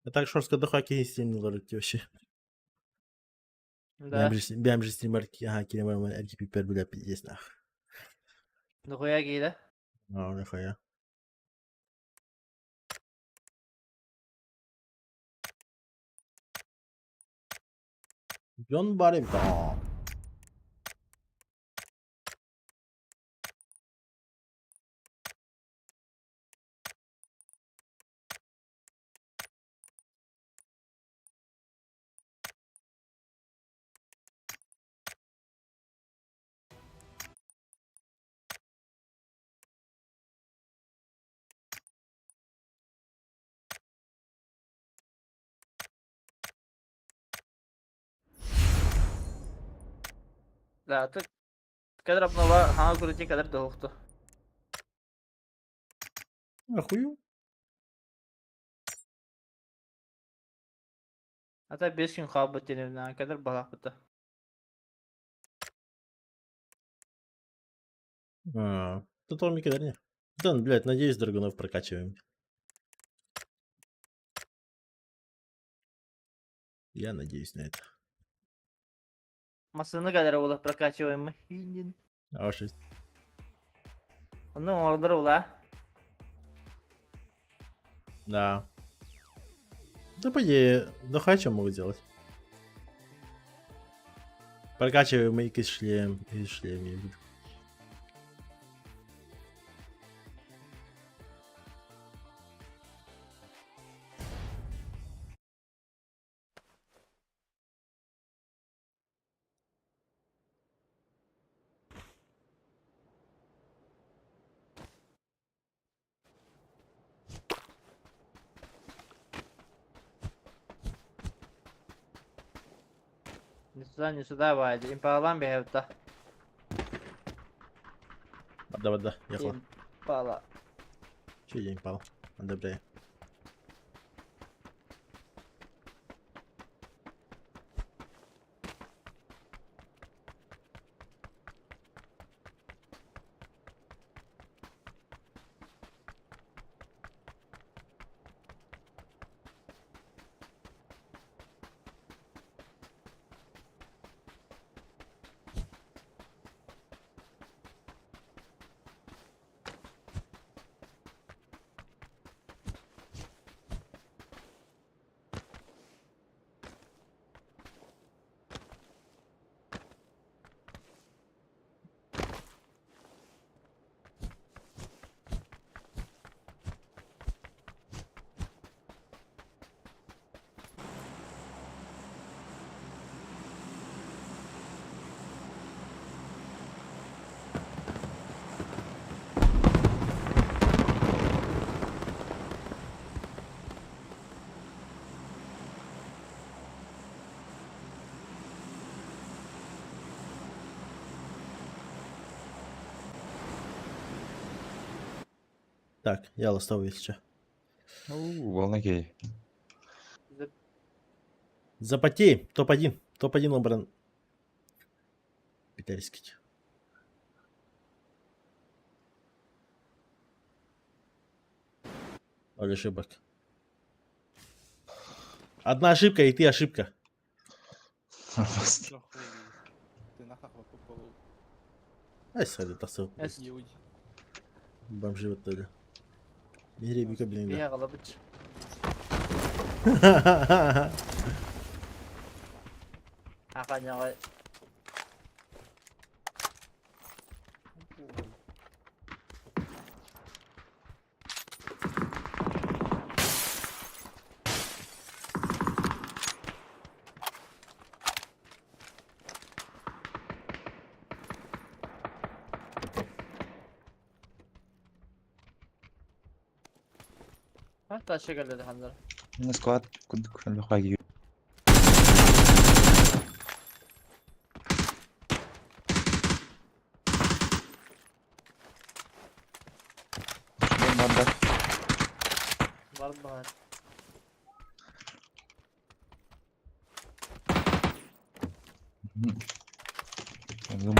А так шорска дохаки стримнилар вообще. Да. Бэм же стример, ага, кирем RGP пер, бля, пиздец, нах. Нахуя киирэ? А, нахуя. Дьон баар эбит аа. Да, ты кадр обнова хаҥа курути кадр доһуохту. Охую. Ата 5 күн хаалбыт диэн кадр балаахпыта. А, тут он никогда не. Да, ну, блядь, надеюсь, драгунов прокачиваем. Я надеюсь на это. Массыны кадр ула прокачиваем мы. Хинин. А шесть. Онно оҥордор ула. Да. Да по идее, да хочу могу делать. Прокачиваем и шлем, и шлем. я буду. Не сюда, не сюда, Вадя. Импалан бэһэбитэ. Да, да, ехала. Импала. Че я импал? Одобряю. Так, я ластовый, если че. Волна кей. Запотей, топ-1. Топ-1 обран. Петельский. Ноль ошибок. Одна ошибка, и ты ошибка. Ай, сады, тасыл. Бомжи вот тогда. Мире блин. Я галабыч. Аханяга. Hatta şekerledi hanlar. На склад кудук лөхаги. Var mı?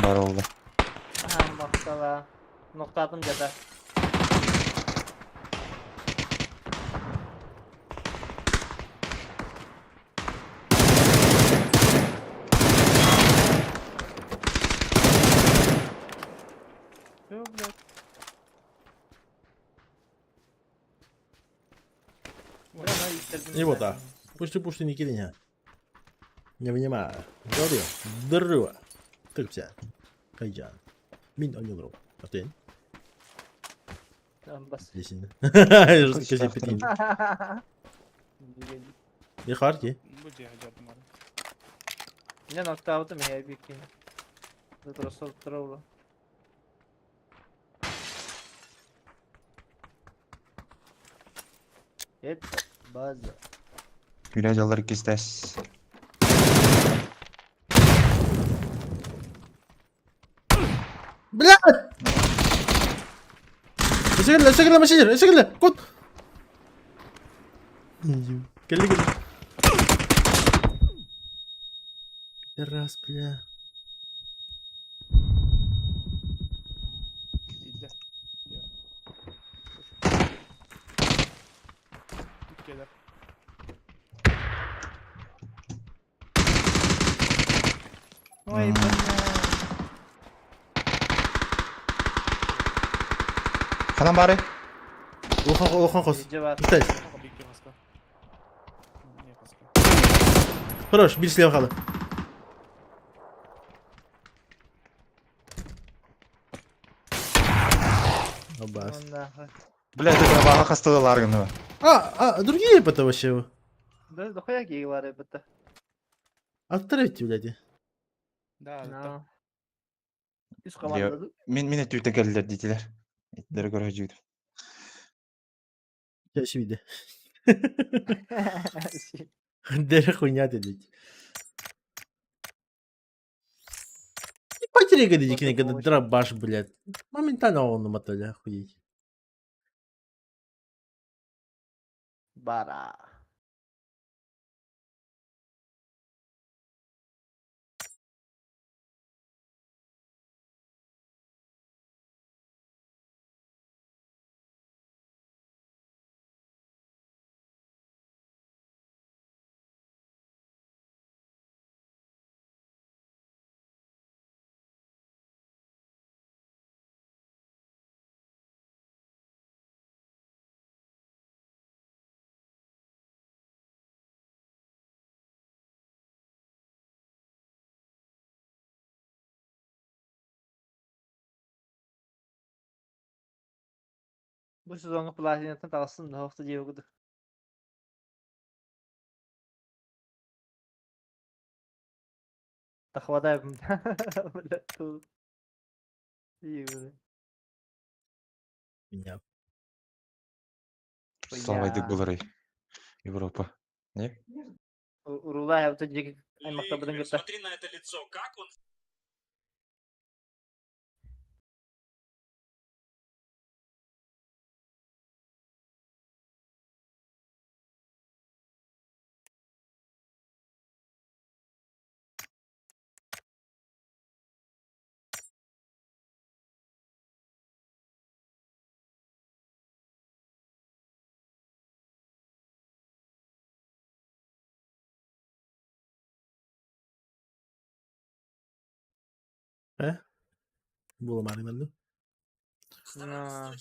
Бар oldu. Aha baksana. Noktadım cebe. Yok блядь. И вот так. Пушти пушти не кириня. Не понимаю. Говорю. Здорово. Ты вся. Хайджан. Мин онилру. А ты? Бас. Лесин. Жестко Не харки. Не ноктавдым я бикин. Просто травла. Это база. Күлә кистәс. Блядь! Өсегеле, өсегеле, машина, өсегеле, кот! Кэлли, кэлли. Пидорас, бля. Ой, бля. Ханан бары? Улахан улахан хос. Иже бар. Кстати. Хорош, бир слева хала. Абас. Бля, это баха хасталар гына. А, другие это вообще. Да, дохуя геи бар это. Отправьте, блядь. Да, да. Үс команда. Мин мин өтүтә кэллер дитилер. Итлер көрө жүд. Я еще виде. Дere хуйня ты, блядь. Потеряй, когда когда дробаш, блядь. Моментально он намотали, охуеть. Бара. Бу сезонга платинаттан тағыстым да хоқты жеугіді. Тахвадай Бля, тут. Меня. Слава булар. Европа. Не? Урулай хавта жеги аймақта бұдан кетті. Смотри на это лицо, как он Э? Буолумаары гыннардым. На.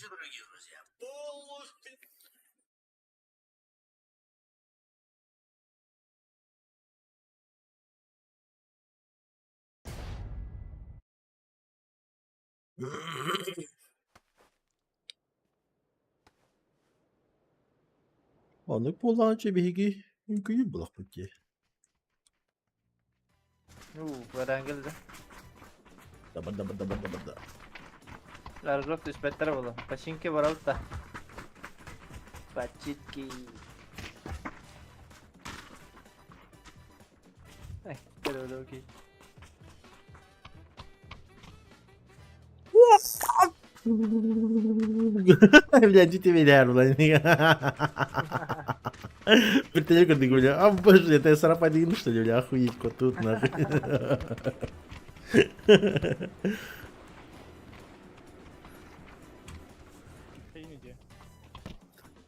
Оннук буоллаҕына биһиги үҥкүйүн булахпыт дии. Уу, бараан кэллэ. Даба даба даба даба да. Аржов түспэттэрэ буолуо. Починки барабыт да. Починки. Эй, кэлэ окей. Бля, дьити билэр була. Вертолет курдук, бля. А боже, это сарафан что ли, бля, охуеть, кот тут нахуй.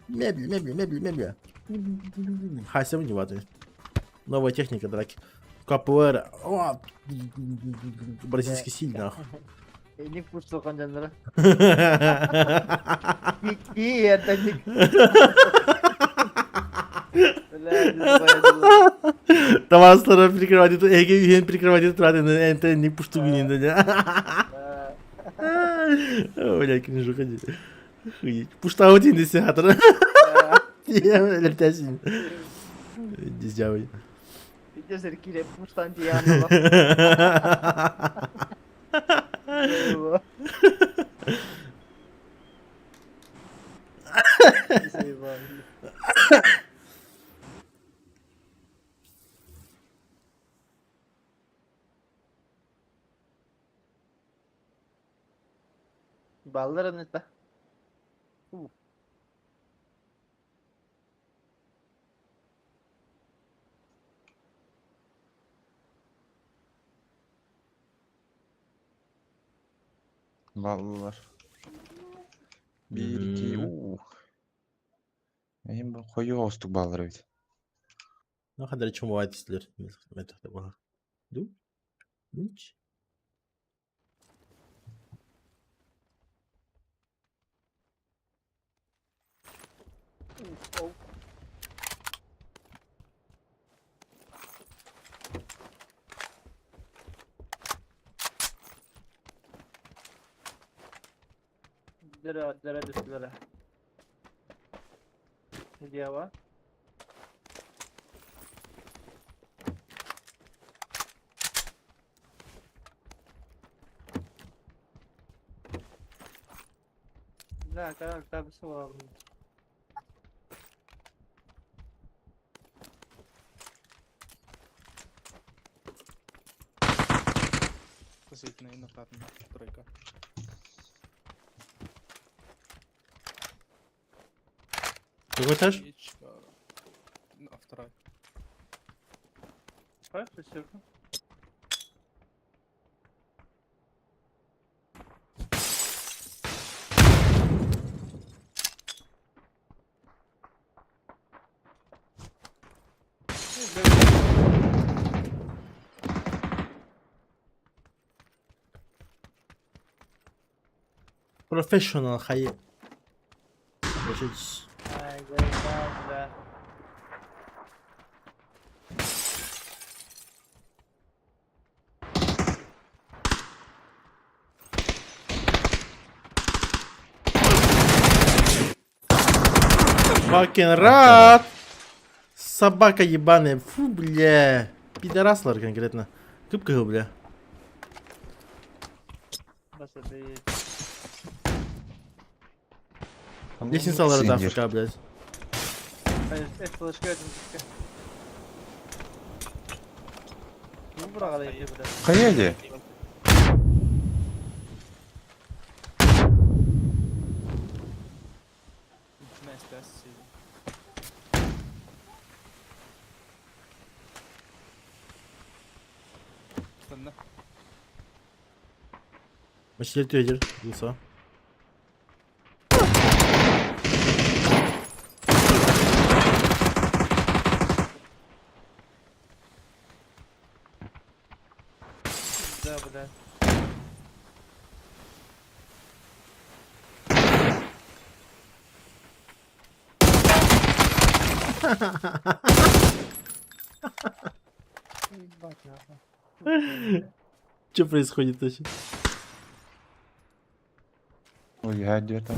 Мебель, мебель, мебель, мебель. Хася не ваты. Новая техника драки. КПР. О, бразильский стиль, нахуй. Эник пустухан дьонноро. Икки эрдэник. Бля, Таваслара прикрывать эту, эге прикрывать эту траты, это не пуштугинин, да. Бля, кринжу ходи. Охуеть. Пуштаутин десятор. Лертясин. Дизявый. Видишь, кире пуштан дианова. Баллар это. Баллар. Биир, икки, уу. Эһим бу хойуу оҕустук бааллар эбит. Ну, хадары чумуа тислер. Ду? Нич? Dere dere düştüler. Ne diye var? Да, как там словно. Последняя накатная тройка. Какой этаж? Печка. Ну, а вторая. Спасибо. Professional хай. Обращайтесь. Ай, заебал, бля. Fucking рад! Собака ебаная. Фу, бля. Пидораслар конкретно. Кыпкал, бля. Басады. Лестница ларда АФК, блядь. Флешка этим. Ну, браға да ете, бля. Хайа дии? Василий Тедер, Луса. Да, бля. Ебать нахуй. Что происходит вообще? Ой, я где-то.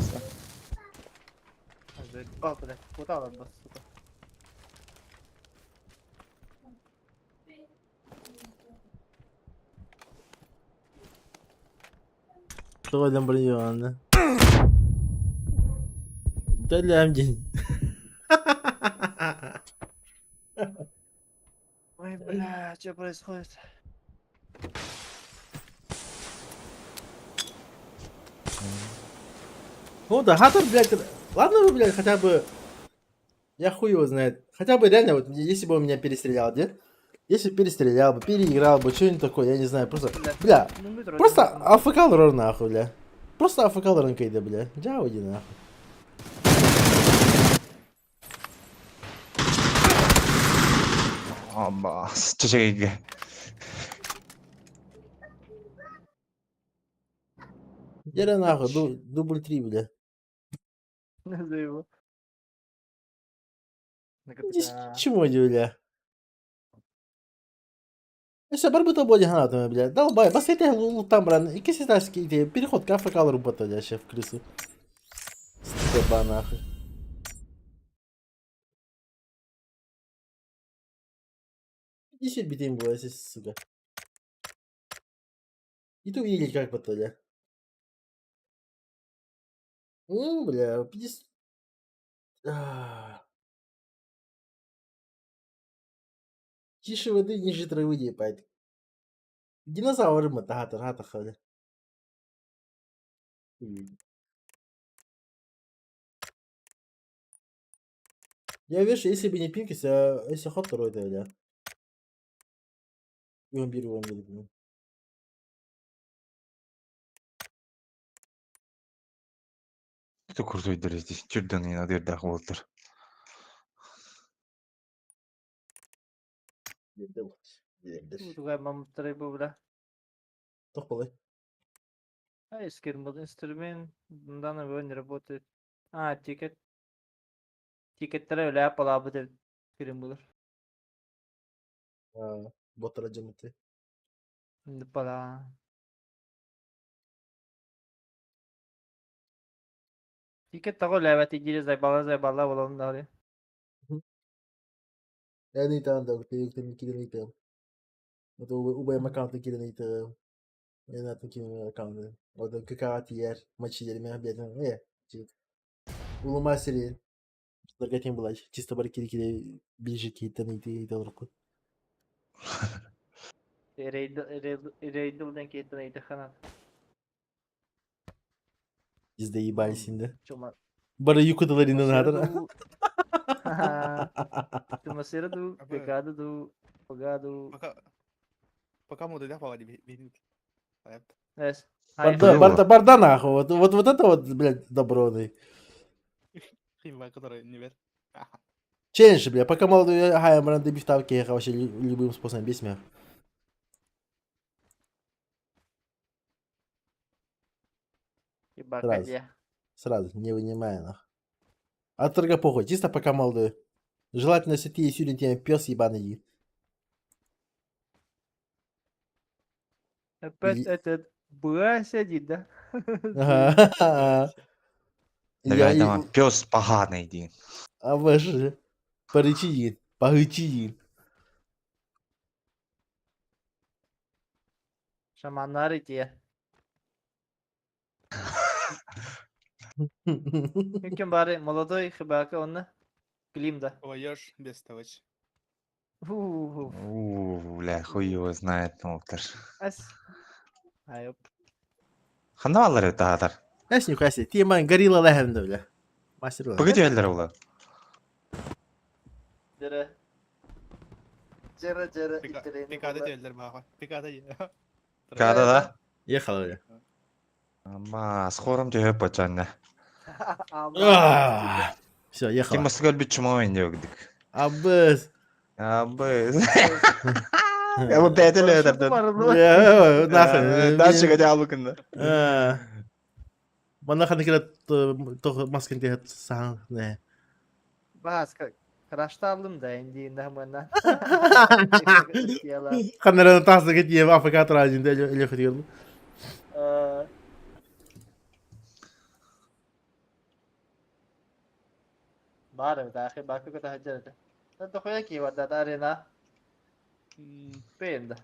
Заебал, блядь. Куда он, сука? Кто Ламборгини? Да лям день. Ой, бля, что происходит? Ну да, Хаттер, блядь, ладно вы, блядь, хотя бы... Я хуй его знает. Хотя бы реально, вот если бы он меня перестрелял, где? Если бы перестрелял бы, переиграл бы, что-нибудь такое, я не знаю, просто... Бля, Ну, мы вроде просто не АФК лор нахуй, бля. Просто АФК лор бля. Джао, иди нахуй. Аба, чечеге. Деря нахуй, дубль 3, бля. Заебал. На Здесь капитана. чему бля? Если барбыта боди гранатами, бля. Долбай, басайте там, брат. И киситаски, переход к АФК лору бля, ща в крысу. Стыба нахуй. Иди сюда, битым было, если, сука. И ты увидели, как бы бля. Ну, бля, 50... А. Тише воды, ниже травы, ебать. Динозавры мы тахата рата хали. Я вижу, если бы не Пинкис, я если ход второй, это бля. И он беру, он беру. Кто крутой здесь? Чурдан не надо дах Уолтер. Тугай мамтары бу, бля. Тохпалай. А, скирмал инструмент. Данный его не работает. А, тикет. Тикеттер öyle yapalım dedi. Скирмалар. Ботара джаматы. Пала. Тикет того левет иди зайбала зайбала болон дали. Я не там, да, ты ты киден там. Вот убай аккаунт киден там. Я на таким аккаунт. Вот КК тиер, мачи дерьме, блядь, Улума сери. Даргатин была, чисто барки киде бижи китен ити ити Рейдл кетен ити ханат. Biz de ебались, Чума. Бара юкуталарина надо. Чумасера ду, пекado ду, пагаду. Пока... Пока мы туда попали, Эс. Барда, барда, барда нахуй. Вот, вот, вот это вот, блядь, доброный. который не верит. Челлендж, бля, пока молодой, ага, я мранды бифтавки, я вообще любым способом бесмя. меня. Сразу. Сразу, не вынимая, нахуй. От торга похуй, чисто пока молодой. Желательно, если ты сюда тебе пес ебаный. Опять этот буа сидит, да? Ага. Давай, там пес поганый, иди. А вы же. Порычи, порычи. Шаманары те. Кем бары молодой хыбака онна. Клим да. Воешь без товарищ. У, бля, хуй его знает, Уолтер. Ас. Айоп. Ханна это атар. Знаешь, нихуя себе, ты ман горилла легенда, бля. Мастер. Погоди, эллер ула. Жара. Жара, жара. Пикада делдер баха. Пикада. Пикада да? Ехала, бля. Ама, скором тебе почанна. Все, ехала. Ким масгал бичмо индиогдик. Абыз. Абыз. Я бы пять лет это. Нахуй. Дальше хотя бы кында. Мана ханы кирет тох маскын тиһет саң не. Бас. Крашталым да инди нахмана. Ханнараны тахсыгыт иэбэ АФК тураадьында эле Баар эбит, аахи баакка көтө сылдьар этэ. Дохуя кии барда арена. Пейм да.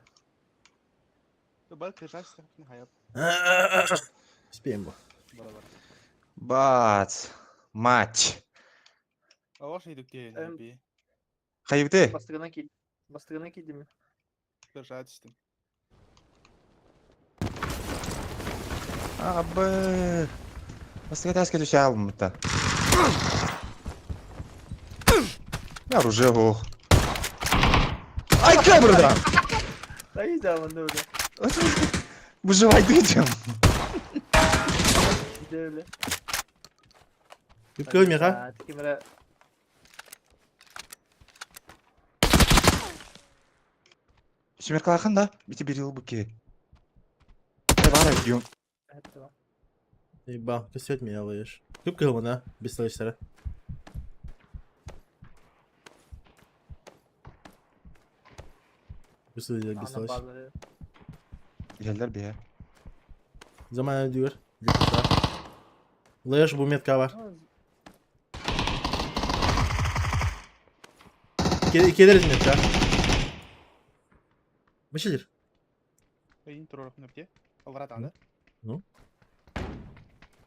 Успеем бу. Бац. Матч. Хайыбыты? Бастыгынан киирдим. Бастыгынан киирдим. Абы. Бастыга тәске түшә алмыта. Оружие ох. Ай, кабрда! Ай, да, манна öyle. Выживай дыдем. Де öyle. Үпкө меха. Кимре Семеркалахан да? Бити бирил буки. Бара юм. Ебал, косет меня лаешь. Күп кылмана, бесталыштара. Бесталыш. Гелдер бе. Заман дүйөр. Лаешь бу метка бар. Келеріз метка. Мышелер. Ну?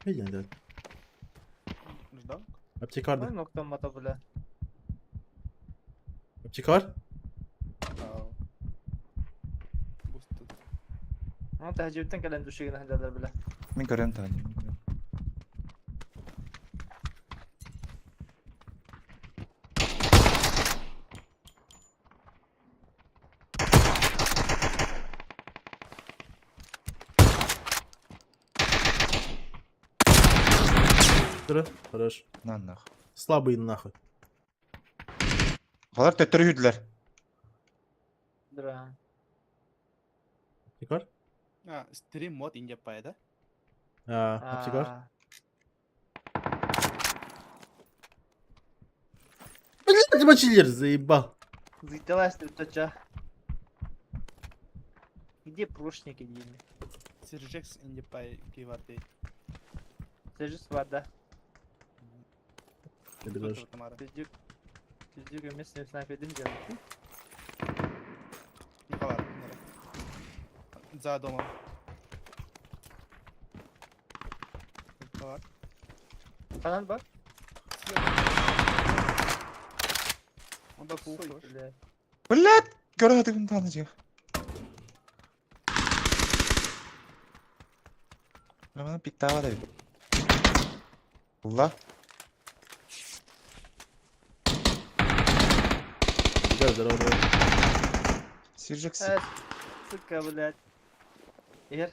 Виден, да. Аптека бар да. Ноктан мата бля. Аптека бар? Аны тәһҗибтән кэлэн дүшегенә хәлләр бля. Мин көрөм тани. Хорош. На нах. Слабый нахуй. Алар төттөрү хүрдүлэр. Дра. Аптека бар? Стрим мод индеппай да? Аптека бар? Блядь, мочилер, заебал. Зайталась ты точа. Где прошники дими? Сержекс индеппай киварты. Сержекс вода. Түздүк. Түздүк эмес, мен снайпердин делаю. За домом. Канан бар? Он да пух. Блядь, көрөтүгүн таныжы. Мына пиктава да. Улла. Да, здорово, здорово. Сержекс. Сука, блядь. Эр.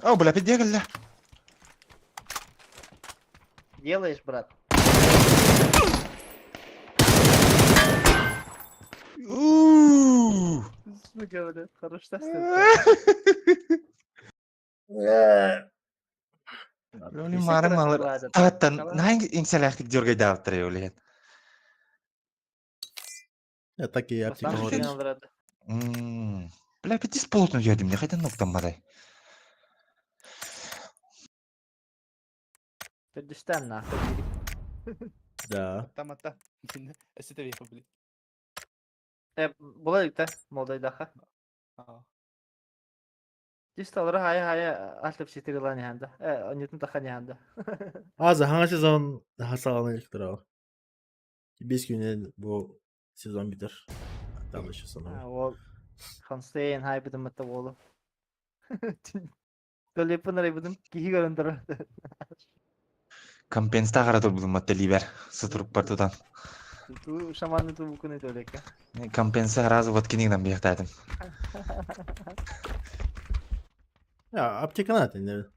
О, бля, пидегля. Делаешь, брат? Сука, блядь, хорош Оли марым алыр. Таваттан наң иңселәхтик дергайдаптыр олен. Я так и аптека говорю. Бля, пятис плотно едем, не хотя ног там мадай. Пердештен нахуй. Да. Там ата. Эсете бли. Була дикта, молдайдаха. Дисталары хая хая алтып ситирилани ханда. Онютун тахани ханда. Азы хаңа сезон хасаланы электро. 5 күнен бу сезон битер. Там еще сон. Ол Хансейн хай битим атта болу. Төлепін рай битим кихи көрөндөр. Компенста каратыр бу матта либер. Сытырып бар тутан. Ту шаманны ту букуны төлека. Компенса разы вот кинигнан бияктадым. Ya аптека надо.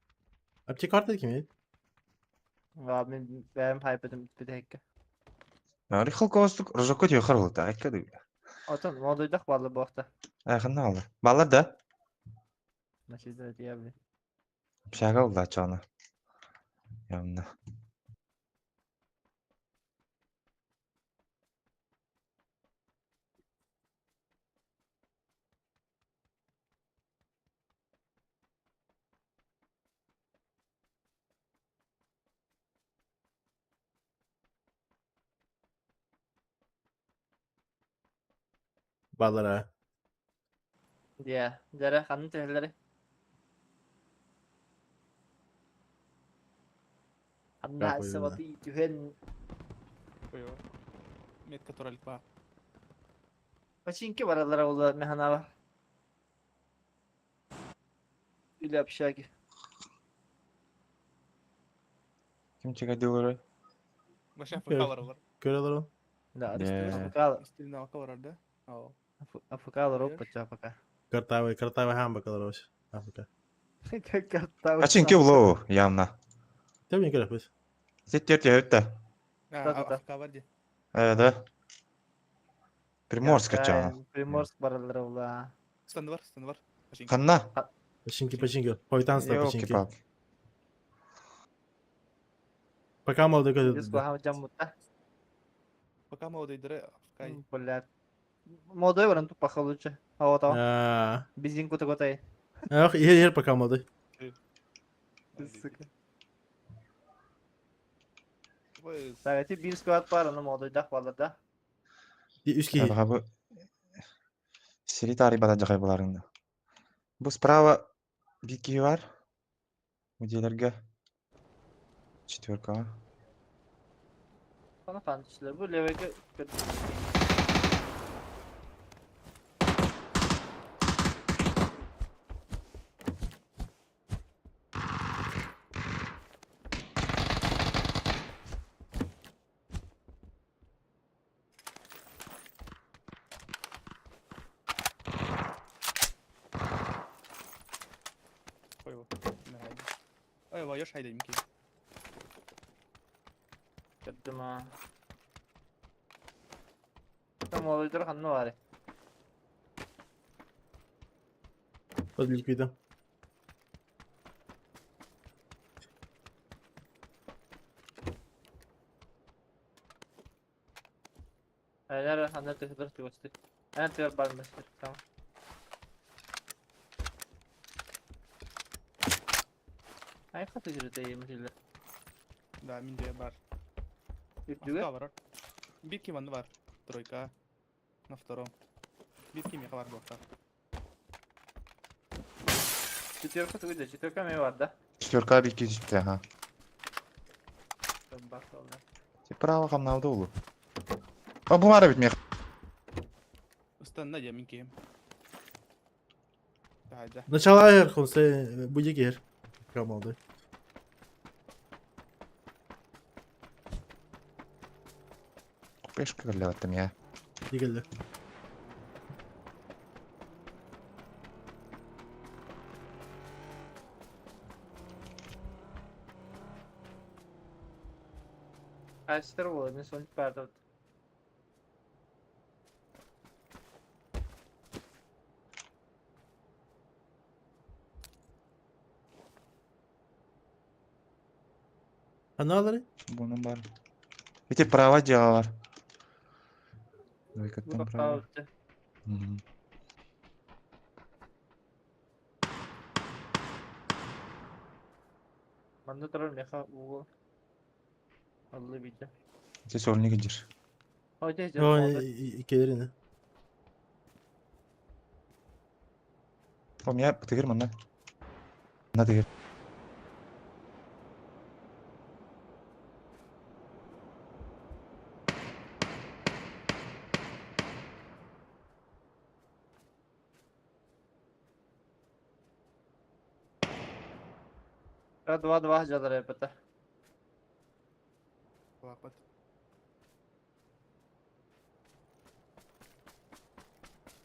Аптека бар ким? Ва мен бәм хай битим битекке. Рихол костук рожокко тиө хар болот айка ды. Отон молдойдах балы бохта. Айханна алды. Балар да. Значит, да, я, блин. Пшага улда чана. Явно. Балара. Дьэ, дьэрэ, ханна түһэллэрий? Ханна Как вы сабатый түһэн Метка туралик баар. Починки бараллара буолла механаба. Или общаги. Ким чекадилары? Вообще АФК баралар. Көрө олорон. Да, Э. АФК Стильно АФК барар да? Оо. АФК олорор поча пока. Картавый, картавый хамбак олорор. Африка. Картавый. Ачинки улоо явно. Тем не көрөпүс. Сеттер төһөттө. Да-да-да. АФК бар ди. Э, да. Приморск ачаана. Приморск бараллара буолла. Станды бар, станды бар. Починки. Ханна? Починки, починки. Хойтанство починки. Ёлки-палки. Пока молодой Диско көтөдү. хам жаммутта. Пока молодойдары АФК. Блядь. Молодой баран тупаха лучше. А вот Аа. Бензин кута-кутай. Ах, ер ер пока молодой. Сука. Так, эти бир склад бар, аны молодой дах балар да. Үс киһи. Бу сири таарыйбата дьахай буларында. Бу справа биир киһи бар. Музейлерге. Четверкаҕа. Аны хан түстүлэр. Бу левеге Ой, воешь хайдемки. Көрдүм аа. Там молодойдор ханна баар. Под ликвидом. Әлер ханна түһүлэр түгөстү. Эн түгэр бар мастер. Там. Ай хаты жүрөтө эмилер. Да, минде бар. Үрдүгө? АФК бар. Бир ким анны бар. Тройка. На втором. Бир ким бар буокта. Четверка тугуйда, четверка ме бар да. Четверка биир киһи түстэ, аха. Бар солда. Право хамнаабыта улу. А бу баар эбит миэхэ. Ыстанна дьэ мин киһим. Да, Начало ер, хонсе будет ер. Пока молодой. Пешка кэллэбэттим я. Дигеллер. Кайсытыр болот, мен соны барды. Аналары? Бунун бар. Ити право дьиэҕэ бар. Бу Двойкаттан право. тохтообутты. Мгм. Манна турар меха угу. Аллы бите. Ити сольник дьир. Ой, дэ, дэ, О, молодой. икелерини. О, меня тыгыр манна. Манна тыгыр. Два-два жалар эпэта. Лапат.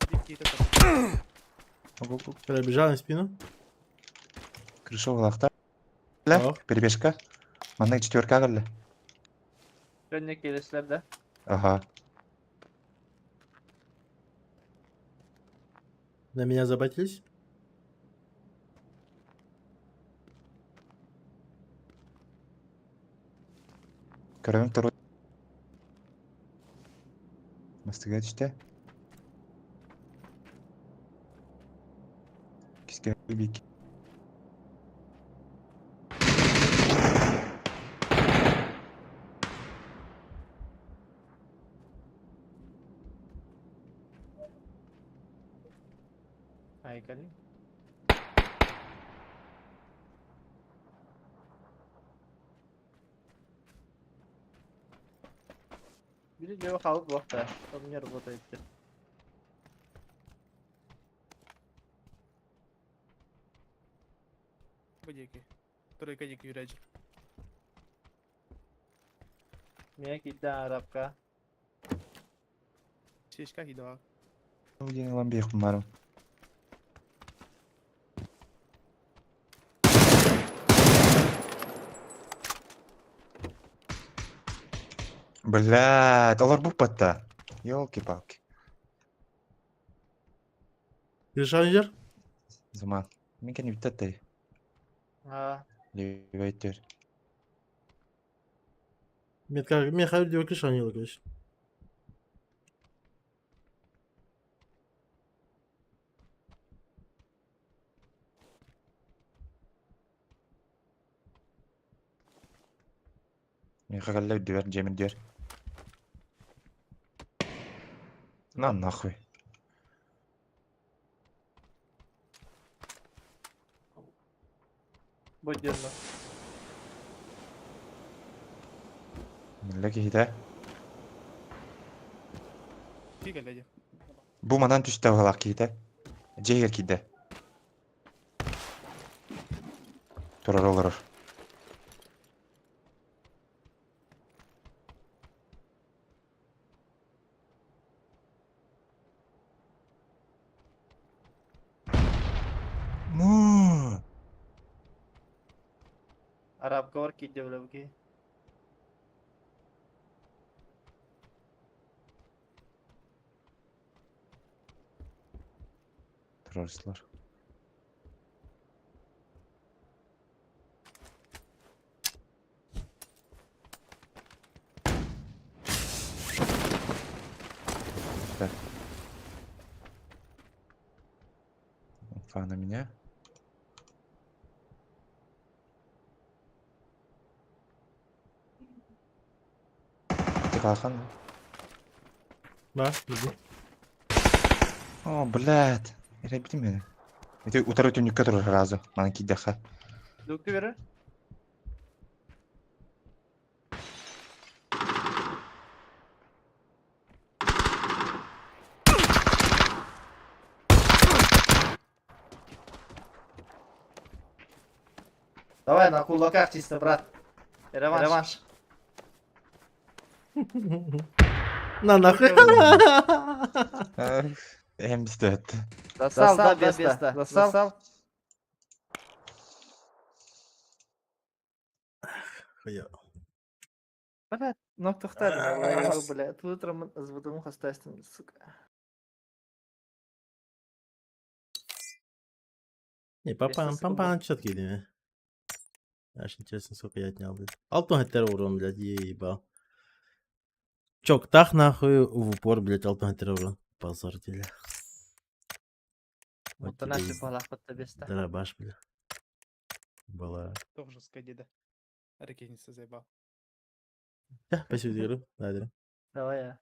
Бир киһи Ого-го. Пробежал на спину. Крыша улахта. Ля, Ох. перебежка. Манна четверка кэллэ. Көнне келеслер да. Ага. На меня забатились. Көрөм второй. Мастыга түстэ. Киске бик. Айкали. Били дьиэбэ хаалбыт буолуохтаах. Он не работает. Бу диэки. Тройка диэки үрээдьи. Миэ киирдэ арабка. Шишка киирдэ Диэн ылан биэхпин барым. Блядь, олорбуппат да. Ёлки-палки. Решанжер? Заман. Мин кэнни бүттэттей. Аа. Левейтер. Метка, Михаил Дюкишанил, короче. Михаил дверь, дьиэм дверь. На нахуй. Бу дьонно. Милле киһитэ. Кии кэллэ дии. Бу манан түстэ быһалаах киһитэ. Дьиэ иһигэр киирдэ. Турар олорор. Ну, Арабка бар киирдэ бile бу киһи. Террористлар. Так. Инфа на меня. Ты калахан? Да, иди. О, блядь. Эрэ мени. Ити утары түннүккэ турар сразу. Манан киирдэххэ. Лук берер. Давай на кулаках чисто, брат. Реванш. Реванш. На нахуй. Эм бистет. Засал, да, беста. Засал. Хуя. Блядь, ну тохтар, блядь, утром звудум хастастым, сука. Не, папа, папа, четкий да. Аж интересно, сколько я отнял, блядь. Алтон хеттер урон, блядь, ебал. Чок, тах нахуй в упор, блядь, алтон хеттер урон. Позор деле. Вот Вот тебе и балахпатта беста. Дробаш, бля. Была. Тоже жестко деда. Ракетница заебал. Да, спасибо за игру. Да, да. Давай я.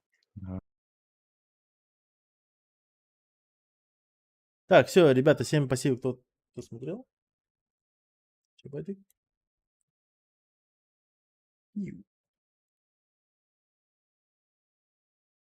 Так, все, ребята, всем спасибо, кто смотрел. Чебатик. Ю.